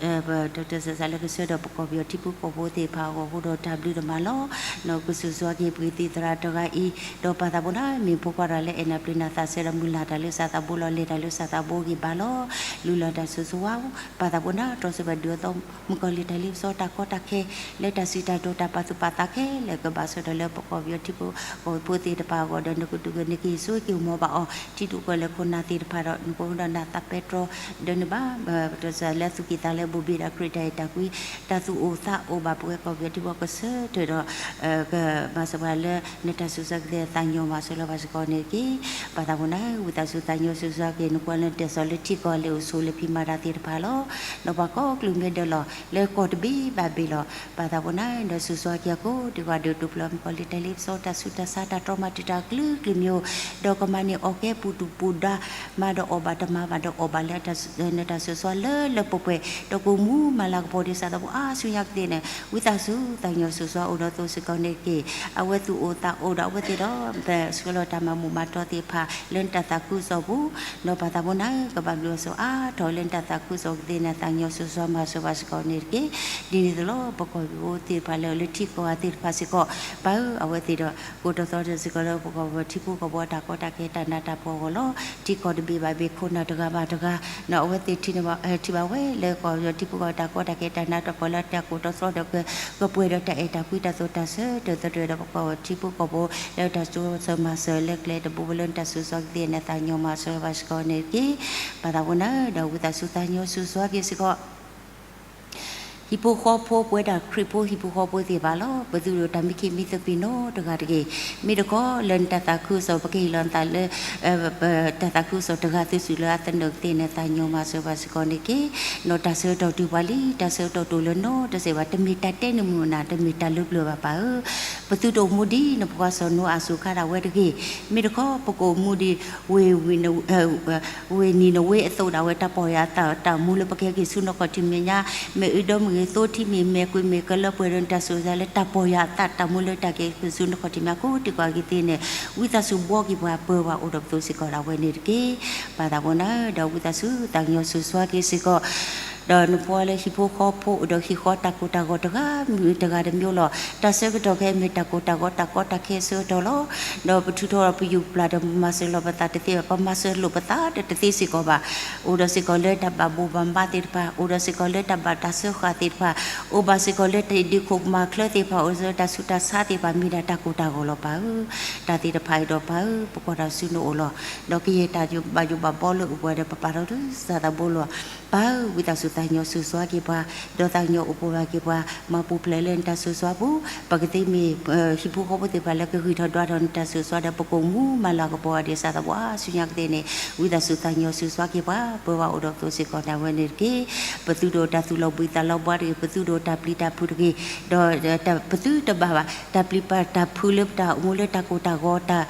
ပ တၢ်ဆၢစၢ်လၢကဆၢထၢၣ်ပကီၢ်ပယီၤထံဖိကီၢ်ဖိသ့ၣ်တဖၣ်အဂီၢ်အဃိဒီး တၢ်ဘျုးဒိၣ်မးလီၤ. နကဆိၣ်ဂ့ၤက့ၤပှၤသံၣ်သရၣ်တဂၤအံၤ ဒီးပၢ်သးဘိနၤ မ့ၢ်ဖိခွါတဂၤလၢအဲၣ်နၤပျံၤနၤသးစဲဒီး မုၢ်လၢ်တၢ်လၢကစၢ်သးဘိလီၤ လဲၤတၢ်လၢကစၢ်သးဘိဂံၢ်ဘါလီၤ. လူလၢတၢ်ဆိၣ်ဂ့ၤဆိၣ်ဝါ ပၢ်သးဘိနၤ တြီဆၢဘၣ်ဒုးအီၤသီ မုၣ်ကီၤလံၢ်တၢ်လ့ပစီတၢ်ကီတၢ်ခဲ လၢတၢ်စံးတၢ်ကတိၤတၢ်ပာ်သူၣ်ပာ်သးခဲလၢာ် ကဘၣ်ဆၢထၢၣ်လၢပကီၢ်ပယီၤထံဖိကီၢ်ဖိသ့ၣ်တဖၣ်အဂီၢ်ဒီး နကဒုးဂ့ၤနက့ၤဆိၣ်ဂ့ၤက့ၤမီၤဘၣ်အီၤ ထံဒိၣ်ကီၢ်လဲၢ်ခိၣ်နၢ်သ့ၣ်တဖၣ်ဒီး နကအိၣ်ဒီးနၤသးပဲတြီ ဒီးနဘၣ် ပတၢ်ဆၢလၢသူၣ်ကံၢ်သးလဲ ဘိၣ်ဘ့ၣ်ဒီးခရံာ်တၢ်အဲၣ်တၢ်ကွံ တၢ်သူၣ်အိၣ်သးအိၣ်ဘၣ်ပဝဲကီၢ်ပယီၤထံဖိကီၢ်ဖိကဆၢထၢၣ်ဒီး ကမၤစၢၤပှၤလၢ နတၢ်ဆိၣ်ဂ့ၤကသ့ သးကညီၤမၤစၢၤလီၤဘၣ်စ့ၢ်ကီးန့ၣ်တက့ၢ်. ပၢ်သးဘိနၤ ဝံသးစူၤသးကညီၤဆိၣ်ဂ့ၤဆိၣ်ဝါက့ၤ နကွၢ်လၢနတဲာ်စီၤလၢထံကီၢ်လၢအိၣ်ဆိးလၢဖံးမၤတၢ်သ့ၣ်တဖၣ်လီၤ. ဒီးပှၤကိးကလုာ်မ့ၢ်ဒၢးလီၤ လၢကီၢ်တဘ့ၣ်ဘၣ်ဘ့ၣ်လီၤ. ပၢ်သးဘိနၤ ဒီးဆိၣ်ဂ့ၤဆိၣ်ဝါက့ၤအကိးဒံးကွၢ်ဒုးတူၢ်ဖျဲး မုၣ်ကီၤလံၢ်တၢ်လ့ပစီ တၢ်ဆူးတၢ်ဆါတၢ်တြီမၤတံာ်တာ်ကလုာ်ကလုာ်မံၤဧိၤ ဒီးကမၤန့ၢ်အီၣ်ကဲပူၤဒူၣ်ပူၤဒါ မၤဒီးအီၣ်ဘၣ်တမၤဘၣ်ဒီးအီၣ်ဘၣ်လၢ နတၢ်ဆိၣ်ဂ့ၤဆိၣ်ဝါလၢလၢပှဲၤပှဲၤ ဒီးကအိၣ်မူမၤလၤကပီၤဒံးကစၢ်သးဘိအါဆူညါကသ့ၣ်န့ၣ် ဝံသးစူၤသးကညီၤဆိၣ်ဂ့ၤဆိၣ်ဝါအိၣ်ဒီးသိးစ့ၢ်ကီးန့ၣ်တက့ၢ်. အဝဲသူၣ်အိၣ်သးအိၣ်ဒီးအဝဲသ့ၣ်ဒီး ပဆှၢလီၤတၢ်မၤမူးမၤတီၤသ့ၣ်တဖၣ် လၢနတၢ်သးခုကစီၣ်ပူၤ ဒီးပၢ်သးဘိနၤ ကဘၣ်ဘျုးအီၤစီၤအါထီၣ်လၢနတၢ်သးခုကစီၣ်ကသ့ၣ်န့ၣ် သးကညီၤဆိၣ်ဂ့ၤဆိၣ်ဝါမၤစၢၤဘၣ်စ့ၢ်ကီးန့ၣ်တက့ၢ်. ဒ်န့ၣ်အသိးလီၤ ပကီၢ်ပယီၤသ့ၣ်တဖၣ်လၢလၢထံကီၢ်အသ့ၣ်တဖၣ်စ့ၢ်ကီး ပၢ်ဧၢ အဝဲသ့ၣ်ဒီး ကိးထီၣ်သီဒီးစ့ၢ်ကီးလၢပကီၢ်ပယီၤထံဖိကီၢ်ဖိအတၢ်ကီတၢ်ခဲတၢ်နးတၢ်ဖှီၣ်အဂီၢ်လီၤ. ထံကီၢ်တဘ့ၣ်ဘၣ်ဘ့ၣ်ခိၣ်နၢ်တဂၤဘၣ်တဂၤ အဝဲသ့ၣ်ထံၣ်ဘၣ်ဝဲလၢကီၢ်ပယီၤထံဖိကီၢ်ဖိတၢ်ကီတၢ်ခဲတၢ်နးတၢ်ဖှီၣ်လၢတၢ်ကိးထီၣ်သီဒီး ကပှဲၤဒီးတၢ်အဲၣ်တၢ်ကွံတၢ်သိၣ်တၢ်သီ တၢ်သတြီၤဒီးပကီၢ်ပယီၤထံဖိကီၢ်ဖိ လၢတၢ်တိစၢၤမၤစၢၤလၢကျဲတဘိလၢနတၢ်ဆိၣ်ဂ့ၤဆိၣ်ဝါကသ့ၣ်န့ၣ် သးကညီၤမၤစၢၤဘၣ်စ့ၢ်ကီးန့ၣ်တက့ၢ်. ပၢ်သးဘိနၤ ဒီးဝံသးစူၤသးကညီၤဆိၣ်ဂ့ၤဆိၣ်ဝါက့ၤစ့ၢ်ကီး ဟံၣ်ဖိဃီဖိ ပဝဲဒၣ်ခရံာ်ဖိဟံၣ်ဖိဃီဖိသ့ၣ်တဖၣ်လီၤ. ပသုတအိၣ်တၢ်မံခ့မံသပ့ၤနီတဂၤတဂ့ၤ. မ့ၢ်တခီလၢနတၢ်သးခုကစီၣ် ပကဟ့ၣ်လီၤနသးလၢ တၢ်သးခုကစီၣ်တဂၤသုစုလၢအသနၢၣ်ကသ့ၣ်န့ၣ် သးကညီၤမၤစၢၤဘၣ်စ့ၢ်ကီးန့ၣ်တက့ၢ်. ဒီးတၢ်ဆၢကတီၢ်တုၤပှၤလံ တၢ်ဆၢကတီၢ်တအိၣ်လၢၤနီတစဲးဘၣ်. တမ့ၢ်တၢ်တဲနမုာ်နၤ တမ့ၢ်တၢ်လၢပျၢၤဘၣ်ပၢ်ဧၢ. ပသုတအိၣ်မူဒ်နဖိခွါစီၤနိအၤအစိၤအခါဒၣ်ဝဲတဂ့ၤ. မ့ၢ်တခီ ပကအိၣ်မူဒ် ဝ့ၢ်နံၤနဝ့အသိးဒၣ်ဝဲ တၢ်ပီၢ်ယၢ်အသးတၢ်မူလၢပကဟဲက့ၤဆူနခီၣ်ထံးမဲာ်ညါ မ့ၢ်အ့ဒီမ့ၢ်ဂ့ၤ သိထံမ့ၢ်ဂ့ၤ မဲာ်ကွံာ်မ့ၢ်ဂ့ၤ ကလၢပှဲၤဒီးနတၢ်ဆိၣ်ဂ့ၤလၢတၢ်ပီၢ်ယၢ်အသးတၢ်မူလၢတၢ်က့ၤက့ၤဆူနခီၣ်ထံးမဲာ်ညါ ကိးဒံးကွၢ်က့ၤသ့ၣ်န့ၣ် ဝံသးစူၤဘှီက့ၤပှၤပၢၤပှၤအိၣ်ဒီးပသိးစ့ၢ်ကီးဒၣ်ဝဲန့ၣ်တက့ၢ်. ပၢ်သးဘိနၤ ဒီးဝံသးစူၤသးကညီၤဆိၣ်ဂ့ၤဆိၣ်ဝါက့ၤစ့ၢ်ကီး ဒီးနဖိခွါလၢဟံၣ်ဖိဃီဖိအိၣ်ဒီးဟံၣ်ဃီတၢ်ကိၢ်တၢ်ဂီၤတဂၤမ့ၢ်တဂၤတမံၤလီၤ. တၢ်ဆၢကတီၢ်ခဲအံၤမ့ၢ်တၢ်ကိၢ်တၢ်ဂီၤတၢ်ကီတၢ်ခဲအဆၢကတီၢ်လီၤ. ဒီးပထုးထီၣ်ပယူၢ်ပျၢ်ဒီးပမၤစၢၤလိာ်ပသးတသ့ဘၣ်. ပမၤစၢၤလိာ်ပသးတသ့စ့ၢ်ကီးဘၣ်. အိၣ်ဒီးစ့ၢ်ကီးလၢတၢ်ဘၣ်ဘိးဘၣ်ဘါသ့ၣ်တဖၣ်, အိၣ်ဒီးစ့ၢ်ကီးလၢတၢ်ဘၣ်တၢ်စၢဃာ်သ့ၣ်တဖၣ်, အိၣ်ဘၣ်စ့ၢ်ကီးလၢတၢ်ဒုးခိၣ်မၤချၢသ့ၣ်တဖၣ်, အိၣ်ဒီးတၢ်ဆူးတၢ်ဆါသ့ၣ်တဖၣ် မ့ၢ်ဒၣ်တၢ်ကိၢ်တၢ်ဂီၤလီၤပၢ်ဧၢ. တၢ်သ့ၣ်တဖၣ်အံၤဒီးပၢ်ဧၢ ပကွၢ်တၢ်ဆူနအိၣ်လီၤ. ဒီးကယဲၢ်တၢ်ဘၣ်ယိၣ်ဘၣ်ဘီလၢအိၣ်ပှဲၤဒီး ပပာ်ထီၣ်ဒုးစၢ်သးဘိလီၤ. ပၢ်ဧၢ ဝံသးစူၤ သးကညီၤစိၤစွါက့ၤပှၤ, ဒီးသးကညီၤအိၣ်ဖှိၣ်ဘၣ်က့ၤပှၤ, မၤပူၤဖျဲးလၢနတၢ်စိၤစွါပူၤ, ပကသ့မ့ၢ်ဟံၣ်ဖိဃီဖိသ့ၣ်တဖၣ်လၢကဂံၢ်ထီၣ်ဒွးထီၣ်နတၢ်စိၤစွါဒီး ပကအိၣ်မူမၤလၤကပီၤအီၤဒ်စၢ်သးဘိ ဆူညါကသ့န့ၣ် ဝံသးစူၤသးကညီၤစိၤစွါက့ၤပှၤ, ပၢၤဝဲအိၣ်ဒီးပသိးစ့ၢ်ကီး နၢ်ဝဲန့ၣ်တက့ၢ်. ပသုတအိၣ်တၢ်သူၣ်လီၤဘှံးသးလီၤဘှါတဂ့ၤ, ပသုတအိၣ်တၢ်ပျံၤတၢ်ဖုးတဂ့ၤ, ဒီးပသုတဘၣ်ဘၣ် တၢ်ပျံၤတၢ်ဖုးလၢပတၢ်အိၣ်မူလၢတၢ်ကိၢ်တၢ်ဂီၤ တၢ်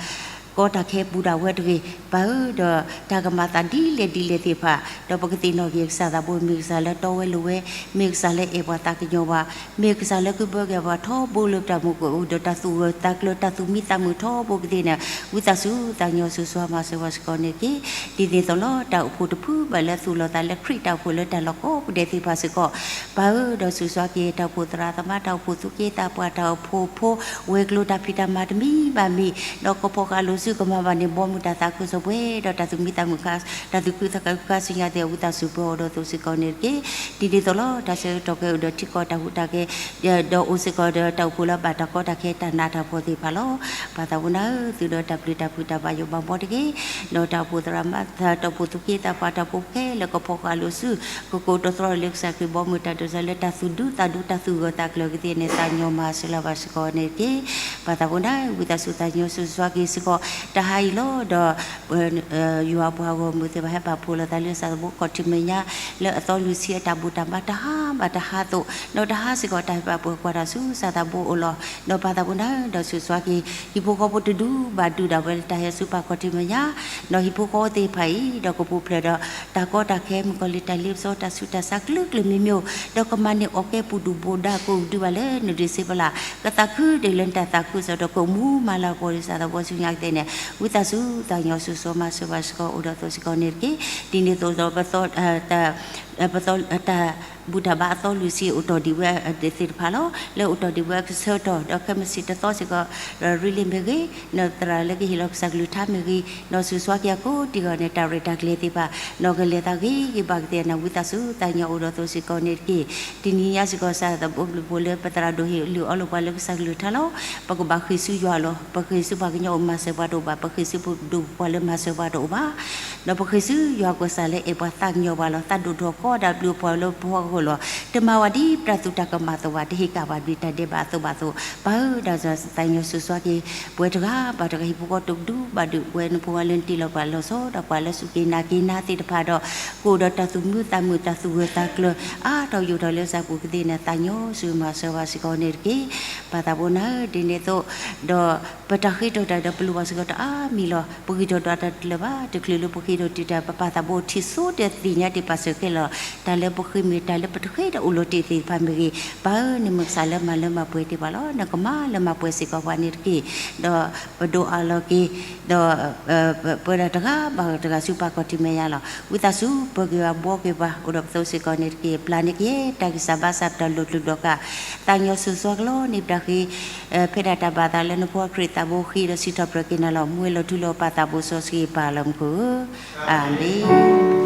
ကီတၢ်ခဲပူၤဒၣ်ဝဲတဂ့ၤ, ပၢ်ဧၢ, ဒီးတၢ်ကမၤသးဒ်လဲၣ်ဒ်လဲၣ်သ့ၣ်တဖၣ်, ဒီးပကသ့ၣ်နီၣ်က့ၤကစၢ်သးဘိ မ့ၢ်ကစၢ်လၢတီဝဲလိၤဝဲ, မ့ၢ်ကစၢ်လၢအဲၣ်ပှၤသးကညီၤဘၣ်, မ့ၢ်ကစၢ်လၢကဘၢက့ၤပှၤထီဘိလၢပတၢ်မူကအိၣ်ဒီးတၢ်သူၣ်ဂၢၢ်သးကျၢၤ တၢ်သူၣ်မံသးမုာ်ထီဘိကသ့န့ၣ်, ဝံသးစူၤသးကညီၤစိၤစွါမၤစၢၤပှၤစ့ၢ်ကီးန့ၣ်တက့ၢ်. ဒ်န့ၣ်အသိးလီၤ တၢ်အိၣ်ဖှိၣ်တဖုဘၣ်လၢသူၣ်လီၤသးလၢခရံာ်တၢ်အိၣ်ဖှိၣ်လၢတၢ်လီၢ်ကိးပူၤဒဲးသ့ၣ်တဖၣ်စ့ၢ်ကီး, ပၢ်ဧၢ, ဒီးစိၤစွါက့ၤ တၢ်အိၣ်ဖှိၣ်သရၣ်သမါ တၢ်အိၣ်ဖှိၣ်သူၣ်က့သးပှၢ် တၢ်အိၣ်ဖှိၣ်ဖိ ဝဲၤကျိၤတၢ်ဖံးတၢ်မၤတမံၤဘၣ်မံၤ, ဒီးကဖီကဟၣ်လိာ်စုကမၤဘၣ်န့ၣ် ဘီမုၢ်တၢ်သးခုကစီၣ်ပှဲၤဒီးတၢ်သူၣ်မံသးမုာ် တၢ်သူၣ်ခုသးခုခါဆူညါသ့ၣ် ဝံသးစူၤပၢၤအီၤဒီးသိးစ့ၢ်ကီးန့ၣ်တက့ၢ်. ဒ်န့ၣ်အသိးလီၤ တၢ်ဆၢကတီၢ်ကဲအိၣ်ဒီးထံကီၢ်တၢ်ဟူးတၢ်ဂဲၤ, ဒီးအိၣ်စ့ၢ်ကီးဒီးတၢ်အိၣ်ဖှိၣ်လၢဘၣ်တၢ်ကီတၢ်ခဲတၢ်နးတၢ်ဖှီၣ်သ့ၣ်တဖၣ်လီၤ. ပၢ်သးပူၤနၤဧၢ, သုဒီးတၢ်ပျံၤတၢ်ဖုးတၢ်ဘၣ်ယိၣ်ဘၣ်ဘီတဂ့ၤ, ဒီးတၢ်အိၣ်ဖှိၣ်သရၣ်မါ တၢ်အိၣ်ဖှိၣ်သူၣ်က့သးပှၢ် တၢ်အိၣ်ဖှိၣ်ခဲလၢာ် ကဖီကဟၣ်လိာ်စု ကကိးတရီလၢကစၢ်ခရံာ်ဘီမုၢ်တၢ်ဒိးစၢၤလၢတၢ်သူၣ်ဒူသးဒူ တၢ်သူၣ်ဂၢၢ်သးကျၢၤကသ့န့ၣ် သးညီမၤစၢၤလၢၤဘၣ်စ့ၢ်ကီးန့ၣ်တက့ၢ်. ပၢ်သးပူၤနၤဧၢ, ဝံသးစူၤသးကညီၤစိၤစွါက့ၤစ့ၢ်ကီး တဟါအံၤလီၤဒီး ယွၤအပှၤဂီၢ်မုၢ်သ့ၣ်တဖၣ် ဟဲပာ်ဖှိၣ်လိာ်သးလၢကစၢ်သးဘိ ခီၣ်ထံးမဲာ်ညါလၢအသီလွံၢ်ဆံအတၢ်ဘူၣ်တၢ်ဘါ တဟါဘၣ်တဟါအသိး, ဒီးတဟါစ့ၢ်ကီး တၢ်ဟဲပာ်ဖှိၣ်ကွၢ်ထီၣ်ဆူကစၢ်သးဘိအအိၣ်လီၤ. ဒီးပၢ်သးပူၤနၤဧၢ, ဒီးစိၤစွါက့ၤ ဟံၣ်ဖိဃီဖိတဒူဘၣ်ဒူဒၣ်ဝဲလၢ တၢ်ဟဲဆူပှၤခီၣ်ထံးမဲာ်ညါ, ဒီးဟံၣ်ဖိဃီဖိသ့ၣ်တဖၣ်အံၤ ဒီးကပူၤဖျဲးဒီး တၢ်ကီတၢ်ခဲ မုၣ်ကီၤလံၢ်တၢ်လ့ပစီ တၢ်ဆူးတၢ်ဆါ ကလုာ်ကလုာ်မံၤမံၤ, ဒီးကမၤန့ၢ်အီၣ်ကဲပူၤဒူၣ်ဘိးဒါ ကအိၣ်ဒုးဘၣ်လၢနဒုးစ့ပလၢ် ကသးခုဒ်လၢနတၢ်သးခုကစီၣ်ဒီး ကအိၣ်မူမၤလၤကပီၤဒ်ကစၢ်သးဘိဆူညါကသ့န့ၣ် ဝံသးစူၤသးကညီၤစိၤစိၤမၤစၢၤဘၣ်စ့ၢ်ကီး အိၣ်ဒီးသိးစ့ၢ်ကီးန့ၣ်တက့ၢ်. ဒ်န့ၣ်အသိးဒီး ပသီ ပသီ တၢ်ဘူၣ်တၢ်ဘါအသီလွံၢ်ဆံအိၣ်တီၢ်ဒံးဝဲသ့ၣ်တဖၣ်လီၤ. လၢအိၣ်တီၢ်ဒံးဝဲအကဆၢထီၣ် ဒီးခဲမုၢ်ဆ့ၣ်တသီစ့ၢ်ကီး ရ့လံမ့ၢ်ဂ့ၤ, နသရၣ်လၢကဟ့ၣ်လီၤကစၢ်ကလုၢ်ကထါမ့ၢ်ဂ့ၤ, ဒီးစိၤစွါက့ၤအကိးတံၢ်ဂီၤန့ၣ် တၢ်ရဲၣ်တၢ်ကျဲၤသ့ၣ်တဖၣ် နီၢ်ကလဲၤသးဂ့ၤဂ့ၤဘၣ်ကသ့အနၢ် ဝံသးစူၤသးကညီၤအိၣ်ဒီးသိးစ့ၢ်ကီးန့ၣ်တက့ၢ်. တနံၤညါစ့ၢ်ကီး စၢ်သးဘိဘျုးဖှိၣ်လၢပသရၣ်ဒိၣ်ဟ့ၣ်လုၢ်အီလုၢ်ပှၤလၢကစၢ်ကလုၢ်ကထါလီၤ. ပကဘၣ်ဃ့ၢ်ဆူယွၤလီၤ. ပဃ့ၢ်ဆူပှၤကညီအိၣ်မၤစၢၤပှၤတအိၣ်ဘၣ်, ပဃ့ၢ်ဆူပဒိၣ်ပပှၢ်လၢမၤစၢၤပှၤတအိၣ်ဘၣ်, ဒီးပဃ့ၢ်ဆူယွၤကစၢ်လၢအဲၣ်ပှၤသးကညီၤပှၤလီၤ. သးဒိၣ်ထီၣ်ကီဒၣ်ဘျုးပှၤလၢပဖီခိၣ်လီၤ. တမၤဝဲဒ်ပတၢ်သူၣ်တၢ်ကမၣ်အသိးဘၣ်, တဟ့ၣ်ကၣ်ဘၣ်ဒ်တၢ်ဒဲးဘးအသိးဘၣ်အသိး, ပၢ်ဧၢ, ဒီးသးကညီၤစိၤစွါက့ၤ ပဝဲတဂၤဘၣ်တဂၤ ဟံၣ်ဖိဃီဖိတဒူဘၣ်ဒူ ပဝဲနဖိဝဲလၢနတ့လီၤပှၤလီၤဆီဒီးပှၤလၢစူၢ်က့ၤနာ်က့ၤနၤသ့ၣ်တဖၣ်ဒီး ကအိၣ်ဒီးတၢ်သူၣ်မံသးမုာ် တၢ်သူၣ်ဂၢၢ်သးကျၢၤ အါထီၣ်ယိာ်ထီၣ်လၢကစၢ်ပူၤကသ့န့ၣ် သးကညီၤစိၤမၤစၢၤဘၣ်စ့ၢ်ကီးန့ၣ်တက့ၢ်. ပၢ်သးဘိနၤဧၢ, ဒ်န့ၣ်အသိး ဒီးပတၢ်ဃ့ထီၣ်တၢ်ဒီးပလိၣ်ဘၣ်စ့ၢ်ကီးတအါမံၤလီၤ. ပဂံၢ်ထီၣ်ဒွးတၢ်တလၢာ်ဘၣ်, တချုးလၢပဃ့ထီၣ်တံာ်တာ် ပပၢ်သးဘိထံၣ်ဆိတသ့ၣ်ညါတ့ၢ်ပာ်စၢၤခဲလၢာ်, တၢ်လၢပဃ့မ့ၢ်တၢ်လၢပတဃ့ဒီးအိၣ်လီၤတ့ၢ်သ့ၣ်တဖၣ်မ့ၢ်ဂ့ၤ, ပၢ်ဧၢ, နမ့ၢ်ကစၢ်လၢမၤလၢမၤပှဲၤတ့ၢ်ပှၤလီၤ. နကမၤလၢမၤပှဲၤစ့ၢ်ကီးပှၤန့ၣ်တက့ၢ်. ဒီးပဒိးအးလီၤက့ၤ ဒီး ပဝဲဒၣ်တဂၤဘၣ်တဂၤဆူပှၤခီၣ်ထံးမဲာ်ညါလီၤ. ဝံသးစူၤပၢၤက့ၤပှၤဘှီက့ၤပှၤ အိၣ်ဒီးပသိးစ့ၢ်ကီးန့ၣ်တက့ၢ်. ပျၢ်န့ၢ်က့ၤတၢ်ဂံၢ်စၢ်ဘါစၢ် ပတၢ်လိၣ်ကျူဒီးက သးကညီၤစိၤစိၤကလီန့ၣ်ပတၢ်ဃ့ ဖဲဒၣ်တၢ်ဘၣ်သးလၢနဖိခရံာ်သးဘိဃ့ဒီးစံးထီၣ်ပတြၢၤက့ၤနၤလီၤ. မူဝဲလီၤထူလီၤပၢ်သးဘိစီဆှံပၢ်လၢမူခိၣ်ဧၢ, အၤမ့ၣ်.